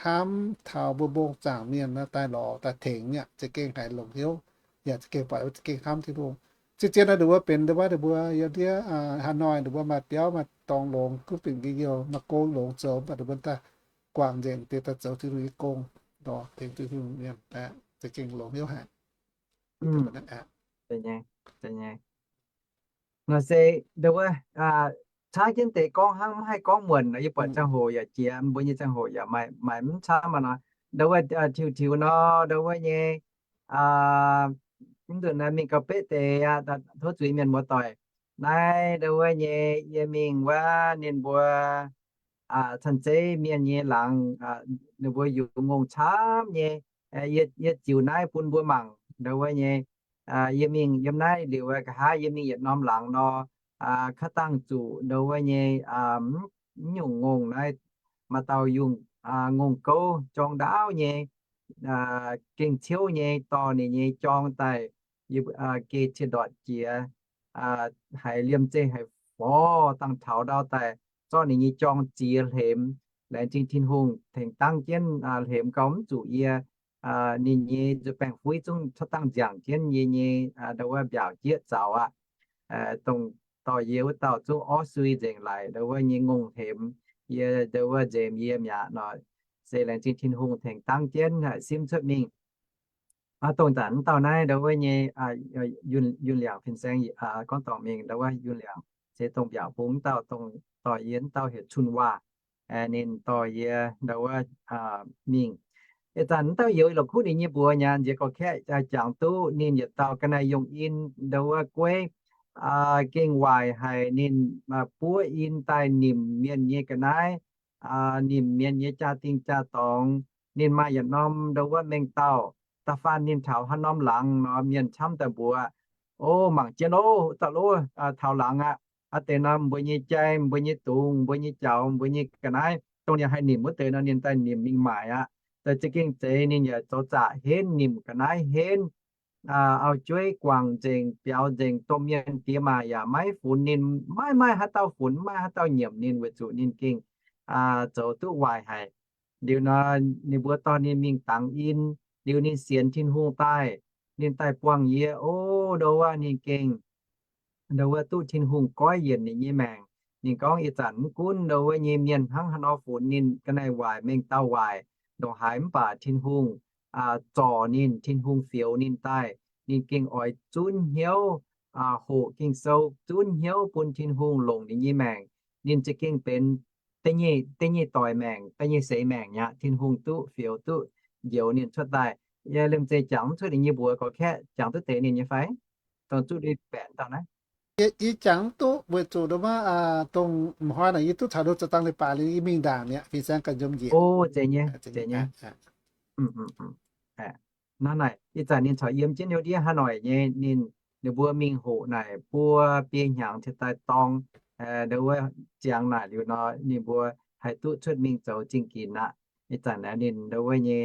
hnamv taux mbuo mbong zaangc mienh nor daaih lorz daaih tengx nyei, za'gengh haiz longc hnyouv, yaac za'gengh buatc za'gengh hnamv Tin-Hungh. Zien-zien nor ninh mbuo benx ndau wuov, ninh mbuo yiem ndiev Hà Nội ninh mbuo maaih biauv maaih dorngx longx, gunv fingx nqi youh maaih gong longx zoux, mv baac ninh mbuo daaih guangc nzengc deix daaih zoux Tin-Hungh nyei gong, lorz tengx Tin-Hungh mienh, za'gengh longc hnyouv haic. Nor se ndau wuov, caaiv jienv deix gorngv hnangv mv haih gorngv muonc nor, yie buatc ziangh hoc yaac jiex, mbuo nyei ziangh hoc yaac maaih mv camv aqv nor. Ndau wuov tiux tiux nor, ndau wuov nyei, mv nzunc naaiv mingh gauh beqv deix aqv, tov zuiz mienh muoz-doic. Naaiv ndau wuov nyei yie mingh wuov ninh mbuo canh zeiv mienh nyei laangz, ninh mbuo yungz ngongh camv nyei. Yie ziux naaiv bun mbuo mangc ndau wuov nyei. Yie mingh yiem naaiv liuz nqa'haav yie mingh yietc norm laangz nor, kaav dangh zuqc ndau wuov nyei mv nyungc ngongh naaiv, maaih dauh yungh ngongh gouv jorng ndaauv nyei, gengh ciouv nyei, dorh ninh nyei jorng daaih geh cie ndortc jiex, haiz liemh zeih haiz forv dangh taux ndau daaih, zorqv ninh nyei jorng ziex hlemx, laengz zingh Tin-Hungh tengx dangv jienv hlemx gauh mv zuqc yie. Ninh nyei nzuih baengh fuiv zungv cuotv dangh nziangc jienv yie nyei ndau wuov mbiaauc jieqv zaux aqv. Dongh dorh yie wuov dauh zungv orv sui nzengc laic ndau wuov nyei ngongh hemx, yie ndau wuov nzemx yie mi'aqv nor, se laengz zingh Tin-Hungh tengx dangv jienv simv cuotv mingh. Dongh zanc wuov dauh naaiv ndau wuov nyei Yunh Liangc fin-saeng gorngv dorngc mingh ndau wuov Yunh Liangc se dongh mbiaauc bung wuov dauh, dongh dorh yie wuov dauh heuc Cun Waac. Ninh dorh yie ndau wuov mingh. Ih zanc wuov dauh youz la'kuqv ninh nyei mbuox nyanc nziex gorx-kaeqv jangx duqv ninh yietc dauh ga'naaiv yongh in ndau wuov gueiv gengh waaic haic. Ninh buov in daaih nimc mienh nyei ga'naaiv, nimc mienh nyei jaa-dingh jaa-dorngx. Ninh maaih yietc norm ndau wuov mengh dauh, da'faanh ninh taux haaix norm laangz nor mienh camv daaih mbuox, O, mangc jienv ov, dauh lov taux laangz aqv. Aa deix norm mbuo nyei jai, mbuo nyei dungz, mbuo nyei jaux, mbuo nyei ga'naaiv, dongh ninh haih nimc wuov deix nor ninh daaih nimc mingh maaic aqv. Daaih za'gengh zeiz ninh yaac zoux zaqc henv, nimc ga'naaiv henv, auv-jueiv guangc nzengc, biaux nzengc, domh mienh diex maac yaac maiv funx ninh, maiv maaih haaix dauh funx, maiv maaih haaix dauh nyiemc ninh weic zuqc ninh gengh zoux duqv waaic haic. Liuz nor ninh mbuo dorh ninh mingh dangx in, liuz ninh sienx Tin-Hungh daaih, ninh daaih buangh yie, o, ndau wuov ninh gengh ndau wuov duqv Tin-Hungh goiv yienc ninh nyei maengc. Ninh gorngv ih zanc mv gunv ndau wuov nyei mienh hnangv haaix nor funx ninh ga'naaiv waaic, mengh dauh waaic, ndongc haaix mv baac Tin-Hungh zorc ninh, Tin-Hungh fioux ninh daaih, ninh gengh oix zunv hnyouv hoqc Ging-Sou, zunv hnyouv bun Tin-Hungh longc ninh nyei maengc. Ninh za'gengh benx da'nyeic doic maengc, da'nyeic seix maengc aqv, Tin-Hungh duqv fioux duqv njoux ninh cuotv daaih. Yie liemh zeih jangx mv cuotv ninh nyei mbuox gorx-kaeqv, jangx duqv deix ninh nyei fai? Dongh zuqv lui baeqc dauh naaiv. Yie jangx mv duqv weic zuqc dongh mv, dongh m'hnoi naaic yie duqv caux nduov zoux dangh leiz-baaix liuz yie mingh ndaangc mi'aqv, fin-saeng ganh nzomc njiec. O, zeiz nyei, zeiz nyei. Hnangv naaic, ih zanc ninh corc yiem jienv hnyouv ndiev hnangv noic nyei, ninh, ninh mbuo mingh hoqc naaic buo biei hnyangx cingx daaih dorng, ndau wuov ziangx naaic liuz nor, ninh mbuo haih duqv cuotv mingh zoux zingh ginx aqv. Ih zanc aeqv, ninh ndau wuov nyei,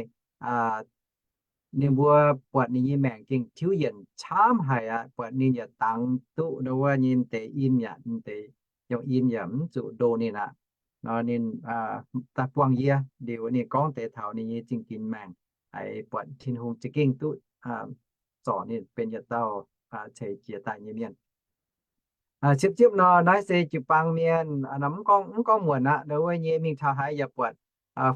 ninh mbuo buatc ninh nyei maengc gengh tiuv yienc camv haic aqv. Buatc ninh yaac dangx duqv ndau wuov nyei deix in yaac, deix yongh in yaac mv zuqc ndo ninh aqv. Nor ninh daaih buangh yie liuz, ninh gorngv deix taux ninh nyei zingh ginx maengc, haiz buatc Tin-Hungh za'gengh duqv zorc ninh benx yietc dauh ceix jiez daaih nyei mienh. Ziepv ziepv nor, naaiv se jiu-baang mienh, mv gorngv, mv gorngv muonc aqv, ndau wuov nyei mingh taux haaix yaac buatc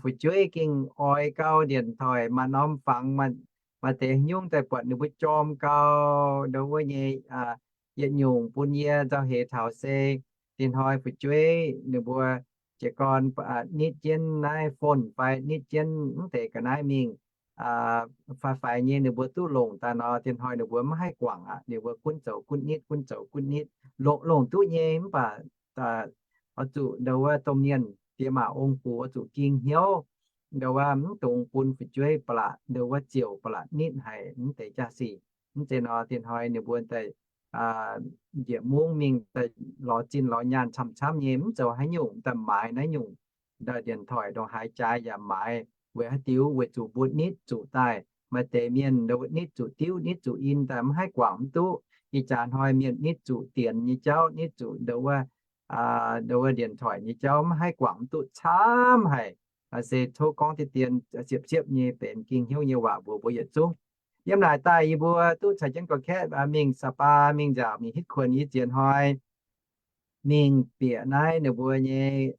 fu'jueiv gengh oix gau, ndienc toic maaih norm fangx, maaih deix haaix nyungc daaih buatc ninh mbuo jorm gau, ndau wuov nyei yietc nyungc bun yie nzauh heix taux se, dinh hnoi fu'jueiv ninh mbuo jiez gorn nitv jienv naaiv phone fai nitv jienv mv deix ga'naaiv mingh fai faix nyei ninh mbuo duqv longc daaih nor, dinh hnoi ninh mbuo maiv haih guangc aqv. Ninh mbuo gunv zoux gunv nitv, gunv zoux gunv nitv, longc, longc duqv nyei mv baac oix zuqc ndau wuov domh mienh diex maac ong-gux oix zuqc ging hnyouv, ndau wuov mv dungx bun fu'jueiv ba'laqc, ndau wuov ziouc ba'laqc nitv haic mv deix jaa-sic. Mv zeiz nor, dinh hnoi ninh mbuo daaih njiec mungv mingh daaih lorz zinh lorz nyaanh camv-camv nyei, mv zoux haaix nyungc, daaih maaiz naaiv nyungc, daaih ndienc toic ndongc haaix jaaix yaac maaiz. Weic haaix diuc? Weic zuqc mbuo nitv zuqc daaih. Maaih deix mienh ndau wuov nitv zuqc diuv, nitv zuqc in daaih mv haih guangc mv duqv. Ih jaax hnoi mienh nitv zuqc dienx nyei jauv, nitv zuqc ndau wuov, ndau wuov ndienc toic nyei jauv mv haih guangc mv duqv camv haic. Se tov gorngv deix dien siepv-siepv nyei benx ging hnyouv nyei waac mbuox mbuo yietc zungv. Yiem naaic daaih yie mbuo duqv caux jienv gorx-kaeqv mingh Sapa mingh nziaauc mingh hitv kuonx. Yie ziex hnoi mingh bieqc naaiv ninh mbuo nyei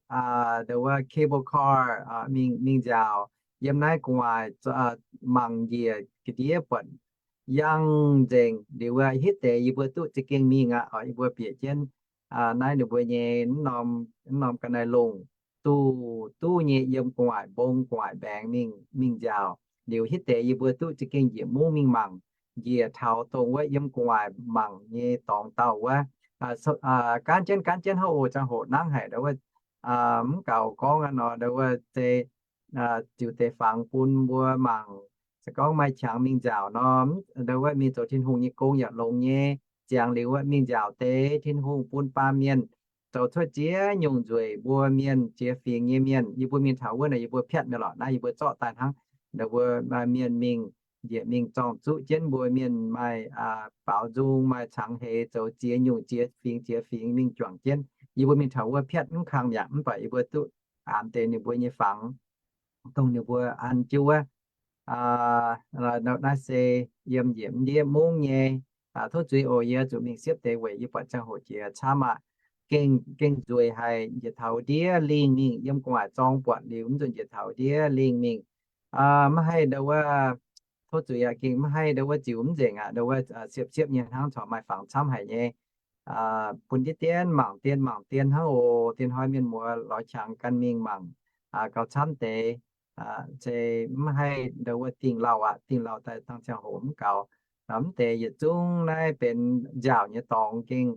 ndau wuov cable car, mingh, mingh nziaauc yiem naaiv gu'nguaaic, mangc njiec ga'ndiev buatc yangh nzengc. Liuz wuov hitv deix yie mbuo duqv za'gengh mingh aqv. Yie mbuo bieqc jienv naaiv ninh mbuo nyei mv norm ga'naaiv longh, duqv, duqv nyei yiem gu'nguaaic mbong gu'nguaaic mbaengx mingh, mingh nziaauc. Liuz hitv deix yie mbuo duqv za'gengh njiec mungv mingh mangc njiec taux dongh wuov yiem gu'nguaaic mangc nyei dorngx dauh wuov, gaanv jienv, gaanv jienv hov oc, ziangh hoc nangv haic ndau wuov, mv gaux gorngv aqv nor, ndau wuov se ziux deix fangx bun mbuo mangc. Se gorngv maaih qangx mingh nziaauc nor, ndau wuov mingh zoux Tin-Hungh nyei gong yaac longx nyei. Ziangx liuz wuov mingh nziaauc deix, Tin-Hungh bun baamh mienh zoux cuotv ziex nyungc nzueic mbuo mienh, ziex fingx nyei mienh. Yie mbuo mingh taux wuov naaic yie mbuo piatv mi'aqv lorqc. Naaiv yie mbuo zorqv daaih hnangv, ndau wuov mienh mingh, njiec mingh zorng zuqv jienv mbuo mienh maaih baaux nzung, maaih cangx heix, zoux ziex nyungc ziex fingx ziex fingx mingh juangc jienv. Yie mbuo mingh taux wuov piatv mv kang mi'aqv, mv baac yie mbuo duqv aanx deix ninh mbuo nyei fangx, dongh ninh mbuo an jienv wuov. Naaiv se yiem njiec ndiev mungv nyei Tov zuiz oc, yie zuqc mingh siepv deix weic yie buatc ziangh hoc jiex camv aqv. Gengh, gengh nzueic haic, njiec taux ndiev lingh mingh, yiem gu'nguaaic zorng buatc liuz, mv nzunc njiec taux ndiev lingh mingh. Maiv haih ndo wuov, tov zuiz aqv, gengh maiv haih ndo wuov ziux mv nzengc aqv, ndo wuov siepv-siepv nyei hnangv, corc maaih fangx camv haic nyei. Bun diqv dien mangc dien mangc dien hnangv oc. Dien hnoi mienh muoz lorz qangx gan mingh mangc gauh camv deix. Se mv haih ndo wuov dingh lauh aqv, dingh lauh daaih dangh ziangh hoc mv gaux. Mv deix yietc zungv naaiv benx nziaauc nyei dorngx gengh,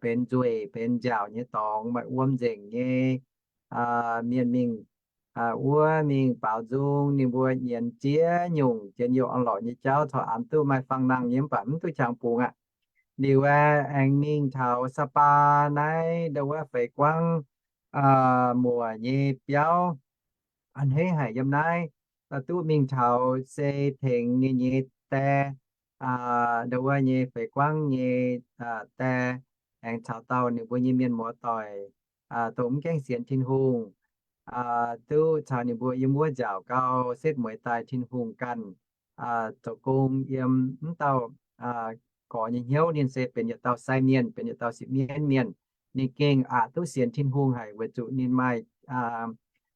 benx nzueic benx nziaauc nyei dorngx, maaih wuom nzengc nyei mienh mingh wuov mingh baaux nzung, ninh mbuo nyienz ziex nyungc jien youh orn-lorqc nyei jauv corc an duqv maaih fangx nangh nyei, mv baac mv duqv qangx bungx aqv. Liuz aengx mingh taux Sa'baa naaiv ndo wuov feix guangv muoc nyei biauv, a'hneiv haic yiem naaiv, duqv mingh taux se tengx ninh nyei die, ndo wuov nyei feix guangv nyei die, aengx caux dauh ninh mbuo nyei mienh muoz doic, dongh mv gaengh sienx Tin-Hungh, duqv caux ninh mbuo yiem wuov nziaauc gau, setv mueiz daaih Tin-Hungh ganh, zoux gong yiem mv dauh gorx nyei hnyouv. Ninh se benx yietc dauh sai mienh, benx yietc dauh sipv mienv mienh. Ninh gengh aqc duqv sienx Tin-Hungh haic weic zuqc ninh maaih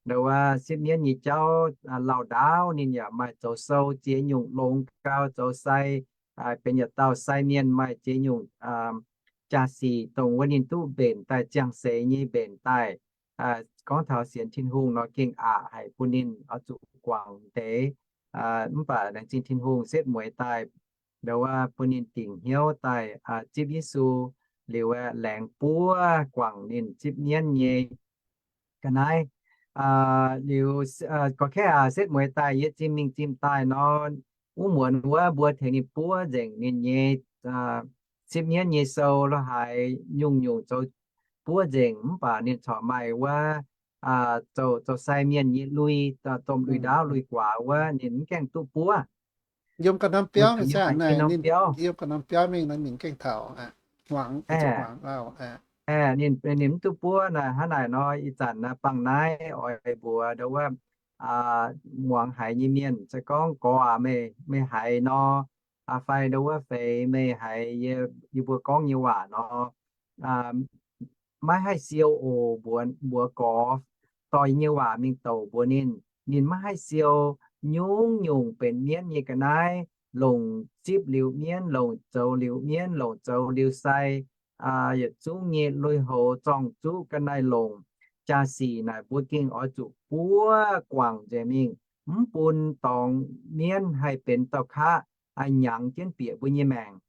ndo wuov sipv mienv nyei jauv lauh ndaauv. Ninh yaac maaih zoux sou ziex nyungc longx gau, zoux sai, benx yietc dauh sai mienh maaih ziex nyungc jaa-sic dongh wuov ninh duqv mbenc daaih, ziangh seix nyei mbenc daaih. Gorngv taux sienx Tin-Hungh nor gengh aqc haic, bun ninh oix zuqc guangc deix. Mv baac laengz zingh Tin-Hungh setv mueiz daaih, ndo wuov bun ninh dingc hnyouv daaih zipv Yesu. Liuz aeqv, laengz buov guangc ninh zipv mienv nyei ga'naaiv. Liuz gorx-kaeqv aac, setv mueiz daaih yie zimh mingh zimh daaih nor, wuov muonz wuov mbuo tengx ninh buov nzengc ninh nyei zipv mienv nyei sou lo haaix nyungc-nyungc zoux buov nzengc, mv baac ninh corc maaih wuov zoux, zoux sai mienh nyei lui, domh lui-ndaauv lui-guaax wuov ninh mv gaengh duqv buov. Yiem ga'norm biauv mingh, yiem ga'norm biauv mingh, ninh mv gaengh taux, ninh mv duqv buov naaic. Hnangv naaic nor, ih zanc bangh naaiv oix mbuox ndo wuov muangx haiz nyei mienh, se gorngv gorx aac, meih haiz nor, fai ndo wuov feix meih haiz yie mbuo gorngv nyei waac nor, maiv haih siou oc. Mbuox gorx dorh yie nyei waac mingh douc mbuox ninh, ninh maiv haih siou. Nyungc-nyungc benx mienv nyei ga'naaiv, longc zipv liuz mienv, longc zoux liuz mienv, longc zoux liuz sai, yietc zungv nyei lui-houx zorng-zuqv ga'naaiv longc jaa-sic naaic, mbuo gengh oix zuqc buov guangc nzengc mingh, mv bun dorngx mienv haih benx dauh qaqv nyangx jienv bieqc mbuo nyei maengc.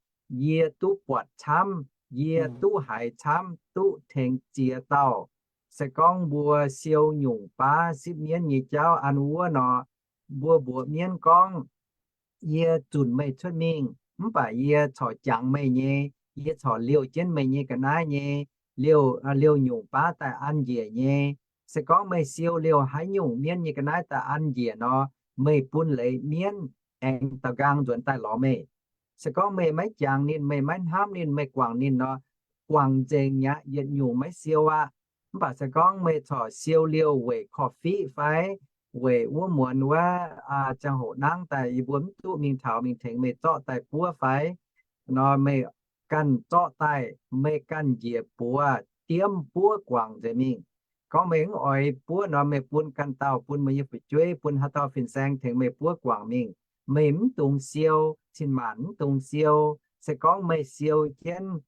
Yie duqv buatc camv, yie duqv haiz camv, duqv tengx ziex dauh. Se gorngv mbuo siou nyungc baav sipv mienv nyei jauv an wuov nor, mbuo mbuox mienv gorngv, yie zunc meih cuotv mingh, mv baac yie corc jangx meih nyei, yie corc liouh jienv meih nyei ga'naaiv nyei, liouh, liouh nyungc baav daaih an njiec nyei. Se gorngv meih siou liouh haaix nyungc mienv nyei ga'naaiv daaih an njiec nor, meih bun leiz mienv aengx daaux nqaang nzuonx daaih lorz meih. Se gorngv meih maiv jangx ninh, meih maiv hnamv ninh, meih guangc ninh nor, guangc nzengc mi'aqv, yietc nyungc maiv siou aqv. Mv baac se gorngv meih corc siou liouh weic korv-fiqv fai weic wuov muonz wuov ziangh hoc nangv daaih yie mbuo mv duqv mingh taux mingh tengx meih zorqv daaih buov fai nor, meih ganh zorqv daaih, meih ganh njiec buoz diemv buov guangc nzengc mingh. Gorngv meih mv oix buov nor, meih bun ganh dauh, bun meih nyei fu'jueiv, bun haaix dauh fin-saeng tengx meih buov guangc mingh. Meih mv dungx siou, cin-maanc mv dungx siou. Se gorngv meih siou jienv,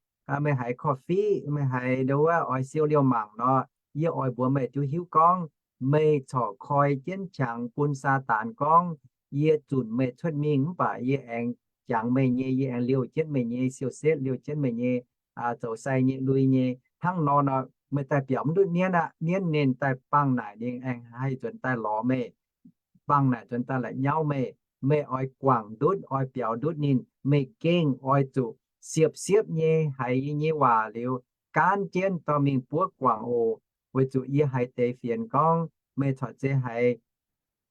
meih haiz korv-fiqv, meih haiz ndo wuov oix siou liouh mangc nor, yie oix mbuox meih diuh hiuv gorngv, meih corc koi jienv qangx bun Saadaan gorngv, yie zunc meih cuotv mingh mv baac yie aengx jangx meih nyei, yie aengx liouh jienv meih nyei siou-setv, liouh jienv meih nyei zoux sai nyei lui nyei. Hnangv nor nor, meih daaih biaux mv ndutv mienv aqv. Mienv ninh daaih bangh naaic ninh aengx haih nzuonx daaih lorz meih, bangh naaic nzuonx daaih la'nyauv meih. Meih oix guangc ndutv, oix biaux ndutv ninh, meih gengh oix zuqc siepv-siepv nyei haiz yie nyei waac liuz, gaanv jienv dorh mingh buov guangc oc. Weic zuqc yie haiz deix fienx gorngv meih corc zeiz haiz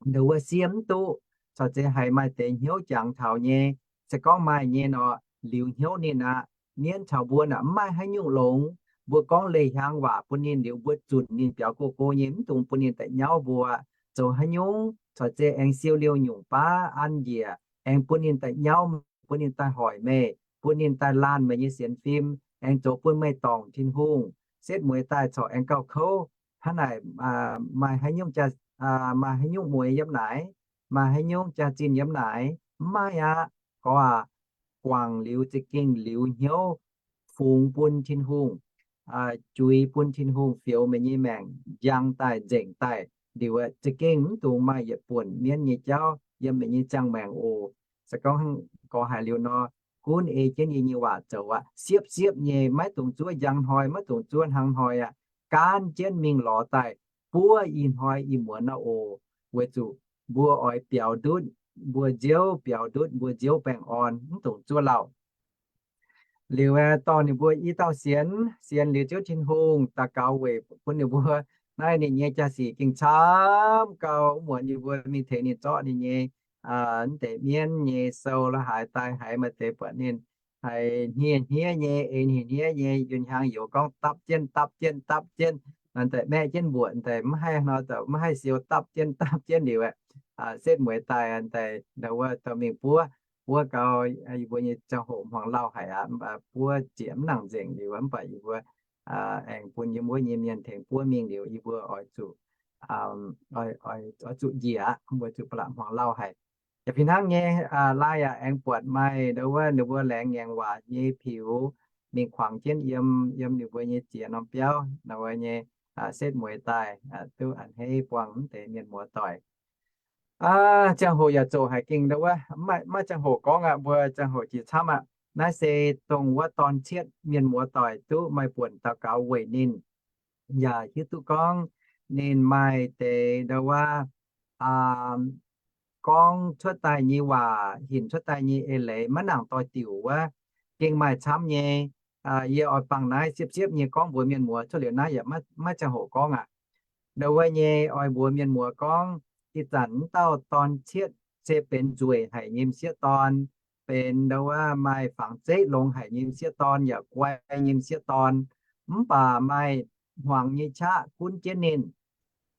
ndo wuov siev mv duqv, corc zeiz haiz maaih deix hnyouv jangx taux nyei. Se gorngv maaih nyei nor, liuz hnyouv ninh aqv. Mienv caux mbuo naaic mv maaih haaix nyungc longx. Mbuo gorngv leih hiaang waac bun ninh liuz, mbuo zunc ninh biaux go go nyei, mv dungx bun ninh daaih nyauv mbuo. Zoux haaix nyungc corc zeiz aengx siou liouh nyungc baav an njiec, aengx bun ninh daaih nyauv, bun ninh daaih hoic meih. bun ninh daaih laanh meih nyei sienx fim, aengx zoux bun meih dorngc Tin-Hungh, setv mueiz daaih corc aengx gauh kouv. Hnangv naaic, maaih haaix nyungc, maaih haaix nyungc mueiz yiem naaic, maaih haaix nyungc jaax-zinh yiem naaic, mv maaih aqv. Gorx aac, guangc liuz za'gengh liuz hnyouv fungx bun Tin-Hungh, juix bun Tin-Hungh fioux meih nyei maengc, njang daaih, nzengc daaih liuz, za'gengh mv dungx maaih yietc buonc mienv nyei jauv yiem meih nyei ziangh maengc oc. Se gorngv gorx haic liuz nor, gunv ei jienv yie nyei waac zoux aqv. Siepv-siepv nyei, maiv dungx zuov njang hnoi, maiv dungx zuov hnangv hnoi aqv. Gaanv jienv mingh lorz daaih buov ih hnoi ih muonz aqv oc. Weic zuqc mbuo oix biaux ndutv mbuo nziouv, biaux ndutv mbuo nziouv baengh orn, mv dungx zuov lauh. Liuz dorh ninh mbuo i dauh sienx, sienx liuz Ziouv Tin-Hungh daux gaux weic bun ninh mbuo. Naaiv ninh nyei jaa-sic gengh camv gau, muonz yie mbuo mingh tengx ninh zorqv ninh nyei mv deix mienv nyei sou la'haaix daaih haiz maaih deix buatc ninh haiz hniev-hniev nyei, eix hniev-hniev nyei, yunh hiaang youz gorngv dapv jienv, dapv jienv, dapv jienv, naaiv deix maeqv jienv mbuoqc deix mv haih nor, mv haih siou, dapv jienv, dapv jienv liuz aeqv, setv mueiz daaih deix ndau wuov dorh mingh buov. Buov gau, yie mbuo nyei ziangh hoc hmuangx lauh haic aqv, buov zieqc mv nangc nzengc liuz, mv baac yie mbuo aengx bun yie mbuo nyei mienh tengx buov mingh liuz, yie mbuo oix zuqc, oix zuqc njiec aqv, mbuo zuqc ba'laqc hmuangx lauh haic. Yaac fih hnangv nyei, laai yaac aengx buatc maaih ndau wuov ninh mbuo laengz ngaengc waac nyei piux mingh kuangx jienv yiem, yiem ninh mbuo nyei ziex norm biauv ndau wuov nyei setv mueiz daaih, duqv a'hneiv buangh mv deix mienh muoz doic. Ziangh hoc yaac zoqc haic gengh ndau wuov, maiv ziangh hoc gorngv aqv, mbuo ziangh hoc jiex camv aqv. Naaiv se dongh wuov dorn cietv mienh muoz doic duqv maaih buonc daux gaux weic ninh. Yaac hiuv duqv gorngv ninh maaih deix ndau wuov gorngv cuotv daaih nyei waac, hinc cuotv daaih nyei eix leiz maiv nangc doix-diuc wuov, gengh maaih camv nyei. Yie oix bangc naaiv siepv-siepv nyei gorngv mbuox mienh muoz, cuotv liuz naaiv yaac maiv ziangh hoc gorngv aqv. Ndau wuov nyei oix mbuox mienh muoz gorngv, ih zanc wuov dauh dorn cietv se benx nzueic haic nyei m'sieqv dorn, benx ndau wuov maaih fangx zeiv longx haic nyei m'sieqv dorn yaac guai nyei m'sieqv dorn. Mv baac maaih hmuangx nyei qaqv gunv jienv ninh.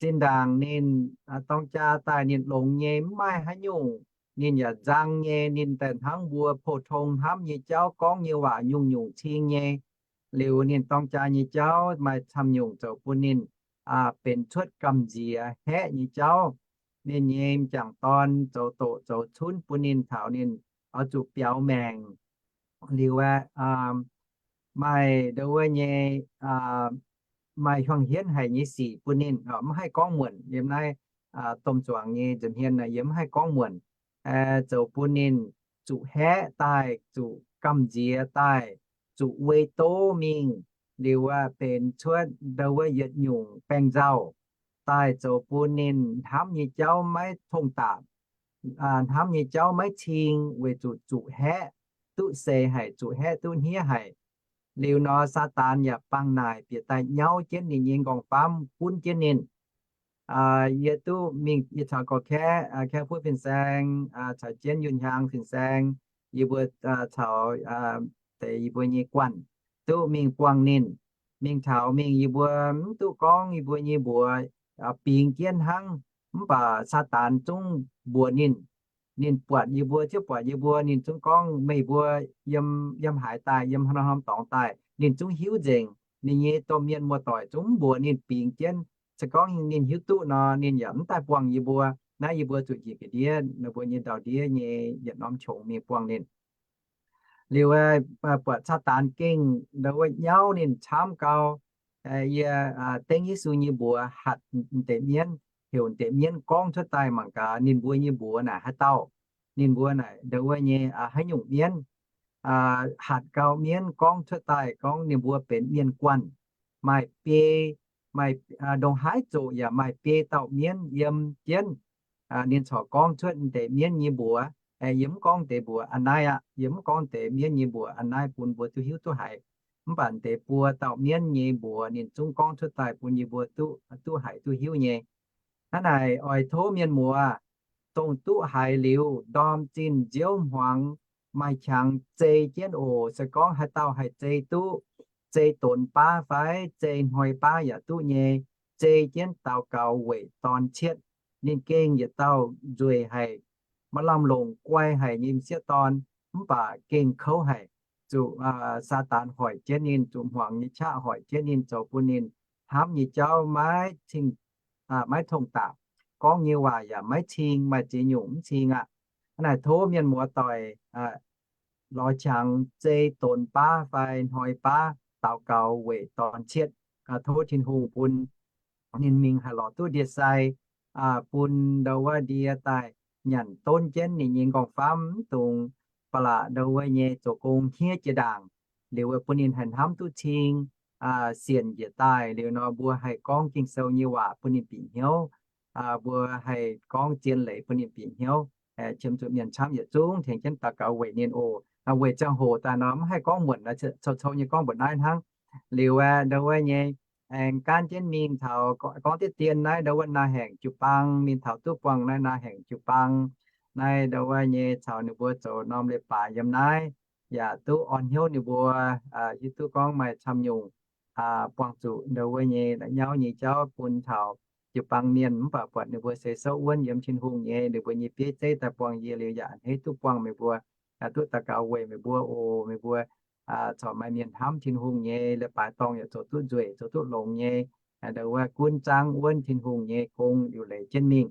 Zinh ndaangc ninh dorng jaa daaih ninh longx nyei, mv maaih haaix nyungc, ninh yaac nzang nyei, ninh daaih hnangv mbuo pou-tong hnamv nyei jauv, gorngv nyei waac nyungc-nyungc cing nyei. Liuz ninh dorng jaa nyei jauv maaih camv nyungc zoux bun ninh benx cuotv gamh nziex haeqv nyei jauv. Ninh nyei m'jangc dorn zoux doqc zoux cunv bun ninh taux ninh oix zuqc biaux maengc. Liuz aeqv, maaih ndau wuov nyei, maaih hiuang hienv haic nyei sic bun ninh, mv haih gorngv muonc. Yiem naaiv domh zuangx nyei nza'hmien yie mv haih gorngv muonc. Zoux bun ninh zuqc haeqv daaih, zuqc gamh nziex daaih, zuqc wei doz mingh. Liuz aeqv, benx cuotv ndau wuov yietc nyungc baengh nzauh daaih, zoux bun ninh hnamv nyei jauv maiv tong-dapc, hnamv nyei jauv maiv cing, weic zuqc zuqc haeqv duqv seix haic, zuqc haeqv duqv hniev haic. Liuz nor, Saadaan yaac bangc naaic bieqc daaih nyauv jienv ninh nyei nqorngv-famv, gunv jienv ninh. Yie duqv mingh, yie caux gorx-kaeqv, kaeqv-fuqv fin-saeng, caux jienv yunh hiaang fin-saeng, yie mbuo caux deix yie mbuo nyei guanh duqv mingh buangh ninh. Mingh taux mingh yie mbuo mv duqv gorngv yie mbuo nyei mbuox bingx jienv hnangv, mv baac Saadaan zungv mbuox ninh. Ninh buatc yie mbuo, ziouc buatc yie mbuo, ninh zungv gorngv, meih mbuo yiem, yiem haaix daaih, yiem haaix norm dorngx daaih, ninh zungv hiuv nzengc. Ninh nyei domh mienh muoz-doic zungv mv mbuox ninh, bingx jienv. Se gorngv ninh hiuv duqv nor, ninh yaac mv daaih buangh yie mbuo. Naaiv yie mbuo zuqc njiec ga'ndiev, ninh mbuo nyei ndau-ndiev nyei yietc norm qongx mingh buangh ninh. Liuz, buatc Saadaan gengh ndau wuov nyauv ninh camv gau. Yie dengv Yesu nyei mbuox hatc deix mienv, heuc deix mienv gorngv cuotv daaih mangc gaax ninh mbuo nyei mbuox naaic haaix dauh. Ninh mbuo naaic ndau wuov nyei haaix nyungc mienv. Hatc gau mienv gorngv cuotv daaih gorngv ninh mbuo benx mienh guanh, maaih biei, maaih, ndongc haaix zoqc yaac maaih biei dauh mienv yiem jienv. Ninh corc gorngv cuotv deix mienv nyei mbuox. Yie mv gorngv deix mbuox a'naaiv aqv. Yie mv gorngv deix mienv nyei mbuox a'naaiv bun mbuo duqv hiuv duqv haiz. Mv baac deix buo dauh mienv nyei mbuox ninh zungv gorngv cuotv daaih bun yie mbuo duqv, duqv haiz duqv hiuv nyei. Hnangv naaic oix tov mienh muoz, dongh duqv haiz liuz ndorm zinh nziouv hmuangx maaih qangx zei jienv oc. Se gorngv haaix dauh haih zei duqv, zei donx baav fai zei hnoi baav yaac duqv nyei, zei jienv daux gaux weic dorn cietv. Ninh gengh yietc dauh nzueic haic, maaih lamh longc guai haic nyei m'sieqv dorn, mv baac gengh kouv haic. zuqc Saadaan hoic jienv ninh, zuqc hmuangx nyei qaqv hoic jienv ninh, zoux bun ninh hnamv nyei jauv maiv cing, maiv tong daqc, gorngv nyei waac yaac maiv cing, maaih ziex nyungc mv cing aqv. Hnangv naaic tov mienh muoz doic lorz qangx zei donx baav fai hnoi baav daux gaux weic dorn cietv. Tov Tin-Hungh bun ninh mingh haih lorz duqv ndie-sai, bun ndau wuov ndie daaih nyanc donv jienv ninh nyei nqorngv-famv, mv dungx ba'laqc ndau wuov nyei zoux gong hniev jiex ndaangc. Liuz bun ninh haih hnamv duqv cing, sienc njiec daaih. Liuz nor mbuo haih gorngv Ging-Sou nyei waac bun ninh bieqc hnyouv. Mbuo haih gorngv zien leiz bun ninh bieqc hnyouv. Qiemx zuqc mienh camv yietc zungv tengx jienv daux gaux weic ninh oc. Weic ziangh hoc daaih nor mv haih gorngv muonc, cou-cou nyei gorngv mbuoqc naaiv hnangv. Liuz aeqv, ndau wuov nyei aengx gaanv jienv mingh taux gorngv deix dien naaiv ndau wuov naaiv haengc jiu-baang, mingh taux duqv buangh naaiv naaiv haengc jiu-baang. Naaiv ndau wuov nyei caux ninh mbuo zoux norm leiz-baaix yiem naaiv, yaac duqv orn hnyouv ninh mbuo, hiuv duqv gorngv maaih camv nyungc buangh zuqc ndau wuov nyei la'nyauv nyei jauv bun taux jiu-baang mienh, mv baac buatc ninh mbuo se souv wuonv yiem Tin-Hungh nyei, ninh mbuo nyei bieiv zeiv daaih buangh yie liuz yaac a'hneiv duqv buangh meih mbuo, duqv daux gaux weic meih mbuo oc. Meih mbuo corc maaih mienh hnamv Tin-Hungh nyei, leiz-baaix dorngh yaac zoux duqv nzueic, zoux duqv longx nyei, ndau wuov gunv zaangv wuonv Tin-Hungh nyei gong liuc leiz jienv mingh.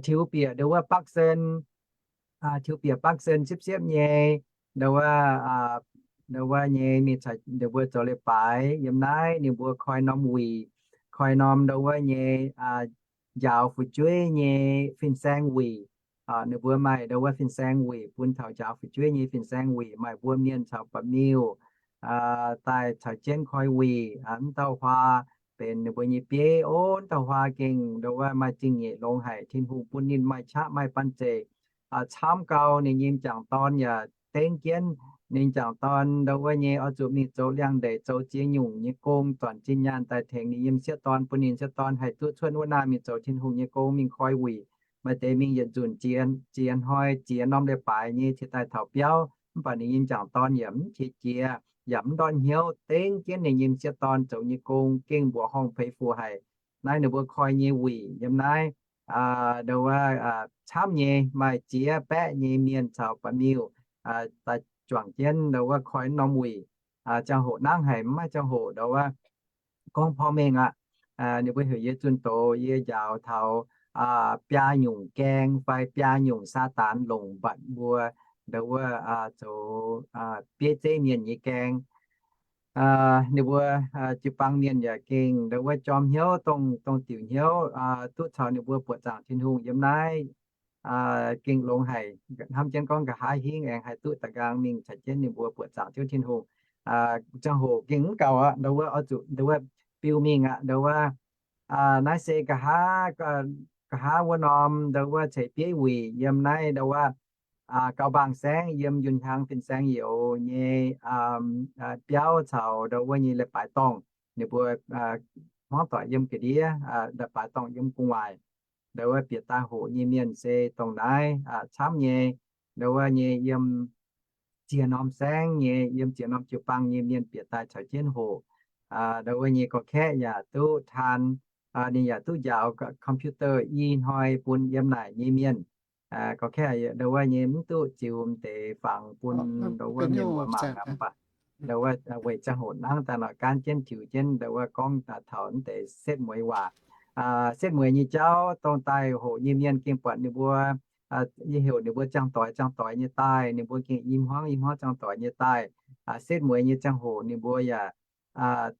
Tiux bieqc ndau wuov Bakv Sen, tiux bieqc Bakv Sen siepv-siepv nyei, ndau wuov, ndau wuov nyei mingh caux ninh mbuo zoux leiz-baaix yiem naaiv, ninh mbuo koi norm wuic, koi norm ndau wuov nyei njaaux fu'jueiv nyei fin-saeng wuic. Ninh mbuo maaih ndau wuov fin-saeng wuic bun taux njaaux fu'jueiv nyei fin-saeng wuic, maaih mbuo mienh caux ba'miuh daaih caux jienv koi wuic. Mv dauh huaa benx ninh mbuo nyei bieiv. Ov, mv dauh huaa gengh ndau wuov maaih zingh nyeic longx haic. Tin-Hungh bun ninh maaih qaqv maaih banh zeic camv gau. Ninh nyei m'jangc dorn yaac dengv jienv. Ninh m'jangc dorn ndau wuov nyei oix zuqc mingh zoux liangx-ndeic, zoux ziex nyungc nyei gong, zornc zinh nyaanh daaih tengx ninh nyei m'sieqv dorn, bun ninh m'sieqv dorn haih duqv cuotv wuov naaiv mingh zoux Tin-Hungh nyei gong, mingh koi wuic. Maaih deix mingh yietc nzunc ziex, ziex hnoi, ziex norm leiz-baaix nyei ciex daaih taux biauv. Mv baac ninh nyei m'jangc dorn yaac mv qiex jiez, yaac mv ndortv hnyouv, dengv jienv ninh nyei m'sieqv dorn zoux nyei gong, gengh mbuoqc horngh peix fuc haic. Naaiv ninh mbuo koi nyei wuic yiem naaiv, ndau wuov, camv nyei, maaih ziex baeqv nyei mienh caux ba'miuh daaih juangc jienv ndau wuov koi norm wuic. Ziangh hoc nangv haic, mv maaih ziangh hoc ndau wuov gorngv porv mengh aqv. Ninh mbuo heuc yie zunh doz, yie njaaux taux biaa nyungc gaeng fai biaa nyungc Saadaan longc mbatc mbuo ndau wuov zoux bieiv zeiv mienh nyei gaeng. Ninh mbuo jiu-baang mienh yaac gengh ndau wuov jorm hnyouv, dongh, dongh diuc hnyouv, duqv caux ninh mbuo buoqc zaangc Tin-Hungh yiem naaiv. Gengh longx haic, hnamv jienv gorngv nqa'haav hingv aengx haih duqv da'nqaang mingh caux jienv ninh mbuo buoqc zaangc Ziouv Tin-Hungh. Ziangh hoc gengh mv gaux aqv, ndau wuov oix zuqc ndau wuov biu mingh aqv. Ndau wuov naaiv se nqa'haav, nqa'haav wuov norm ndau wuov ceix bieiv wuic yiem naaiv ndau wuov Gau Mbaang Saengv, yiem Yunh Hiaang Fin-Saeng Youz nyei biauv caux ndau wuov nyei leiz-baaix dorngh. Ninh mbuo hmuangv doic yiem ga'ndiev, leiz-baaix dorngh yiem gu'nguaaic. Ndau wuov bieqc daaih hoqc nyei mienh se dongh naaiv camv nyei. Ndau wuov nyei yiem ziex norm saengv nyei, yiem ziex norm jiu-baang nyei mienh bieqc daaih caux jienv hoqc. Ndau wuov nyei gorx-kaeqv yaac duqv taan, ninh yaac duqv njaaux computer i hnoi bun yiem naaic nyei mienh. Gorx-kaeqv ndau wuov nyei mv duqv ziux m'deix fangx bun ndau wuov mienh muoz mangc aqv. Mv baac ndau wuov weic ziangh hoc nangv daaih nor gaanv jienv tiux jienv ndau wuov gorngv taux mv deix setv mueiz waac. Setv mueiz nyei jauv dongh daaih hoqc nyei mienh gengh buatc ninh mbuo, yie heuc ninh mbuo ziangh doix ziangh doix nyei daaih, ninh mbuo gengh i hmuangv i hmuangv ziangh doix nyei daaih. Setv mueiz nyei ziangh hoc ninh mbuo yaac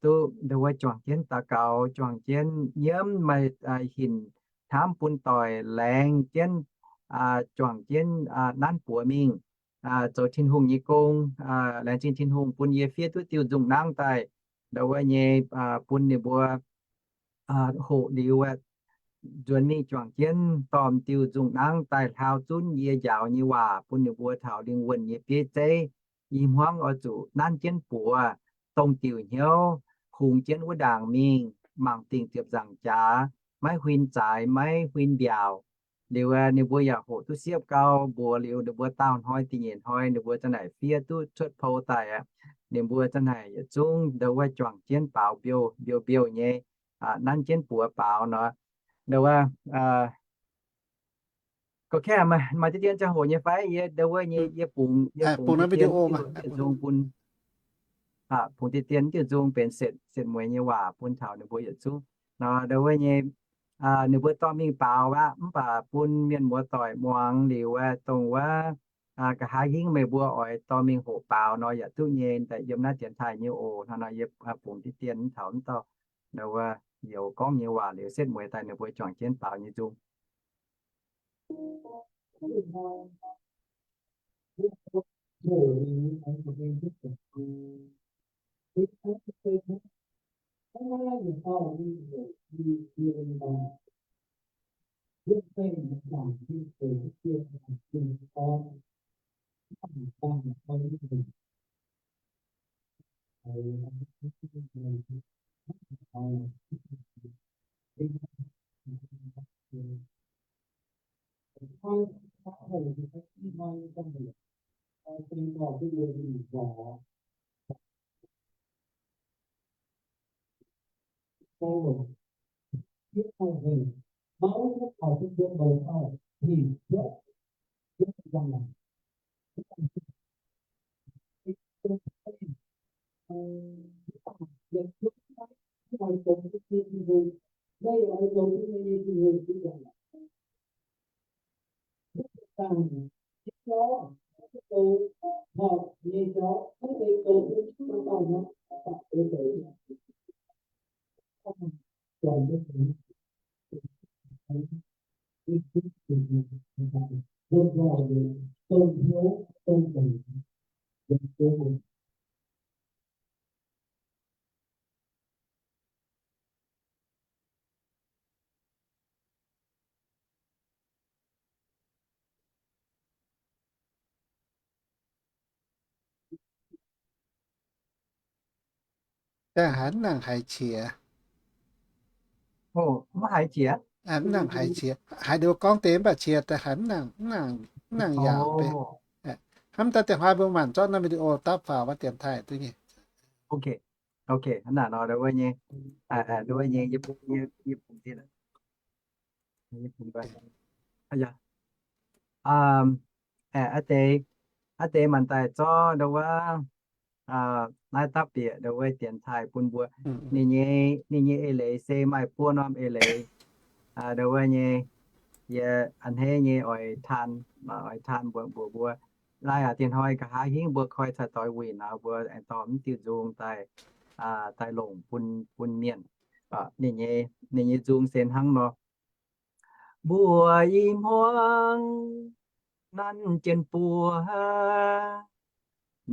duqv ndau wuov juangc jienv daux gaux, juangc jienv nyiemv maaih hinc hnamv bun doic, laengz jienv, juangc jienv nanv buoz mingh zoux Tin-Hungh nyei gong. Laengz zingh Tin-Hungh bun yie fiev duqv diuh nzungh nangv daaih, ndau wuov nyei bun ninh mbuo hoqc liuz nzuonx mingh juangc jienv dorh diuh nzungh nangv daaih hlaau zunv yie njaaux nyei waac bun ninh mbuo taux lingh wuonh nyei bieiv zeiv. I hmuangv oix zuqc nanv jienv buoz, dongh diuc hnyouv, kungx jienv wuov ndaangc mingh, mangc dingc ziepc nzaangc jaax, maiv huin zaaix, maiv huin mbiaauc. Liuz ninh mbuo yaac hoqc duqv siepv gau. Mbuox liuz ninh mbuo daauh hnoi da'nyeic hnoi ninh mbuo za'naaic fiev duqv cuotv pou daaih aqv. Ninh mbuo za'naaic yietc zungv ndau wuov juangc jienv baaux mbiouh mbiouh mbiouh nyei, nanv jienv buoz baaux nor. Ndau wuov Gorngv maaih diqv dien ziangh hoc nyei fai? Yie ndau wuov nyei, yie bungx, yie bungx diqv dien diuh nzung bun, bungx diqv dien diuh nzung benx setv, setv mueiz nyei waac bun taux ninh mbuo yietc zungv nor. Ndau wuov nyei, ninh mbuo dorh mingh baaux aqv, mv baac bun mienh muoz doic muangx liuz, dongh wuov nqa'haav hingv meih mbuo oix dorh mingh hoqc baaux nor yaac duqv nyei, daaih yiem naaiv dienx taaih nyei oc. Hnangv nor yie bungx diqv dien taux mv dauh ndau wuov youz gorngv nyei waac liuz setv mueiz daaih ninh mbuo juangc jienv baaux nyei nzung. Daaih haiz mv nangc haiz qiex. Mv haiz qiex, mv nangc haiz qiex. Haiz ninh mbuo gorngv deix mv baac qiex daaih haiz mv nangc, mv nangc, mv nangc yaac. Hnamv daaih deix hnoi mbuo maanc zorqv naaiv video dapv faaux wuov dienx taaih duqv nyei. Ok, ok, hnangv naaic nor, wuov nyei, wuov nyei, aa deix, aa deix maanc daaih zorqv ndau wuov naaiv dapv bieqc ndau wuov dienx taaih bun mbuo. Ninh nyei, ninh nyei eix leiz se maaih buo norm eix leiz. Ndau wuov nyei, yie a'hneiv nyei oix taan, oix taan mbuox mbuo, mbuo lai aac, dinh hnoi nqa'haav hingv mbuo koi cai doix wuic nor, mbuo aengx dorh mv diuh nzung daaih, daaih longc bun, bun mienh. Ninh nyei, ninh nyei nzung se hnangv nor. Mbuo i hmuangv nanv jienv buo,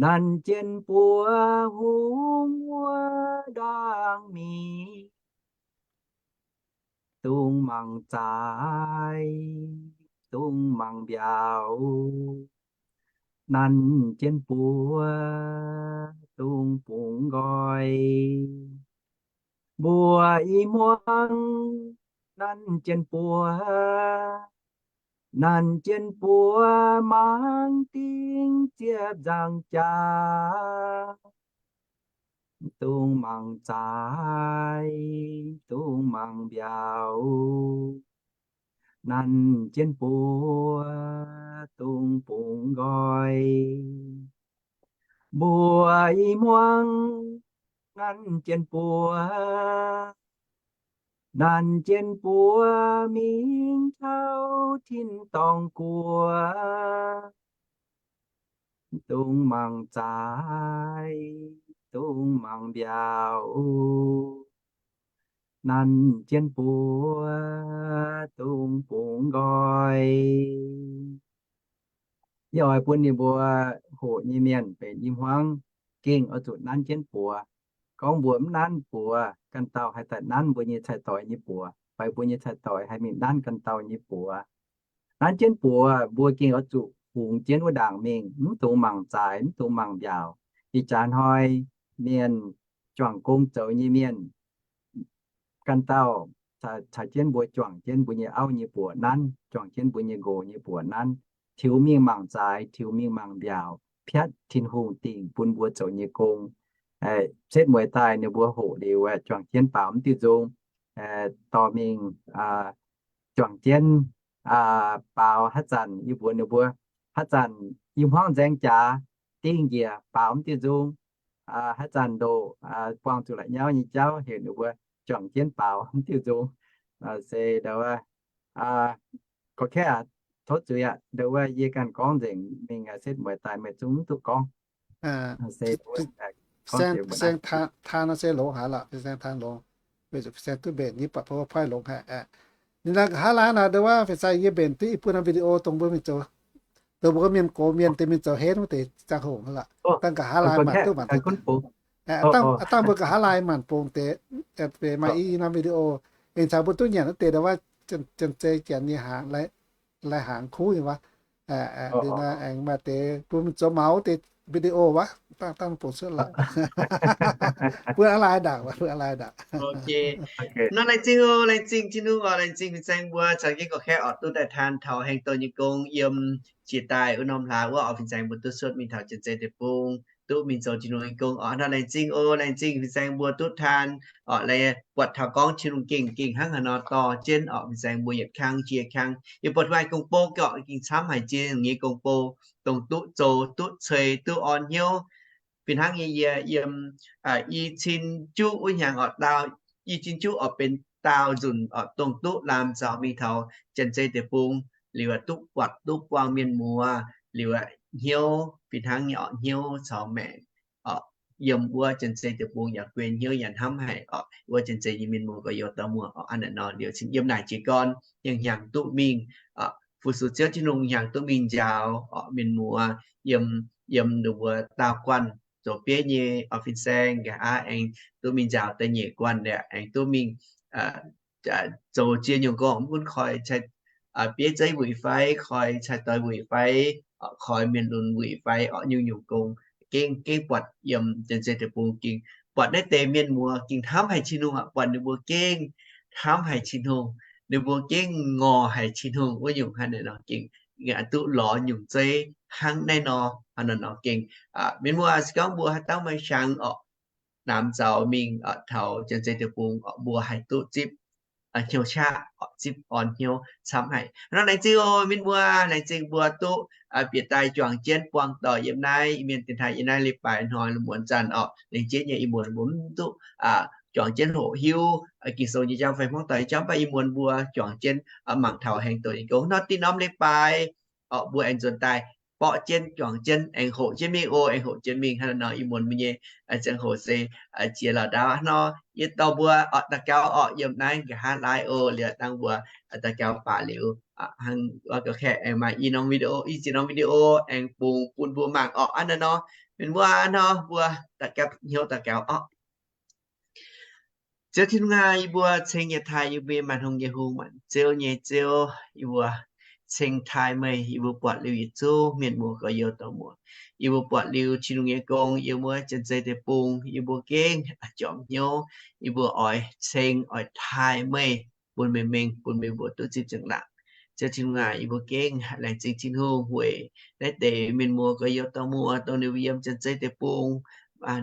nanv jienv buo hungh wuov ndaangc mingh. Dungx mangc zaaix, dungx mangc mbiaauc, nanv jienv buo, dungx bungx nqoi. Mbuo i hmuangv nanv jienv buo, nanv jienv buo mangc dingh ziepc nzaangc jaax. Dungx mangc zaaix, dungx mangc mbiaauc, nanv jienv buo, dungx bungx nqoi. Mbuo i hmuangv nanv jienv buo, nanv jienv buo mingh taux tin-dorngh guoqv. Dungx mangc zaaix, dungx mangc mbiaauc, nanv jienv buo, dungx bungx nqoi. Yie oix bun ninh mbuo hoqc nyei mienh benx i hmuangv gengh oix zuqc nanv jienv buoz. Gorngv mbuo mv nanv buoz, ganh dauh haih daaih nanv mbuo nyei cai-doix nyei buoz, fai mbuo nyei cai-doix haih mingh nanv ganh dauh nyei buoz. Nanv jienv buoz, mbuo gengh oix zuqc fungx jienv wuov ndaangc mingh, mv dungx mangc zaaix, mv dungx mangc mbiaauc. Ih jaax hnoi mienh, juangc gong zoux nyei mienh, ganh dauh caux jienv mbuo juangc jienv mbuo nyei auv nyei buoz nanv, juangc jienv mbuo nyei nqox nyei buoz nanv, tiux mingh mangc zaaix, tiux mingh mangc mbiaauc, piatv Tin-Hungh dingc bun mbuo zoux nyei gong. Setv mueiz daaih ninh mbuo hoqc liuz, juangc jienv baaux mv diuh nzung, dorh mingh juangc jienv baaux haaix zanc yie mbuox ninh mbuo, haaix zanc yie hmuangv nzaeng jaax dingh njiec baaux mv diuh nzung, haaix zanc ndoqc buangh zuqc la'nyauv nyei jauv heuc ninh mbuo juangc jienv baaux mv diuh nzung. Se ndo wuov, gorngv kaeqv aqv, tov zuiz aqv, ndo wuov yie ganh gorngv nzengc mingh setv mueiz daaih meih zungv mv duqv gorngv. Saeng taan nor se longx haic lorqc, fin-saeng taan longx, fin-saeng duqv mbenc nyei, buatc powerpoint longx haic. Ninh nor nqa'haav laai nor ndo wuov fin-saeng yie mbenc duqv i buo norm video dongh mbuo mingh zoux, dongh mbuo mienh gox mienh deix mingh zoux henv wuov deix ziangh hoc lorqc. Dangh nqa'haav laai maanc duqv maanc deix. Dangh mbuo nqa'haav laai maanc bungx deix, maaih i norm video, aengx caux mbuo duqv nyanc wuov deix ndo wuov, janx-zei janx nyei hnaangx, lai-hnaangx kuv nyei wuov. Liuz nor aengx maaih deix bun mingh zoux maux wuov deix video wuov, dangh dangh bungx cuotv lorqc. Bun aqv lai ndaangc, bun aqv lai ndaangc. Nor laengz zingh oc, laengz zingh Tin-Hungh oc, laengz zingh fin-saeng mbuo caux jienv gorngv kaeqv oc, duqv daaih taan taux haengh douh nyei gong yiem jiex daaih wuov norm hlaax wuov oc, fin-saeng mbuo duqv cuotv mingh taux janx-zei deic-bung duqv mingh zoux Tin-Hungh nyei gong oc. Nor laengz zingh oc, laengz zingh fin-saeng mbuo duqv taan oc, lai buatc taux gorngv Tin-Hungh gengh gengh hnangv haaix nor dorh jienv oc, fin-saeng mbuo yietc kang jiex kang. Yie buatc maaih gong-bou gorqv gengh camv haic, jiex nyungc nyei gong-bou dongh duqv zoux, duqv ceix, duqv orn hnyouv. Fih hnangv nyei yie yiem i cin juqv wuov hnyangx oc, daauh i cin juqv oc benx daauh nzunc oc, dongh duqv laamh zaux mingh taux janx-zei deic-bung, liuz duqv buatc duqv buangh mienh muoz, liuz hnyouv fih hnangv nyei oc, hnyouv caux maengc oc, yiem wuov janx-zei deic-bung yaac guen hnyouv yaac hnamv haic oc, wuov janx-zei nyei mienh muoz gorx-youz dauh muoz oc. Hnangv naaic nor liuz cingx yiem naaic jiez gorn hnyangx-hnyangx duqv mingh oc, fu-sux Ziouv Tin-Hungh hnyangx duqv mingh njaaux oc, mienh muoz yiem, yiem ninh mbuo daauh guanh zoux bieiv nyei oc, fin-saeng nqa'haav aengx duqv mingh njaaux da'nyeic guanh liuz aengx duqv mingh zoux ziex nyungc gong, mv gunv koi bieiv zeiv wuic fai, koi cai doix wuic fai, koi mienh lunx wuic fai oc, nyungc-nyungc gong gengh, gengh buatc yiem janx-zei deic-bung gengh buatc naaiv deix mienh muoz gengh hnamv haic Tin-Hungh aqv, buatc ninh mbuo gengh hnamv haic Tin-Hungh, ninh mbuo gengh ngorc haic Tin-Hungh wuov nyungc hnangv naaic nor gengh duqv lorz nyungc zeiv hnangv naaiv nor, hnangv naaic nor gengh mienh muoz se gorngv mbuo haaix dauh maaih hnyangx oc, laamh zaux mingh taux janx-zei deic-bung oc, mbuo haih duqv zipv hnyouv qaqv oc, zipv orn hnyouv camv haic. Nor laengz zingh oc mienh muoz, laengz zingh mbuo duqv bieqc daaih juangc jienv buangh doic yiem naaiv Iu-Mienh dienx taaih yiem naaiv leiz-baaix hnoi lungh muonz zanc oc. Laengz zingh nyei Iu-Mienh mbuo mv duqv juangc jienv hoqc hiuv Ging-Sou nyei jauv fai hmuangv doic nyei jauv, mv baac Iu-Mienh mbuo juangc jienv mangc taux haengh douc nyei gong. Hnangv naaiv deix norm leiz-baaix oc, mbuo aengx nzuonx daaih borqv jienv juangc jienv aengx hoqc jienv mingh oc, aengx hoqc jienv mingh. Hnangv naaiv nor Iu-Mienh mbuo nyei ziangh hoc se jiex lorqc ndaauv hnangv nor. Yie dorh mbuo oc daux gaux oc, yiem naaiv nqa'haav live oc, liuz dangh mbuo daux gaux baac liuz hnangv wuov ga'kaeqv aengx maaih i norm video, i ziex norm video aengx bungx bun mbuo mangc oc. Hnangv naaiv nor, mienh muoz nor mbuo daux gaux hnyouv daux gaux oc. Ziouv Tin-Hungh aac, yie mbuo ceng yietc taaih yie mbuo nyei maanc hungh nyei hungh, maanc ziouv nyei Ziouv, yie mbuo ceng taaih meih. Yie mbuo buatc liuz yietc zungv mienh muoz gorx-youz dorh muoz, yie mbuo buatc liuz Tin-Hungh nyei gong yiem wuov janx-zei deic-bung, yie mbuo gengh jorm hnyouv. Yie mbuo oix ceng oix taaih meih, bun meih mengh, bun meih mbuo duqv zipv ziangh laangc. Ziouv Tin-Hungh aac, yie mbuo gengh laengz zingh Tin-Hungh weic naaiv deix mienh muoz gorx-youz dorh muoz dongh ninh mbuo yiem janx-zei deic-bung,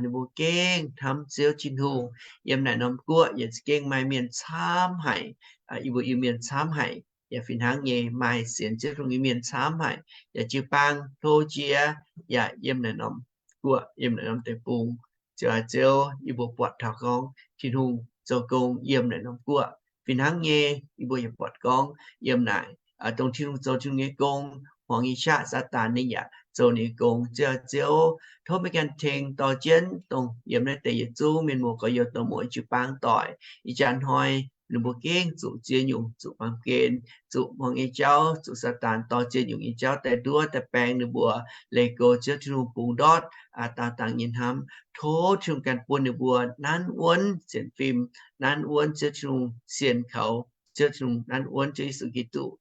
ninh mbuo gengh hnamv Ziouv Tin-Hungh. Yiem naaic norm guoqv yaac za'gengh maaih mienh camv haic, yie mbuo Iu-Mienh camv haic, yaac fih hnangv nyei maaih sienx Ziouv Tin-Hungh nyei mienh camv haic, yaac jiu-baang hlo jiex, yaac yiem naaic norm guoqv, yiem naaic norm deic-bung. Ziouv aac Ziouv, yie mbuo buatc taux gorngv Tin-Hungh zoux gong yiem naaic norm guoqv. Fih hnangv nyei yie mbuo yaac buatc gorngv yiem naaic dongh Tin-Hungh zoux Tin-Hungh nyei gong, hmuangx nyei qaqv Saadaan ninh yaac zoux ninh nyei gong. Ziouv aac Ziouv, tov meih ganh tengx dorh jienv dongh yiem naaiv deix yietc zungv mienh muoz gorx-youz dorh muoz jiu-baang doic. Ih jaax hnoi ninh mbuo gengh zuqc ziex nyungc, zuqc baamh gen, zuqc hmuangx nyei jauv, zuqc Saadaan dorh ziex nyungc nyei jauv daaih nduov daaih baeng ninh mbuo. Leih go Ziouv Tin-Hungh bungx ndortv dangh dangh nyei hnamv. Tov Tin-Hungh ganh bun ninh mbuo nanv wuonv sienx fim, nanv wuonv Ziouv Tin-Hungh, sienx kaux Ziouv Tin-Hungh, nanv wuonv Ziouv Yesu Giduc.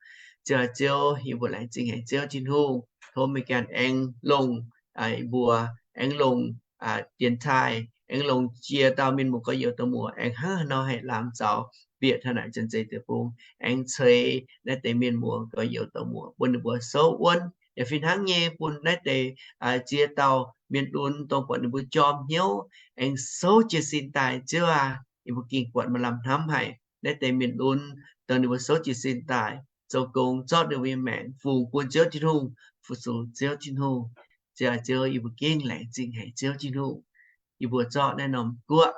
Ziouv aac Ziouv, yie mbuo laengz zingh haic Ziouv Tin-Hungh. Tov meih ganh aengx longc yie mbuo, aengx longc dienx taaih, aengx longc jiex dauh mienh muoz gorx-youz dorh muoz aengx hnangv haaix nor haih lamh zaux bieqc taux naaic janx-zei deic-bung, aengx ceix naaiv deix mienh muoz gorx-youz dorh muoz bun ninh mbuo souv wuonv. Yaac fih hnangv nyei bun naaiv deix ziex dauh mienh lunx dongh buatc ninh mbuo jorm hnyouv aengx souv jiez sin daaih. Ziouv aac, yie mbuo gengh buatc maaih lamh hnamv haic naaiv deix mienh lunx dongh ninh mbuo souv jiez sin daaih, zoux gong zorqv ninh mbuo nyei maengc fungx bun Ziouv Tin-Hungh, fu-sux Ziouv Tin-Hungh. Ziouv, Ziouv, yie mbuo gengh laengz zingh haic Ziouv Tin-Hungh. Yie mbuo zorqv naaiv norm guoqv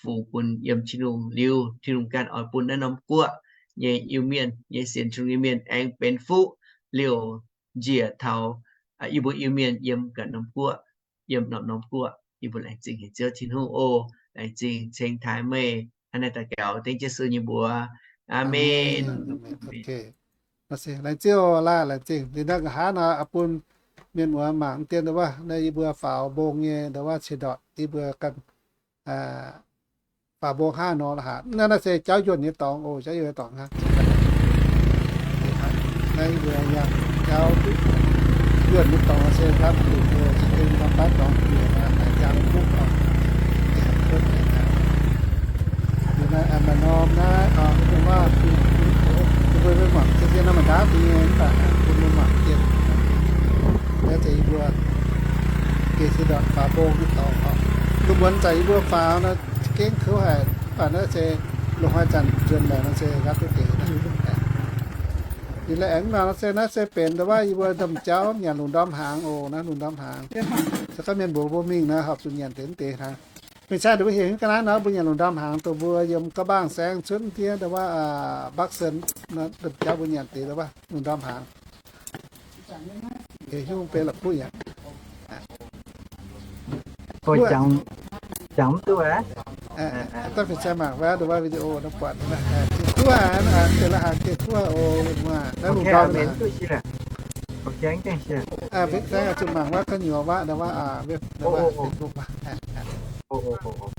fungx bun yiem Tin-Hungh liuz, Tin-Hungh ganh oix bun naaiv norm guoqv nyei Iu-Mienh nyei sienx Tin-Hungh nyei mienh aengx benx fuqv liouc njiec taux yie mbuo Iu-Mienh yiem ganh norm guoqv, yiem norm-norm guoqv. Yie mbuo laengz zingh haic Ziouv Tin-Hungh oc. Laengz zingh ceng taaix meih hnangv naaiv daux gaux dengv Yesu nyei mbuox. Aamen. Laengz zingh laaih, laengz zingh. Liuz naaiv nqa'haav nor, bun mienh muoz mangc dien ndau wuov, naaiv yie mbuo faaux mbong nyei ndau wuov ceix ndortc, yie mbuo ganh faaux mbong hnangv nor la'haac. Naaiv, naaiv se jauv yuonh nyei dorngx oc, jauh yuonh nyei dorngx hnangv. Naaiv yie mbuo yangh jauv yuonh nyei dorngx se gapv nduqc mbuo za'gengh norm baav dorngx nduqc naaiv jangx kuv oc. Naaiv maaih norm naaiv, mbuo mangc jienv naaiv maaih ndaauv deix nyei, mv baac bun mbuo mangc jienv. Naaiv se yie mbuo geh ceix ndortc faaux mbong nyei dorngx oc. Lungh muonz zanc yie mbuo faaux nor, gengh kouv haic, mv baac naaiv se loz-hnoi zanc nzuonx maengc nor se nqaapv duqv deix. Ninh la'aengx nor se naaiv se benx ndau wuov yie mbuo domh jauv nyanc lungh ndorm hnaangx oc, naaiv lungh ndorm hnaangx. Se gorngv mienh mbuox mbuo mingh nor, horpc zuqc nyanc deix mv deix hnangv. Mingh saeng ndongc mbuo heuc haaix ga'naaiv nor, mbuo nyanc lungh ndorm hnaangx dongh mbuo yiem Gauh Baangh saeng cuotv ndiev ndau wuov Bắc Sơn, domh jauv mbuo nyanc deix ndau wuov lungh ndorm hnaangx. Heuc Hiuv benx la'kuqv yaac jangx mv duqv aqv. Daaih fih saeng mangc wuov ndau wuov video nor buatc, gengh kuv aqv, deix la'haaix gengh kuv oc, naaiv lungh ndorm aqv. Fih saeng zuqc mangc wuov ga'nyuoz wuov ndau wuov, Facebook wuov.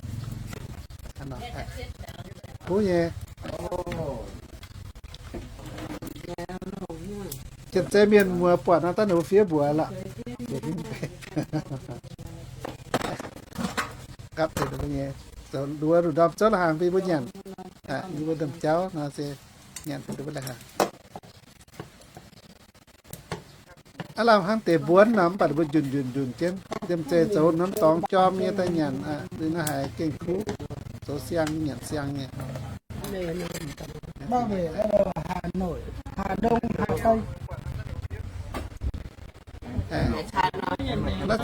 Kuv nyei. Janx-zei mienh muoz buatc nor daaih ninh mbuo fiev mbuox lorqc. Gapv deix ninh mbuo nyei, zoux nduov lungh ndorm zouv la'hnaangx bun mbuo nyanc. Yie mbuo domh jauv nor se nyanc deix mbuo la'hnaangx. Aav lamh hnangv deix mbuonv nor, mv baac ninh mbuo njunh njunh njunh jienv, liemh zeih zoux norm dorngx jorm nyei daaih nyanc, ninh naaiv haiz gengh kuv, zoux siang nyei, nyanc siang nyei. Naaiv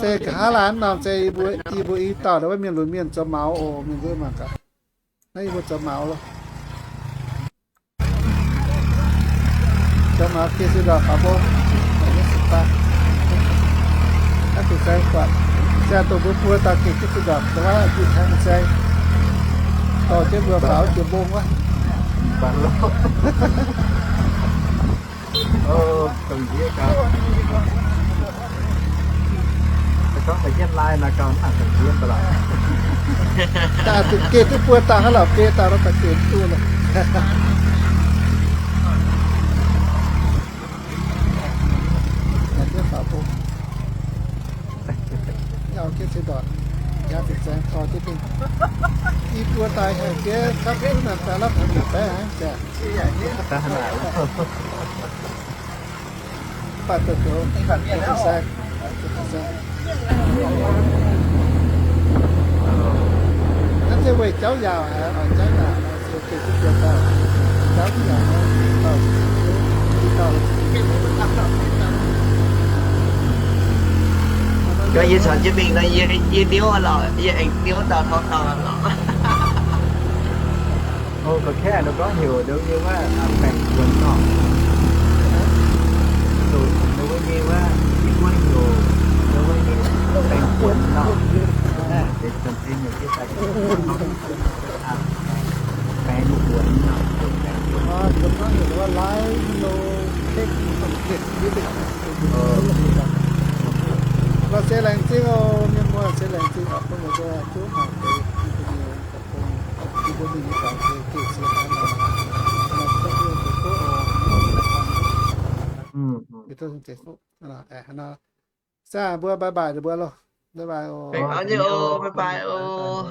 se nqa'haav laanh norm se yie mbuo, yie mbuo i dauh ndau wuov mienh lunx mienh zoux maux oc, mienh nzuov mangc gaax. Naaiv yie mbuo zoux maux loh. Zoux maux geh ceix ndortc faaux mbong. Naaiv fih saeng buatc, se dongh mbuo buo dauh geh ceix ndortc, dongh wuov fih saeng dorh jienv mbuo faaux jiex mbong wuov. Daaih zuqc geh duqv buo dauh hnangv lorqc, biei dauh nor daaih geh duqv loh. Yaac geh ceix ndortc, yaac fih saeng dorh jienv mingh. I buo daaih haih geh gapv duqv naaic daaih lapv haaix nyungc baeqv hnangv jaax. Mv baac deix goux, deix fih saeng, deix fih saeng. Naaiv se weih jauv yaauc haic, oix jauv yaauc nor se geh duqv buo dauh. Jauv yaauc nor, dauh, dauh. Gorngv yie caux jienv mingh nor, yie, yie niouv lorqc, yie aengx niouv dauh taux dauh lorqc. Ov, gorqv-kaeqv ninh gorngv heuc ndau nyei wuov, baengc buonc nor. Ndau wuov nyei wuov, yie mbuo heuc ndau wuov nyei baengc buonc nor. Deix zanc-zinh nyei daaih baengc buonc nor, baengc buonc. La'siec laengz zingh oc, mienh muoz, la'siec laengz zingh oc, bun meih mbuo zuov mangc deix. Saah mbuo bye bye ninh mbuo loh. Bye bye oc. Bye bye oc.